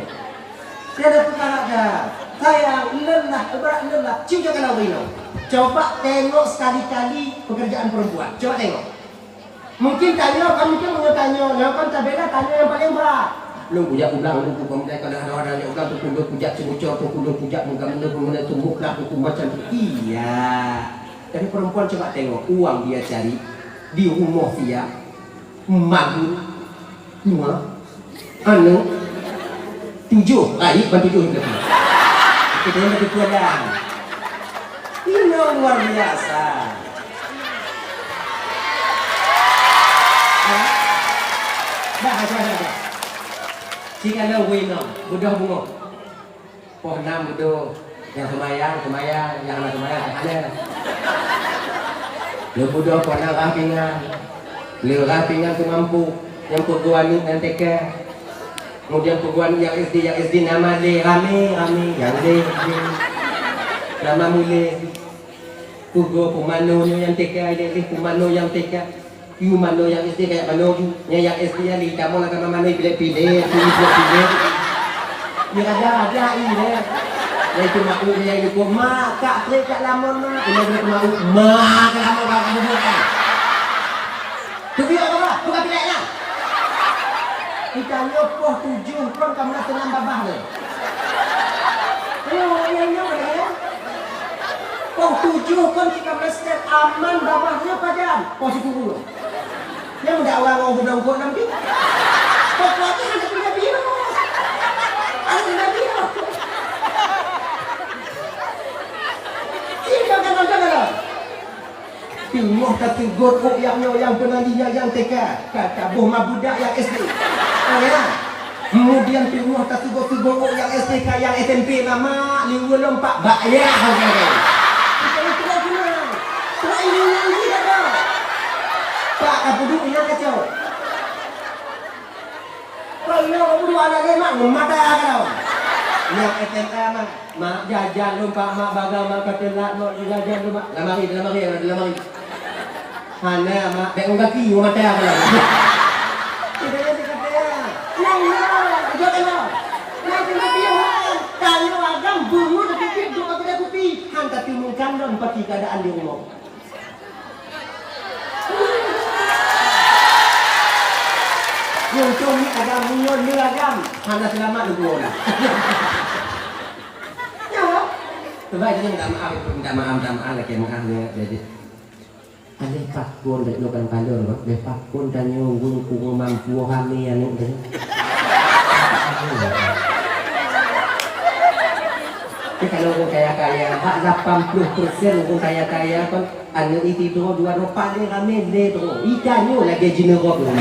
Tiada peukara that. Sayang, lelah, ibarat lelah. Cium jangka lawa inong. Coba tengok sekali-kali pekerjaan perempuan. Coba tengok. Mungkin tanyoe, kan mungkin meunyoe tanyoe, nyoe kan tabela tanyoe nyang paleng brat. Lôn kujak ulang, lôn kujak ulang, lôn kujak seumucor, lôn kujak meugamla, lôn kujak tumbuk lah, lôn macam tu. Iya. Tapi perempuan coba tengok, uang dia cari di rumah dia, magun, dua, Anu, tujoh, ah, ini bukan tujoh ini. Kita yang betul dah. Ini luar biasa. Ya. Dah, dah, dah, dah. Tiga lewat enam, bedah bunga. Poh nam beudôh, nyang seumayang, seumayang, nyang hana seumayang, hana. Lheueh beudôh poh nam rhah pingan. Lheueh rhah pingan teumampôh, nyang peuet geuh aneuk nyang T K. Kemudian peuet geuh aneuk nyang S D, nyang S D nama lé ramé, ramé, nyang lé, lé. Nama mulé. Peuet geuh peumanoe nyoe nyang T K, lé, lé peumanoe nyang T K. Yue manoe nyang S D kayak manoe ju. Nyang, nyang S D nyan lé tamong lam kama manoe pilek-pilek, pilek-pilek. Nyang ada, ada i deh. Nyang itu mak u nyang itu mak, kak trek kak lamon mak. Ini dia mak u, mak kak lamon kak lamon mak. Tu dia apa? Bukan pilek lah. Kita nyoe poh tujoh kon ka meulah seunang babah lé. Oh, nyang nyoe lé. Poh tujoh kon cit ka meulah seunang aman babah nyoe pajan. Poh sikureueng. Nyang dak urang ngon gudong kok nam pih. Pokok tu ada punya biru. Ada punya biru. Sini makan nonton dalam. Teungoh tateugot ôk nyang nyoe nyang peunali nyang, nyang T K. Ka, ka boh ma budak nyang S D. Oh, ya. Kemudian tuwoe tasuboh-suboh nyang S D K, nyang S M P, mama, liweue lom pak bak ya. Kita itu lagi mah. Tuh ini yang ini ada. Pak, apa dulu yang kacau? Kalau dulu anak dia mak mata kalau. Yang S M A mah, mak jajan lom pak, mak baga mak katelak, mak jajan lom mak. Lamari, lamari, lamari. Hana, mak, bèk ngon gaki, ngon mata aku lah. Kita yang dikata ya. Nah, ya, jawab ya. Nah, kita dia, tanyoe agam, bungut, tapi duduk aku dah kupi. Han, tapi mungkan don pati keadaan di rumah. Untung ni agam, munyun ni agam. Hana selamat lu gua. Ya. Sebab itu minta maaf, minta maaf, minta maaf lagi, maaf ni. Jadi, Aléh pakon dek nyoe kan kalon, Bang. Aléh pakon tanyoe ureueng kureueng mampu ramé aneuk teuh. Tapi kalau ureueng kaya-kaya, bak lapan puluh persen ureueng kaya-kaya kon aneuk sidroe dua droe paléng ramé lé droe. Ih tanyoe lagèe jineurop nyoe.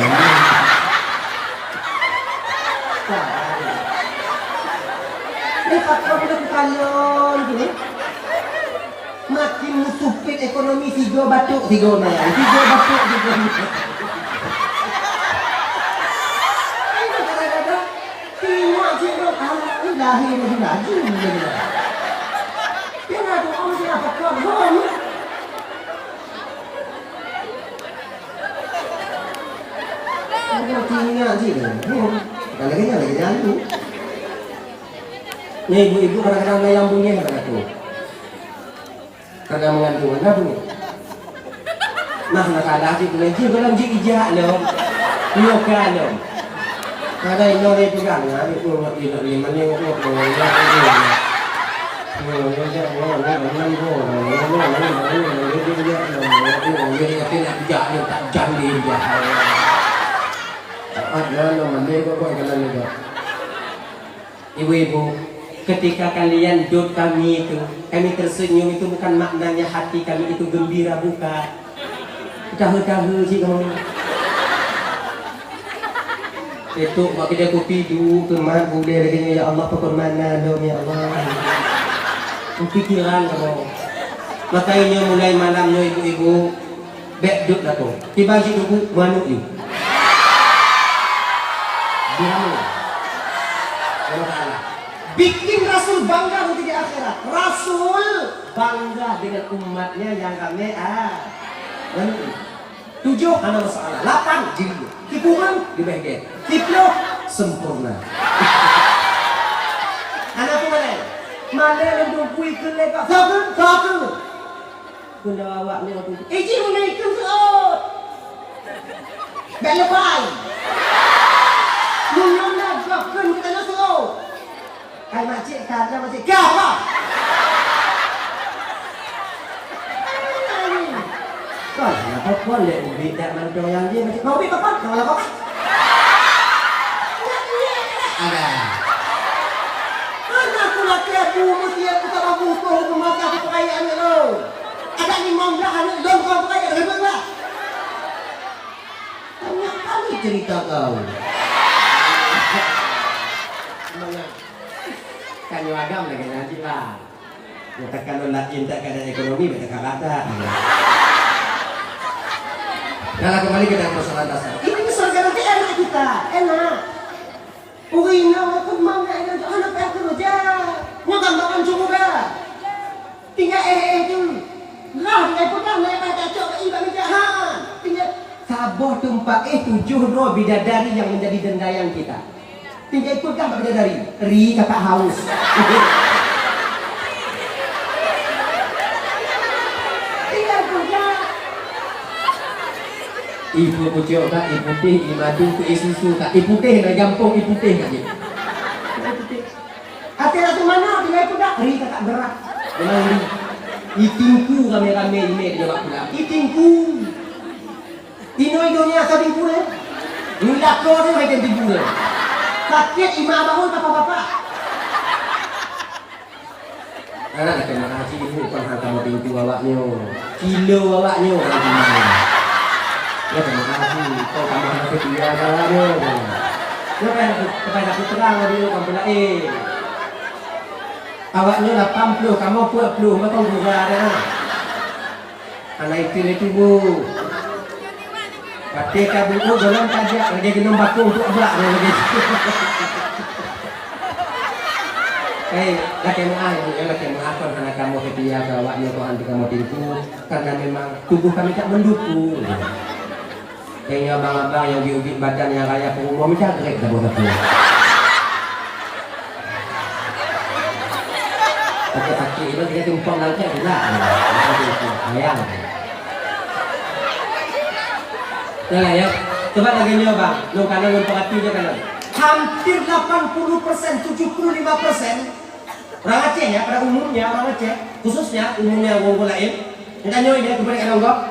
Aléh pakon dek kalon keunoe. Makin meusupet ekonomi, sigoe batuk, sigoe meunan, sigoe batuk, sigoe meunan. Ini kadang-kadang tengok cik Rom, alah, ni lahé laju, laju. Dia nak doa mesti apa kuat, Rom. Tengok cik Rom, Rom. Bukan lagi, lagi jalan tu. Ni ibu-ibu kadang-kadang na nyang beungéh bak aku. Karena mengandung anak pun. Nah, nak kalah cit, boleh jih, belum jih ijak lom. Nyoka lom. Ada ino dia pegang, ya, dia pun nak dia nak dia mana, nak dia nak dia. Ibu-ibu, ketika kalian dot kami itu, kami tersenyum itu bukan maknanya hati kami itu gembira, bukan. Tahe-tahe cit kamoe. Teutôk bak keude kupi, duek keumat, bulèe lagèe nyoe, "Ya Allah, pakon mana lom, ya Allah?" Peupikiran kamoe. Maka nyoe mulai malam nyoe, ibu-ibu, Bèk dot lakoe. Kiban cit duku, manok nyoe. Diam. Allah Taala. Bikin Rasul bangga nanti di akhirat. Rasul bangga dengan umatnya yang ramai, ah. Manok nyoe. Tujoh, hana masalah. Lapan, jeli. Sikureueng, leubeh gèt. Siploh, sempurna. Hana peue malèe. Malèe lôn dum pui keu lé kak. Sakeue, sakeue. Keunoe awak nyoe tu, "Eh, jih meunyoe ikheun seuôt." Bèk leubèh. Meunyoe na gob kheun geutanyoe seuôt. Hai makcik, ka na makcik. Ka apa? Kon, kenapa kon lé ubit dak mantong nyang jih, makcik? Mau ubit apa? Mau apa? Ada. Hana kulakèe bu meusiab keu saboh bungkôh rumoh makan keu peuraya aneuk lôn. Adak limong blaih aneuk lôn kon peuraya, ribot lah. Banyak kali cerita kau. Semangat. Kan nyoe agam lagèe nyan cit lah. Nyatakan lôn laén tak keadaan ekonomi, bèk teuka rata. Nah, kembali ke dalam persoalan dasar. Ini persoalan enak kita, enak. Ureueng inong aku mang na inong hana payah keureuja. Nyoe gambaran syeuruga. Tinggai éh-éh tu. Lah tinggai peugah, na payah tacok bak ié bak mita, ha. Tinggai saboh teumpat éh tujoh droe bidadari nyang menjadi dendayang kita. Tinggai peugah bak bidadari, "Ri, kakak haus." Tinggai peugah. Ié pucôk ka, ié putéh, ié madu, ié susu ka. Ié putéh na gampông, ié putéh ka jih. Até rasa mana tinggai peugah, "Ri, kakak berat." Memang ri. Ié tingku ramé-ramé imé di Jabak Pulang. Ié tingku. Inoe donya asa tingku deh. Nilako deh, hai tingku deh. Sakét ié mak bangun bapak-bapak. Anak keuneuk haji ibu kon hana tamong pintoe awak nyoe. Kilo awak nyoe hana tamong. Ya keuneuk haji, kon tamong hana setia awak nyoe. Nyoe kan, teumpat aku terang laju, kan pula, eh. Awak nyoe lapan ploh, kamoe peuet ploh, maka gura dah. Anak itu ni tubuh. Pakai ka buku, golom tajak, lagi genong bakong tu abrak dia lagi. Eh, lakée meu'ah, ibu, ya, lakée meu'ah, kon hana kamoe seutia keu awak nyoe, kon hana kamoe tipu, karena memang tubuh kami tak mendukung. Kayaknya abang-abang nyang ubit-ubit badan nyang raya peurumoh mita grek saboh sapeue. Pakai-pakai itu dia tumpang langkah pula. Sayang. Dah lah ya. Coba lagi nyoe bang. Nyoe kanan nyoe perhati je kanan. Hampir lapan puluh persen, tujuh puluh lima persen Orang Aceh ya, pada umumnya orang Aceh, khususnya umumnya ureueng-ureueng laén, tanyoe dia keubeuet lam gob.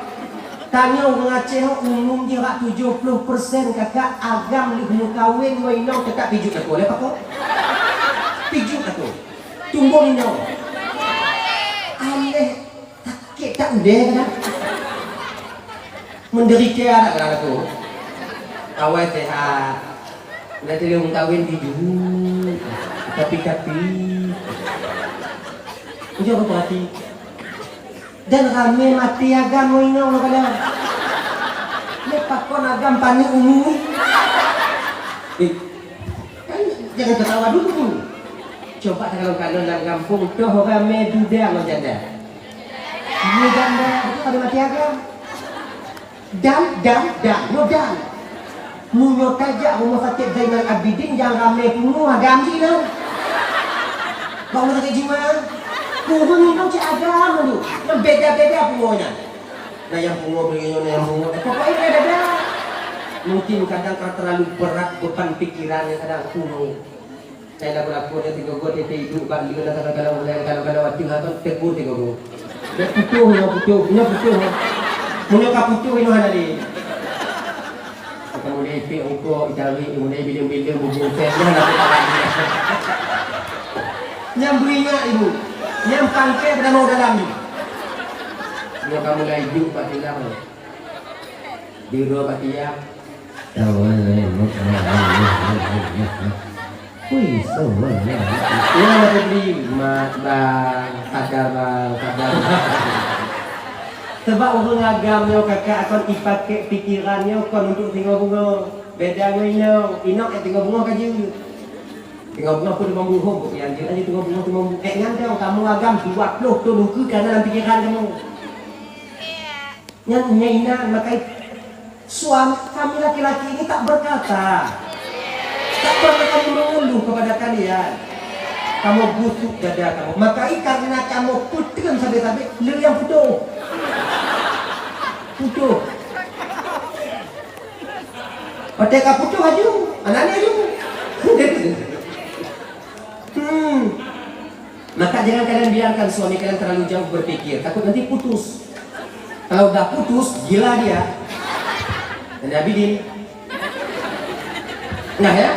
Tanyoe ureueng Aceh umum jih bak tujoh ploh persen kakak agam lheueh meukawen ngon inong teutab pijuet lakoe. Lé pakon? Pijuet lakoe. Tumbong inong. Aléh Sakét that udée kan? Menderita that kan aku. Awai sehat. Nanti dia meukawen di juru. Tapi-tapi. Ujung aku perhati. Dan ramé maté agam ngon inong kadang. Ni pakon agam panik umu. Eh, kan jangan ketawa dulu. Coba kalau-kalau lam gampông toh ramé duda ngon janda. Nyoe dan dah, beutôi pada maté agam. Dan, dan, dan, nyoe dan. Meunyoe tajak rumoh sakét Zainal Abidin nyang ramé pungoh agam jih nyan. Bak rumoh sakét jiwa. Pungoh nyoe cit agam tu. Nyan beda-beda pungoh nyan. Na nyang pungoh beurinyoe, na nyang pungoh. Eh, pokoknya beda-beda. Mungkin kadang karena terlalu berat beban pikiran yang kadang pungoh. Saya lagu-lagu dia tiga gol, dia hidup bak dia, kadang-kadang, kadang-kadang waktu ha, kan, tegur tiga gol. Dia putus, dia putus, dia putus. Punya ka putus, ini hana dia. Kita mulai ipik ukur, itarik, mulai bilang-bilang, bubung teh, dah nak ketawa dia. Nyang beringat ibu. Nyang pangkai pada mau dalam ni. Dia kamu dah hidup, Pak Tilang. Di dua bak tiang. Ui, soe nyan? Ya, Febri, mat bang, kada bang, kada bang. Sebab ureueng agam nyoe kakak kon ipakék pikiran nyoe kon untuk singoh beungoh. Beda ngon inong, inong ék singoh beungoh ka jeuet. Singoh beungoh pun limong boh, bukan jeuet aja singoh beungoh, limong boh. Ék nyan dong, kamoe agam dua ploh thon ukeue ka na lam pikiran kamoe. Nyan, nyan inan, makanya suami kami laki-laki ini tak berkata. Tak pernah kami mengeluh kepada kalian. Kamu busuk dada kamu. Makanya karena kamu puteng sabe-sabe, le nyang putuh. Putuh. Watée ka putuh aju, aneuk ni aju. Hmm. Maka jangan kalian biarkan suami kalian terlalu jauh berpikir, takut nanti putus. Kalau udah putus, gila dia. Jadi Abidin. Nah ya.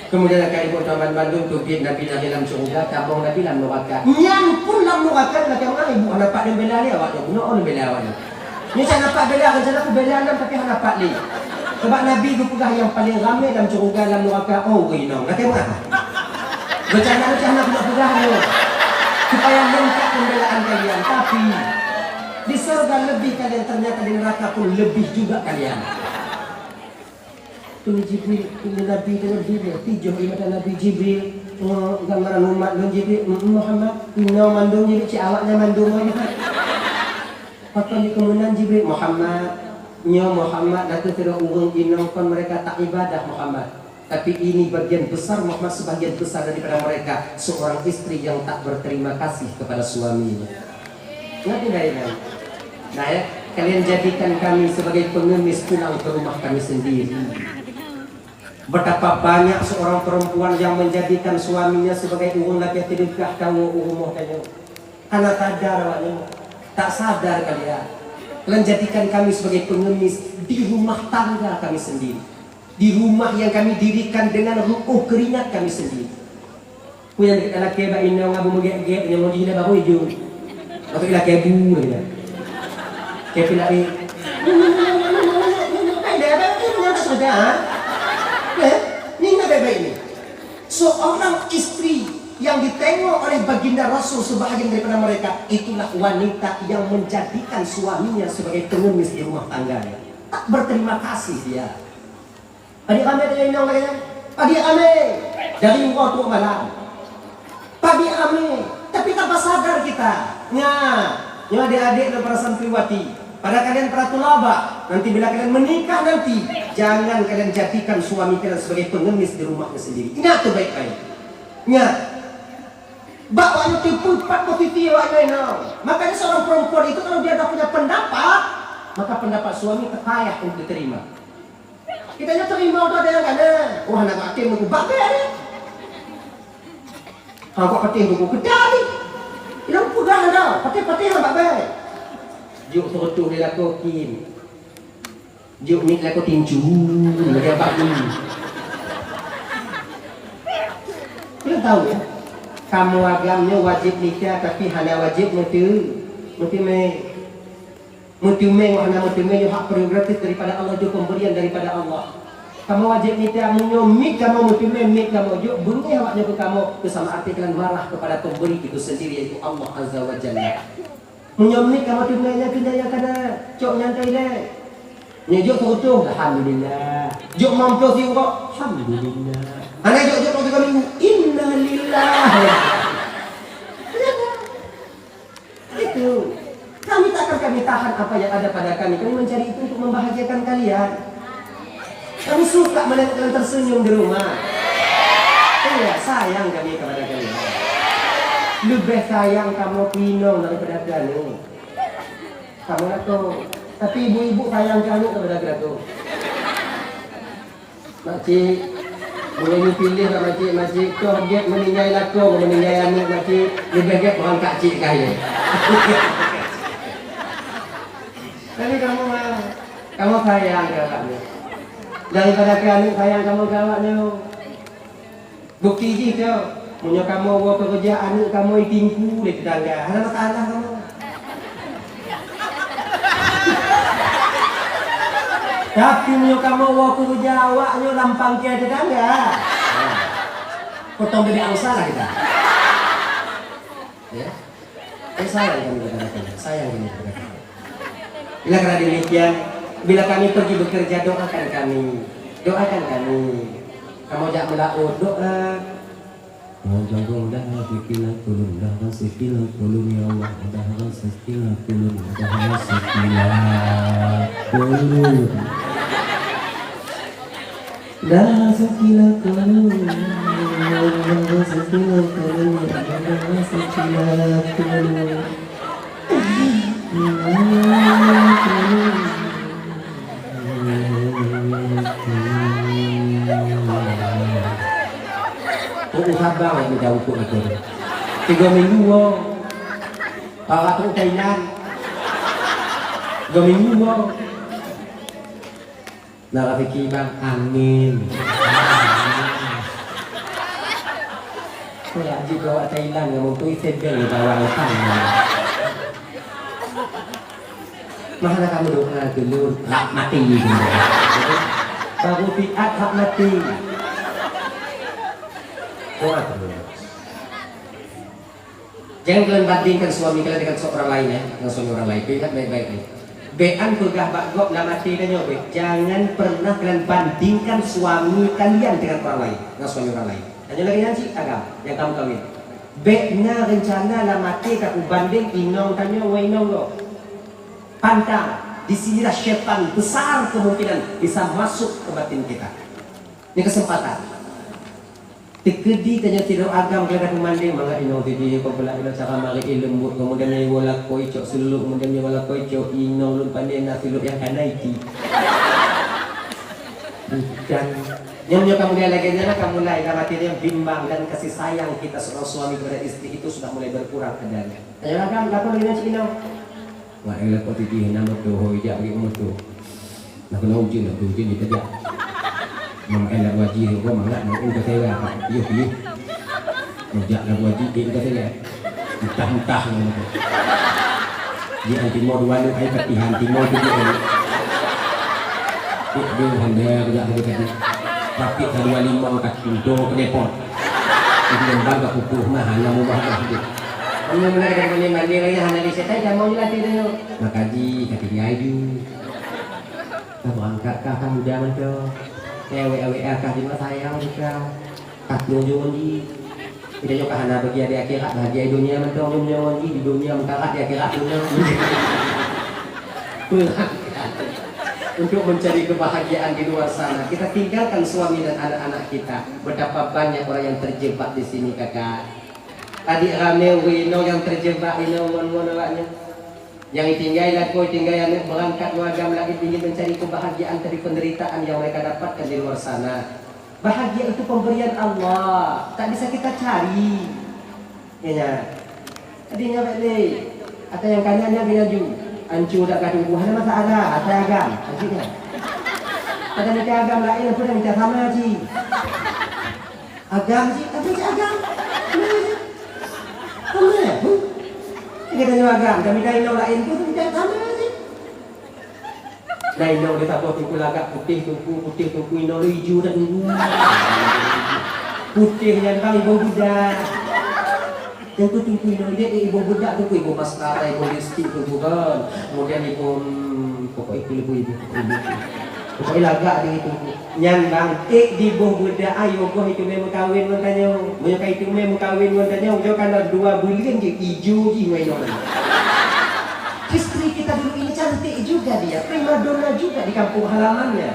Kemudian akan ibu teman bandum tubit Nabi Nabi lam syurga, tabong Nabi lam neraka. Nyan pun lam neraka, kata orang ibu anak pak dia bela dia awak tu, bunuh orang bela awak tu. Nyoe cara pat bela, rencana ku bela lom, tapi hana pat lé. Sebab Nabi geupeugah nyang paleng ramé lam syeuruga lam neuraka, oh, ureueng inong. Nah, tengok ah. Rencana macam hana guna peugah nyoe. Supaya lengkap pembelaan kalian. Tapi, di syeuruga lebih kalian, ternyata di neraka pun lebih juga kalian. Teuh Jibril, teuh Nabi, teuh Nabi, teuh Jibril, teuh Jibril, eh, gambaran umat lôn Jibril, mm, Muhammad, inong mandum Jibril, cit awaknyan mandum Muhammad. Pakon jikeuh meunan Jibril, Muhammad, nyoe Muhammad, na kheueh sidroe ureueng inong kon mereka tak ibadah Muhammad. Tapi ini bagian besar Muhammad, sebagian besar daripada mereka, seorang istri yang tak berterima kasih kepada suaminya. Ngerti nggak ini? Nah ya, kalian jadikan kami sebagai pengemis pulang ke rumah kami sendiri. Betapa banyak seorang perempuan yang menjadikan suaminya sebagai ureueng lagèe teudeukah tawoe u rumoh tanyoe. Hana sadar awaknyan. Tak sadar kalian. Kalian jadikan kami sebagai pengemis di rumah tangga kami sendiri. Di rumah yang kami dirikan dengan ru'uh keringat kami sendiri. Peue nyang lakèe bak inong abu meugèk-gèk nyang lôn jih dah baru ijong. Maksud lakèe bu lagèe nyan. Kèe pih lari. Hai dah, abang tu nyang tak sudah, ha? Eh? Baik ini. Seorang istri yang ditengok oleh baginda Rasul sebahagian daripada mereka, itulah wanita yang menjadikan suaminya sebagai pengemis di rumah tangganya. Tak berterima kasih dia. Padit ramé tanyoe inong lagée nyan. Padit ramé dari uroe trok malam. Padit ramé, tapi tanpa sadar kita. Nah, nyoe adik-adik dan para santriwati, pada kalian para tulaba, nanti bila kalian menikah nanti, jangan kalian jadikan suami kalian sebagai pengemis di rumahnya sendiri. Ingat tu baik-baik. Ingat. Bak awaknyan teupeu pat posisi awaknyan inong. Makanya seorang perempuan itu kalau dia dah punya pendapat, maka pendapat suami tak payah untuk diterima. Kita nyoe teurimong tu ada nyang kana. Wah, aneuk batem nunggu babeh ni. Ha, kok patéh nunggu keudali. Ilong peugah dah, patéh-patéh ngon babeh. Jok seureutôh lé lakoe kin. Jok miet lakoe tincu, lagée abah ni. Kalian tahu ya? Kamoe agam nyoe wajéb nikah, tapi hana wajéb meuteu-, meuteumé. Meuteumé ngon hana meuteumé nyoe hak prerogatif daripada Allah, jeuet pemberian daripada Allah. Kamoe wajéb mita, meunyoe miet kamoe meuteumé, miet kamoe jok, beungéh awaknyan keu kamoe, keu sama arti kalian marah kepada pemberi itu sendiri, yaitu Allah Azza wa Jalla. Meunyoe miet kamoe teumé, nyan keuh nyang kana, cok nyan ka ilée. Nyoe jok seureutôh, alhamdulillah. Jok limong ploh siuroe, alhamdulillah. Hana jok, jok tiga minggu, innalillah. Itu. Kami tak akan kami tahan apa yang ada pada kami. Kami mencari itu untuk membahagiakan kalian. Kami suka melihat kalian tersenyum di rumah. Iya, sayang kami kepada kalian. Lebih sayang kamoe keu inong daripada kalian. Kamoe lakoe. Tapi ibu-ibu sayang keu aneuk daripada kalian. Makcik, meunyoe piléh bak makcik, makcik, toh gét meuninggai lakoe, meuninggai aneuk makcik, leubeh gét beurangkat cit kayée. Tapi kamoe, kamoe sayang keu awaknyoe. Daripada keu aneuk sayang kamoe keu awaknyoe. Bukti jih toh, meunyoe kamoe woe keureuja aneuk kamoe itingku lé tetangga, hana masalah kamoe. Tapi meunyoe kamoe woe keureuja awaknyoe lam pangkai tetangga, potong bebek angsa lah kita. Ya. Eh, sayang kami kepada kalian, sayang kami kepada kalian. Bila karena demikian, bila kami pergi bekerja, doakan kami. Doakan kami. Kamoe jak meulaôt, doa. Dah jago, dah rezeki lam kulun, dah rezeki lam kulun, ya Allah, dah rezeki lam kulun, dah rezeki lam kulun. Dah rezeki lam kulun, dah rezeki lam kulun, dah rezeki lam kulun. Oh, sabar ya, minta ukut aku. Tiga minggu, oh. Para tu Thailand. Tiga minggu, oh. Nah, rezeki bang, amin. Kau ya, jika awak Thailand, kamu tu isi bel di bawah utang. Mahana kamu doa dulu, hak mati. Baru fiat hak mati. Doa dulu. Jangan kalian bandingkan suami kalian dengan seorang lain, ya, dengan suami orang lain. Ingat baik-baik ni. Bék an peugah bak gob lam até tanyoe bék. Jangan pernah kalian bandingkan suami kalian dengan orang lain, dengan suami orang lain. Tanyoe lagée nyan cit agam nyang kamu kawin. Bék na reuncana lam até ka kubandeng inong tanyoe ngon inong gob. Pantang, di sinilah syaitan besar kemungkinan bisa masuk ke batin kita. Ini kesempatan. Teukeudi tanyoe sidroe agam geudah meumandeng mangat inong sideh, peubeulah inong cara marit leumbot, kemudian nyoe woe lakoe cok seululok, kemudian nyoe woe lakoe cok inong lôn pandai na seululok nyang kana iti. Bukan. Nyoe, nyoe kamoe lagée nyan ka mulai lam até nyan bimbang dan kasih sayang kita seorang suami kepada istri itu sudah mulai berkurang adanya. Tanyoe agam, lakoe lagée nyan cit inong. Mak, eh, lakoe titi hana moto, ho ijak bagi moto. Nak kena ujeuen, nak ujeuen dia kejap. Mak, eh, lakoe haji, ho mangat, nak ujeuen kata ya, Pak. Iya, iya. Ijak lakoe haji, dia kata ya. Entah-entah, nak kata. Di anti mau dua ni, ai, Fatihah, anti mau tu dia. Dia, dia, hana, kejap, kejap, kejap. Tapi ka dua lima ka pintoe keuneupot. Jadi lembang ka putôh mah hana mubah dah tu. Kamu mana kata mandi-mandi lagi hana di setan kamu je latih tu. Maka ji ka tinggai ju. Ka berangkat kah ka muda mantong. Ka awet-awet kah di rumah sayang juga. Ka tujuh ji. Kita juga hana bagi di akhirat, bahagia di dunia mantong, dunia ji, di dunia meukarat, di akhirat dunia. Berangkat. Untuk mencari kebahagiaan di luar sana, kita tinggalkan suami dan anak-anak kita. Betapa banyak orang yang terjebak di sini, kakak. Tadi ramé ureueng inong yang terjebak inong ngon-ngon awaknyan. Nyang tinggai lakoe, tinggai aneuk berangkat ngon agam laén ingin mencari kebahagiaan dari penderitaan yang mereka dapatkan di luar sana. Bahagia itu pemberian Allah, tak bisa kita cari. Ya, ya. Jadi nyan bèk lé. Ata nyang ka nyan, nyan geuh laju. Ancu dak ka tuboh, hana masalah, ata agam, ancu nyan. Ata minta agam laén, aku dah minta sama ji. Agam ji, tapi ji agam. Sama ji. Sama ji. Sama ji. Kita nyoe agam, kami dari nyoe laén pun kita sama ji. Nah, inong di saboh teungku lagak putéh teungku, putéh teungku, inong lôn ijo dak teungku. Putéh nyan bang iboh budak. Teungku, teungku inong idéh, eh, iboh budak teungku, iboh maskara, iboh lipstik teungku kan. Kemudian iboh, hmm, pokok itu iboh, iboh, iboh. Pokok lagak di teungku. Nyan bang, eh, diboh budak, ayo boh itu mé meukawen ngon tanyoe. Meunyoe ka itu mé meukawen ngon tanyoe, ujoe kan dua buleuen jih ijo jih ngon inong. Istri kita dulu ini cantik juga dia, primadona juga di kampung halamannya.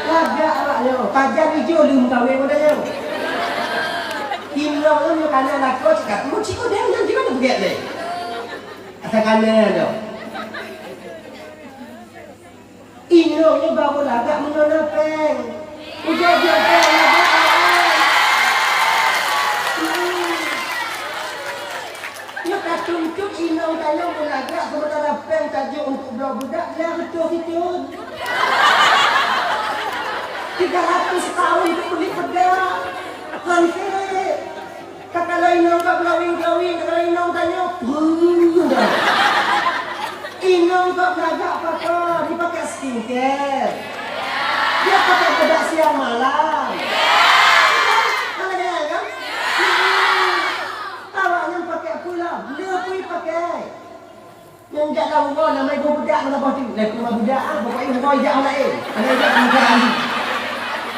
Lagak awak nyoe, pajan ijo lom kawin muda nyoe. Inong nyoe kana lakoe cakap, "Mu cik udeng nyan di mana bugét lé?" Asa kana nyoe. Inong nyoe baru lagak meunyoe na péng. Ujoe jeuet péng lagak awai. Hmm. Nyoe ka tuntut inong tanyoe meulagak, sementara péng tajok untuk bloe budak, lhèe reutôh situ. Tiga ratus tahun untuk beli bedak. Hansé. Ka kalau inong ka glowing-glowing, ka kalau inong tanyoe, peuh, dah. Inong ka lagak pakai, dipakai skincare. Dia pakai bedak siang malam. Kan? Mana dia, kan? Awak nyan pakai pula, dia pun pakai. Nyang jak lam uroe nama ibu budak ngon abah tu. Lah tu budak ah, pokok ibu boy jak lain. Anak jak bukan.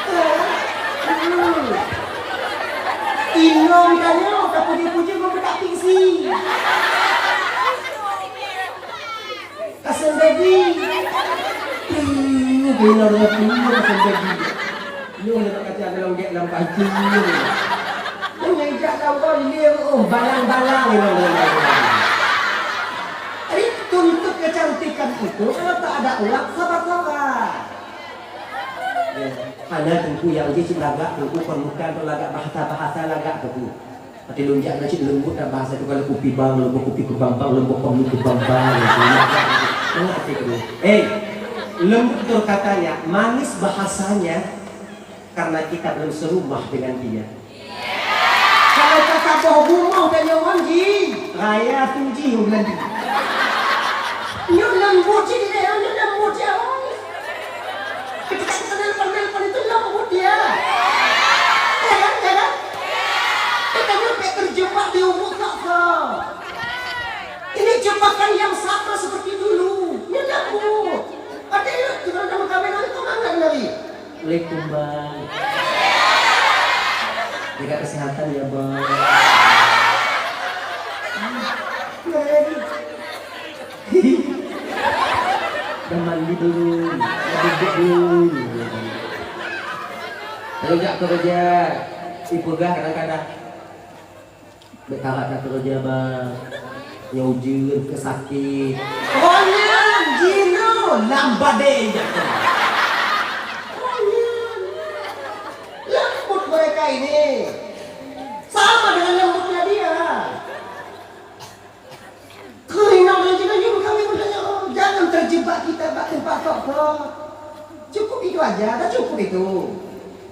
Hmm. Inong tanyoe tapuji-puji ibu budak fiksi. Kasem baby. Hmm, inong dengan tu kasem baby. Nyoe nak kata dalam gek lam baju. Nyoe jak lam gol dia, oh, balang-balang nyoe. Jadi tuntut kecantikan itu kalau tak ada uang sabar-sabar. Ya, hana teungku nyang jih cit lagak teungku kon bukan tu lagak bahasa-bahasa lagak teungku. Tapi lôn jak na cit lembut dah bahasa tu kalau kupi bang, lembut kupi kebang bang, lembut kupi kebang bang. Mana hati tu? Eh, lembut betul katanya, manis bahasanya, karena kita belum serumah dengan dia. Kalau ka saboh bumoe tanyoe ngon jih, raya tu jih ngon jih. Nyoe lembut jih, nyoe lembut jih. Ketika kita nelpon-nelpon itu lembut dia. Ya kan? Ya kan? Kita nyoe terjebak di umur tak sah. Ini jebakan yang sama seperti dulu. Nyoe lembut. Ada ya, kita udah mengkawin nanti kau mana lagi? Assalamualaikum, Bang. Jaga kesehatan ya, Bang. Dah mandi belum? Dah duduk belum? Kalau jak kerja, dipeugah kadang-kadang. Bèk karat that keureuja, Bang. Nyoe ujeuen keu sakét. Oh, nyan jinoe lam badé jak. Oh, nyan. Lembut mereka ini. Sama dengan lembutnya dia. Keuinong lé jinoe yue meukawen ngon tanyoe, jangan terjebak kita bak teumpat kok-kok. Cukup itu aja, dah cukup itu.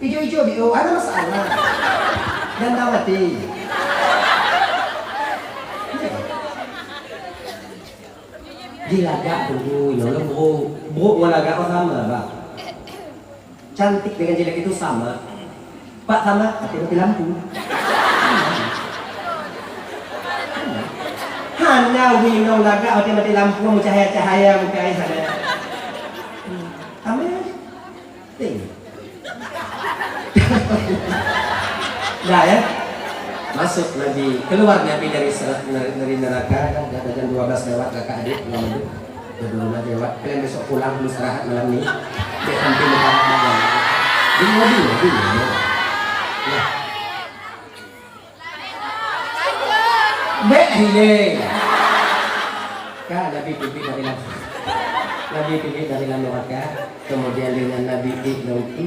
Ijo-ijo biôh, hana masalah. Dan dawati. Jilagak tu, ya Allah, brôk. Brôk ngon lagak sama, Bang. Cantik dengan jelek itu sama. Pak sama, tapi mati lampu. Hana winong lagak, tapi mati lampu, cahaya-cahaya muka ai sana. Sama. Ting. Dah ya. Masuk Nabi, keluar Nabi dari sera-, dari, dari neraka, dah, dah jam dua belas lewat, kakak adik, Muhammad. Jam dua belas lewat. Kalian besok pulang, istirahat malam ni. Dia sampai lebaran malam. Bingung, bingung, bingung. Ya. Bèk hiléng. Kan Nabi teubiet dari lam, Nabi teubiet dari lam neraka. Kemudian dengan Nabi di longki.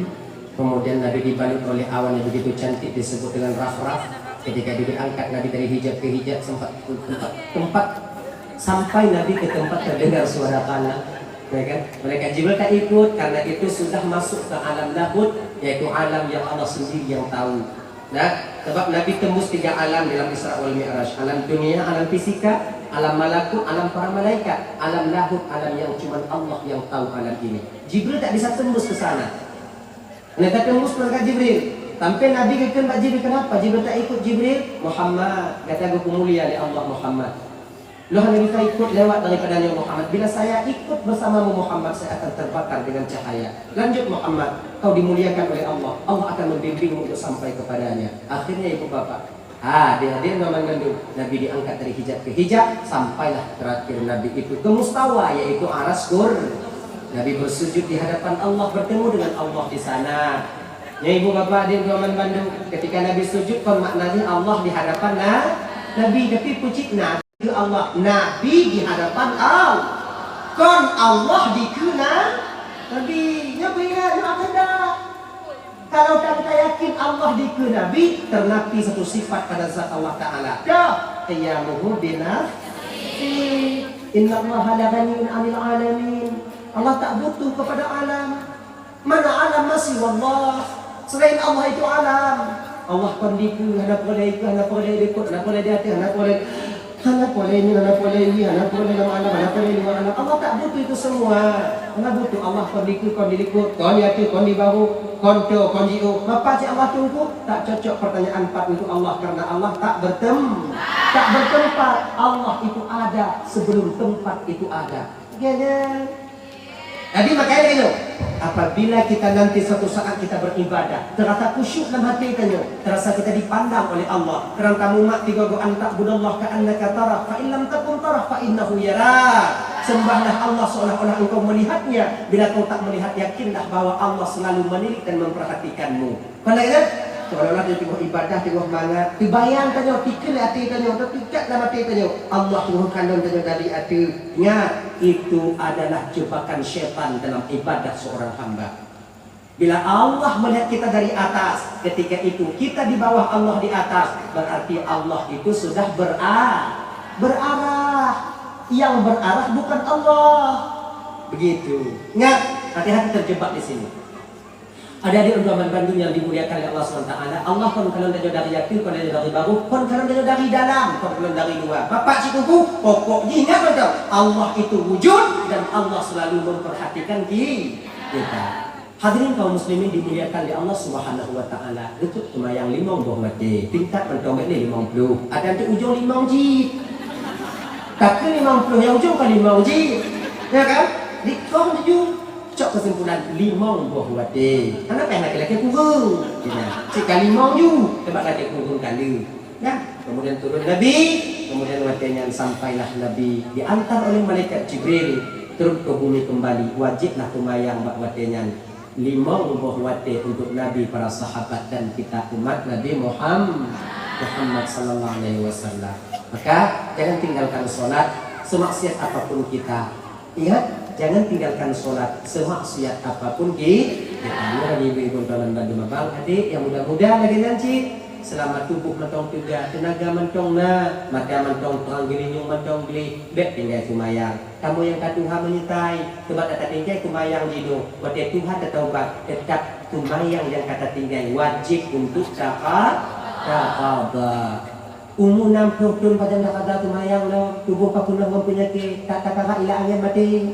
Kemudian Nabi dibalut oleh awan yang begitu cantik disebut dengan rafraf. Ketika itu diangkat Nabi dari hijab ke hijab sempat tempat, tempat sampai Nabi ke tempat terdengar suara tanah. Ya kan? Malaikat Jibril tak ikut karena itu sudah masuk ke alam lahut, yaitu alam yang Allah sendiri yang tahu. Nah, sebab Nabi tembus tiga alam dalam Isra wal Mi'raj. Alam dunia, alam fisika, alam malakut, alam para malaikat, alam lahut, alam yang cuman Allah yang tahu alam ini. Jibril tak bisa tembus ke sana. Nah, tak tembus malaikat Jibril. Sampai Nabi geukheun bak Jibril, "Kenapa Jibril tak ikut Jibril?" "Muhammad, gata geupumulia lé Allah Muhammad." Lôn hana bisa ikut lewat daripada nyoe Muhammad. Bila saya ikut bersamamu Muhammad, saya akan terbakar dengan cahaya. Lanjut Muhammad, kau dimuliakan oleh Allah. Allah akan membimbingmu untuk sampai kepadanya. Akhirnya ibu bapak, ah, dia, dia memang ngandung. Nabi diangkat dari hijab ke hijab, sampailah terakhir Nabi itu ke mustawa, yaitu aras kur. Nabi bersujud di hadapan Allah, bertemu dengan Allah di sana. Ya ibu bapak, dia memang bandum. Ketika Nabi sujud, kon maknanya Allah di hadapan na-, Nabi, tapi puji Nabi. Keu Allah, Nabi di hadapan Allah. Kon Allah dikeue na-, Nabi. Nyoe peuingat, nyoe akhé dah. Kalau tanpa yakin Allah dikeue Nabi, ternafi satu sifat pada zat Allah Ta'ala. Dah, qiyamuhu binafsi. Innallaha la ghaniyyun 'anil 'alamin. Allah tak butuh kepada alam. Mana alam ma siwallah? Selain Allah itu alam. Allah kon dikeue, hana poleh dikeue, hana poleh dikeue, hana poleh di ateueh, hana poleh, hana poleh nyoe, hana poleh nyoe, hana poleh lam alam, hana poleh luwa alam. Allah tak butuh itu semua. Hana butuh Allah kon dikeue, kon dilikot, kon di ateueh, kon di barô, kon toe, kon jiôh. Mapa cit Allah teungku? Tak cocok pertanyaan pat untuk Allah karena Allah tak bertem-, tak bertempat. Allah itu ada sebelum tempat itu ada. Gèt nyan. Jadi makanya gini, apabila kita nanti suatu saat kita beribadah, terasa khusyuk dalam hati kita nyoe, terasa kita dipandang oleh Allah. Karena kamu mak tiga go, "An ta'budallaha ka'annaka tarah, fa in lam takun tarah, fa innahu yarak." Sembahlah Allah seolah-olah engkau melihatnya. Bila kau tak melihat, yakinlah bahwa Allah selalu menilik dan memperhatikanmu. Kon lagèe nyan, seolah-olah tanyoe teungoh ibadah, teungoh mangat. Teubayang tanyoe, tikeue lé até tanyoe, teupikat lam até tanyoe, Allah teungoh kalon tanyoe dari ateueh. Ingat, itu adalah jebakan syaitan dalam ibadah seorang hamba. Bila Allah melihat kita dari atas, ketika itu kita di bawah, Allah di atas, berarti Allah itu sudah bera-, berarah. Yang berarah bukan Allah. Begitu. Ingat, hati-hati terjebak di sini. Adik-adik ulôn bandum nyang dimuliakan lé Allah Subhanahu wa Taala, Allah kon kalon tanyoe dari ateueh, kon kalon dari barô, kon kalon tanyoe dari dalam, kon kalon dari luwa. Bapak cit teungku, pokok jih ingat beutôi, Allah itu wujud dan Allah selalu memperhatikan ki-, kita. Hadirin kaum muslimin dimuliakan lé Allah Subhanahu wa Taala, geukheun seumayang limong boh watèe, tingkat mantong bèk lé limong ploh, adan di ujong limong jih. Takheun limong ploh, nyang ujong ka limong jih. Ya kan? Dikong tujoh. Cok keusimpulan, limong boh watèe. Hana payah lakèe-lakèe kureueng. Cit ka limong ju, teuma lakèe kureueng kali. Nah, kemudian turun Nabi, kemudian watèe nyan sampailah Nabi diantar oleh malaikat Jibril turun ke bumi kembali. Wajiblah seumayang bak watèe nyan. Limong boh watèe untuk Nabi, para sahabat, dan kita umat Nabi Muham-, Muhammad sallallahu alaihi wasallam. Maka, jangan tinggalkan salat, semaksiat apapun kita. Ingat, jangan tinggalkan salat semaksiat apapun ki-, kita. Nyoe ibu-ibu tuan dan bandum abang, adik nyang muda-muda lagèe nyan cit. Selama tubuh mantong teuga, teunaga mantong na, mata mantong trang, geulinyueng mantong gleh, bèk tinggai seumayang. Kamoe nyang ka tuha meunyetai, teuma tatinggai seumayang jinoe, watèe tuha tataubat, teutap seumayang nyang ka tatinggai wajéb untuk taqha-, taqadha. Umu nam ploh thôn pajan taqadha seumayang lom, tuboh ka peunoh ngon peunyakét, tak taqadha ilat angén maté.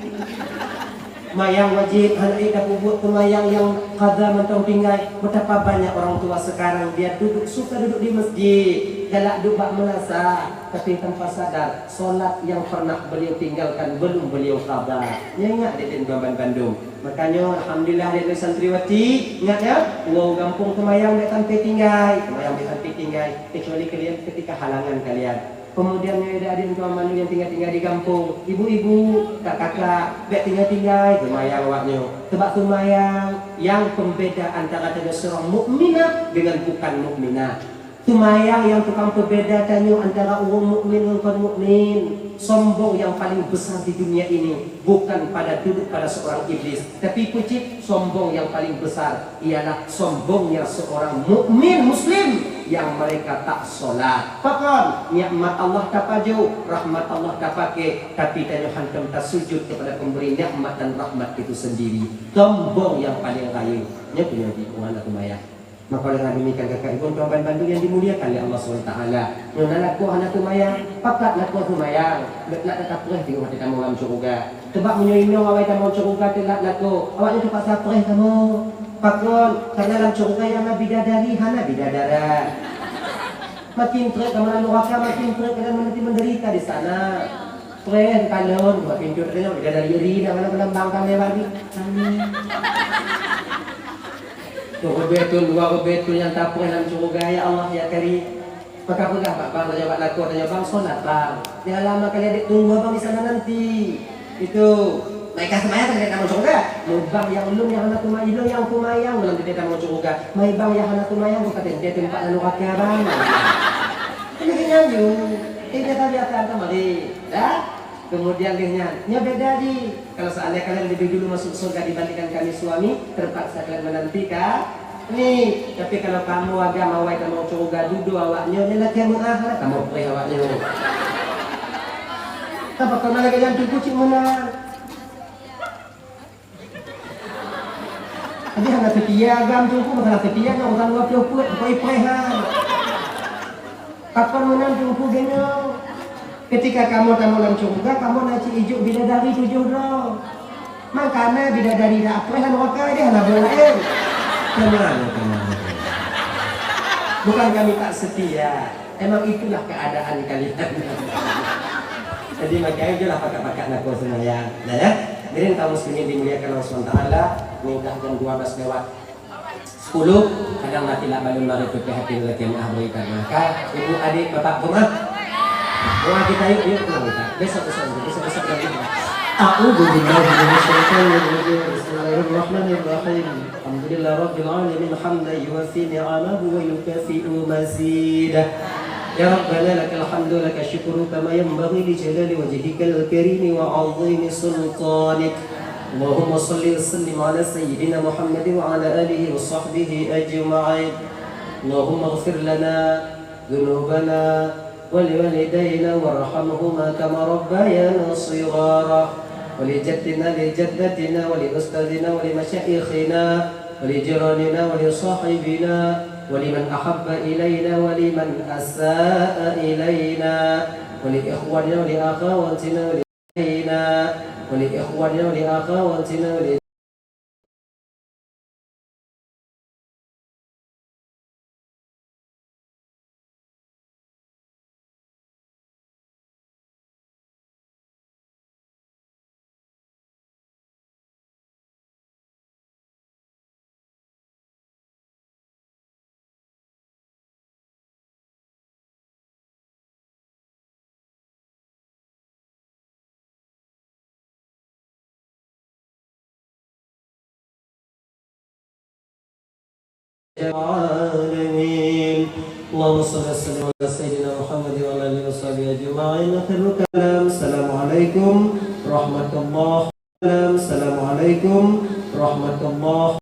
Mayang wajib, hana ék tapeubuet seumayang nyang qadha mantong tinggai. Betapa banyak orang tua sekarang, dia duduk, suka duduk di masjid, galak duek bak meulasah, tapi tanpa sadar, solat yang pernah beliau tinggalkan belum beliau qadha. Nyan ingat deh, deh, tuan-tuan bandum. Makanya, alhamdulillah, deh, santriwati, ingat ya, woe gampông seumayang bèk sampai tinggai, seumayang bèk sampai tinggai, kecuali kalian ketika halangan kalian. Kemudian nyoe ada adik tuan malu nyang tinggai-tinggai di gampông, ibu-ibu, kakak-kakak, bèk tinggai-tinggai seumayang awaknyoe. Sebab seumayang nyang pembeda antara tanyoe seorang mukminah dengan bukan mukminah. Seumayang nyang tukang peubeda tanyoe antara ureueng mukmin ngon kon mukmin. Sombong yang paling besar di dunia ini bukan pada duduk pada seorang iblis, tapi peucit sombong yang paling besar ialah sombongnya seorang mukmin muslim yang mereka tak solat. Pakon? Nikmat Allah tapajoh, rahmat Allah tapake, tapi tanyoe hantom tasujud kepada pemberi nikmat dan rahmat itu sendiri. Sombong yang paling rayeuk. Nyoe punya di Tuhan aku mayah. Maka dengan demikian kakak ibu tuan bandum yang dimuliakan oleh Allah subhanahu wa taala. Nyoe na lakoe hana seumayang, pakat lakoe seumayang, bèk na tapreh teungoh watèe tamong lam syeuruga. Sebab meunyoe inong awai tamong syeuruga teulat lakoe, awaknyan teupaksa preh kamoe. Pakon? Karena lam syeuruga nyang na bidadari hana bidadara. Makin trép kamoe lam nuraka, makin trép kamoe nanti menderita di sana. Preh kalon, buat pintu tadi, bidadari ri, dah malam-malam bang kami bagi. Amin. Tuh, betul, dua betul yang tak pernah dalam syurga, ya Allah, ya Karim. Maka peugah bak bang, tanya bak lakoe, tanya bang, solat bang. Jangan lama kali adik tunggu abang di sana nanti. Itu, mereka semuanya kan tidak masuk surga. Lubang yang ulun yang hana kuma, ilung yang kuma yang belum tidak masuk surga. Mai bang yang hana kuma yang bukan dia tempat lalu raka bang. Ini nyanyi. Ini tadi akan kembali. Dah? Kemudian lheueh nyan, nyoe beda jih. Kalau seandainya kalian lebih dulu masuk surga dibandingkan kami suami, terpaksa kalian menantikan. Ni, tapi kalau kamoe agam awai tamong syurga dudoe awaknyoe, nyan lakèe meu'ah lah kamoe preh awaknyoe. Apa kau nak lagi jantung kucing meunan? Jadi hana seutia agam tu pun, masalah seutia nyoe urusan dua puluh peuet, bukan ipreh ha. Pakon meunan Teungku geunyong? Ketika kamoe tamong lam syurga, kamoe na cit ijok bidadari tujoh droe. Mangkana bidadari na apreh lam neraka, dia hana boleh. Tenang, tenang. Bukan kami tak setia. Emang itulah keadaan kalian. Jadi, makanya itulah pakat-pakat lakoe semuanya. Nah, ya. Jadi, kaum muslimin dimuliakan Allah subhanahu wa taala, ini udah jam dua belas lewat sepuluh, kadang nanti lah balon mari putih hati lagi maaf beri karena ka, ibu, adik, bapak, rumah. Rumah kita yuk, yuk, pulang kita. Besok, besok, besok, besok lagi. A'udzu billahi minasy syaithanir rajim. Bismillahirrahmanirrahim. Alhamdulillahirabbil alamin, hamdan yuwafi ni'amahu wa yukafi'u mazidah. Ya Rabbana lakal hamdu wa lakasy syukru kama yanbaghi li jalali wajhikal karimi wa 'azimi sultanik. Allahumma shalli wa sallim ala sayyidina Muhammadin wa ala alihi wa sahbihi ajma'in. Allahumma ighfir lana ذنوبنا ولوالدينا وارحمهما كما ربيانا صغارا ولجدنا ولجدتنا ولأستاذنا ولمشايخنا ولجيراننا ولصاحبنا ولمن أحب إلينا ولمن أساء إلينا ولإخواننا ولأخواتنا ولإخواننا ولأخواتنا ول العالمين. اللهم صل وسلم على سيدنا محمد وعلى آله وصحبه أجمعين. آخر الكلام. السلام عليكم ورحمة الله. السلام عليكم ورحمة الله.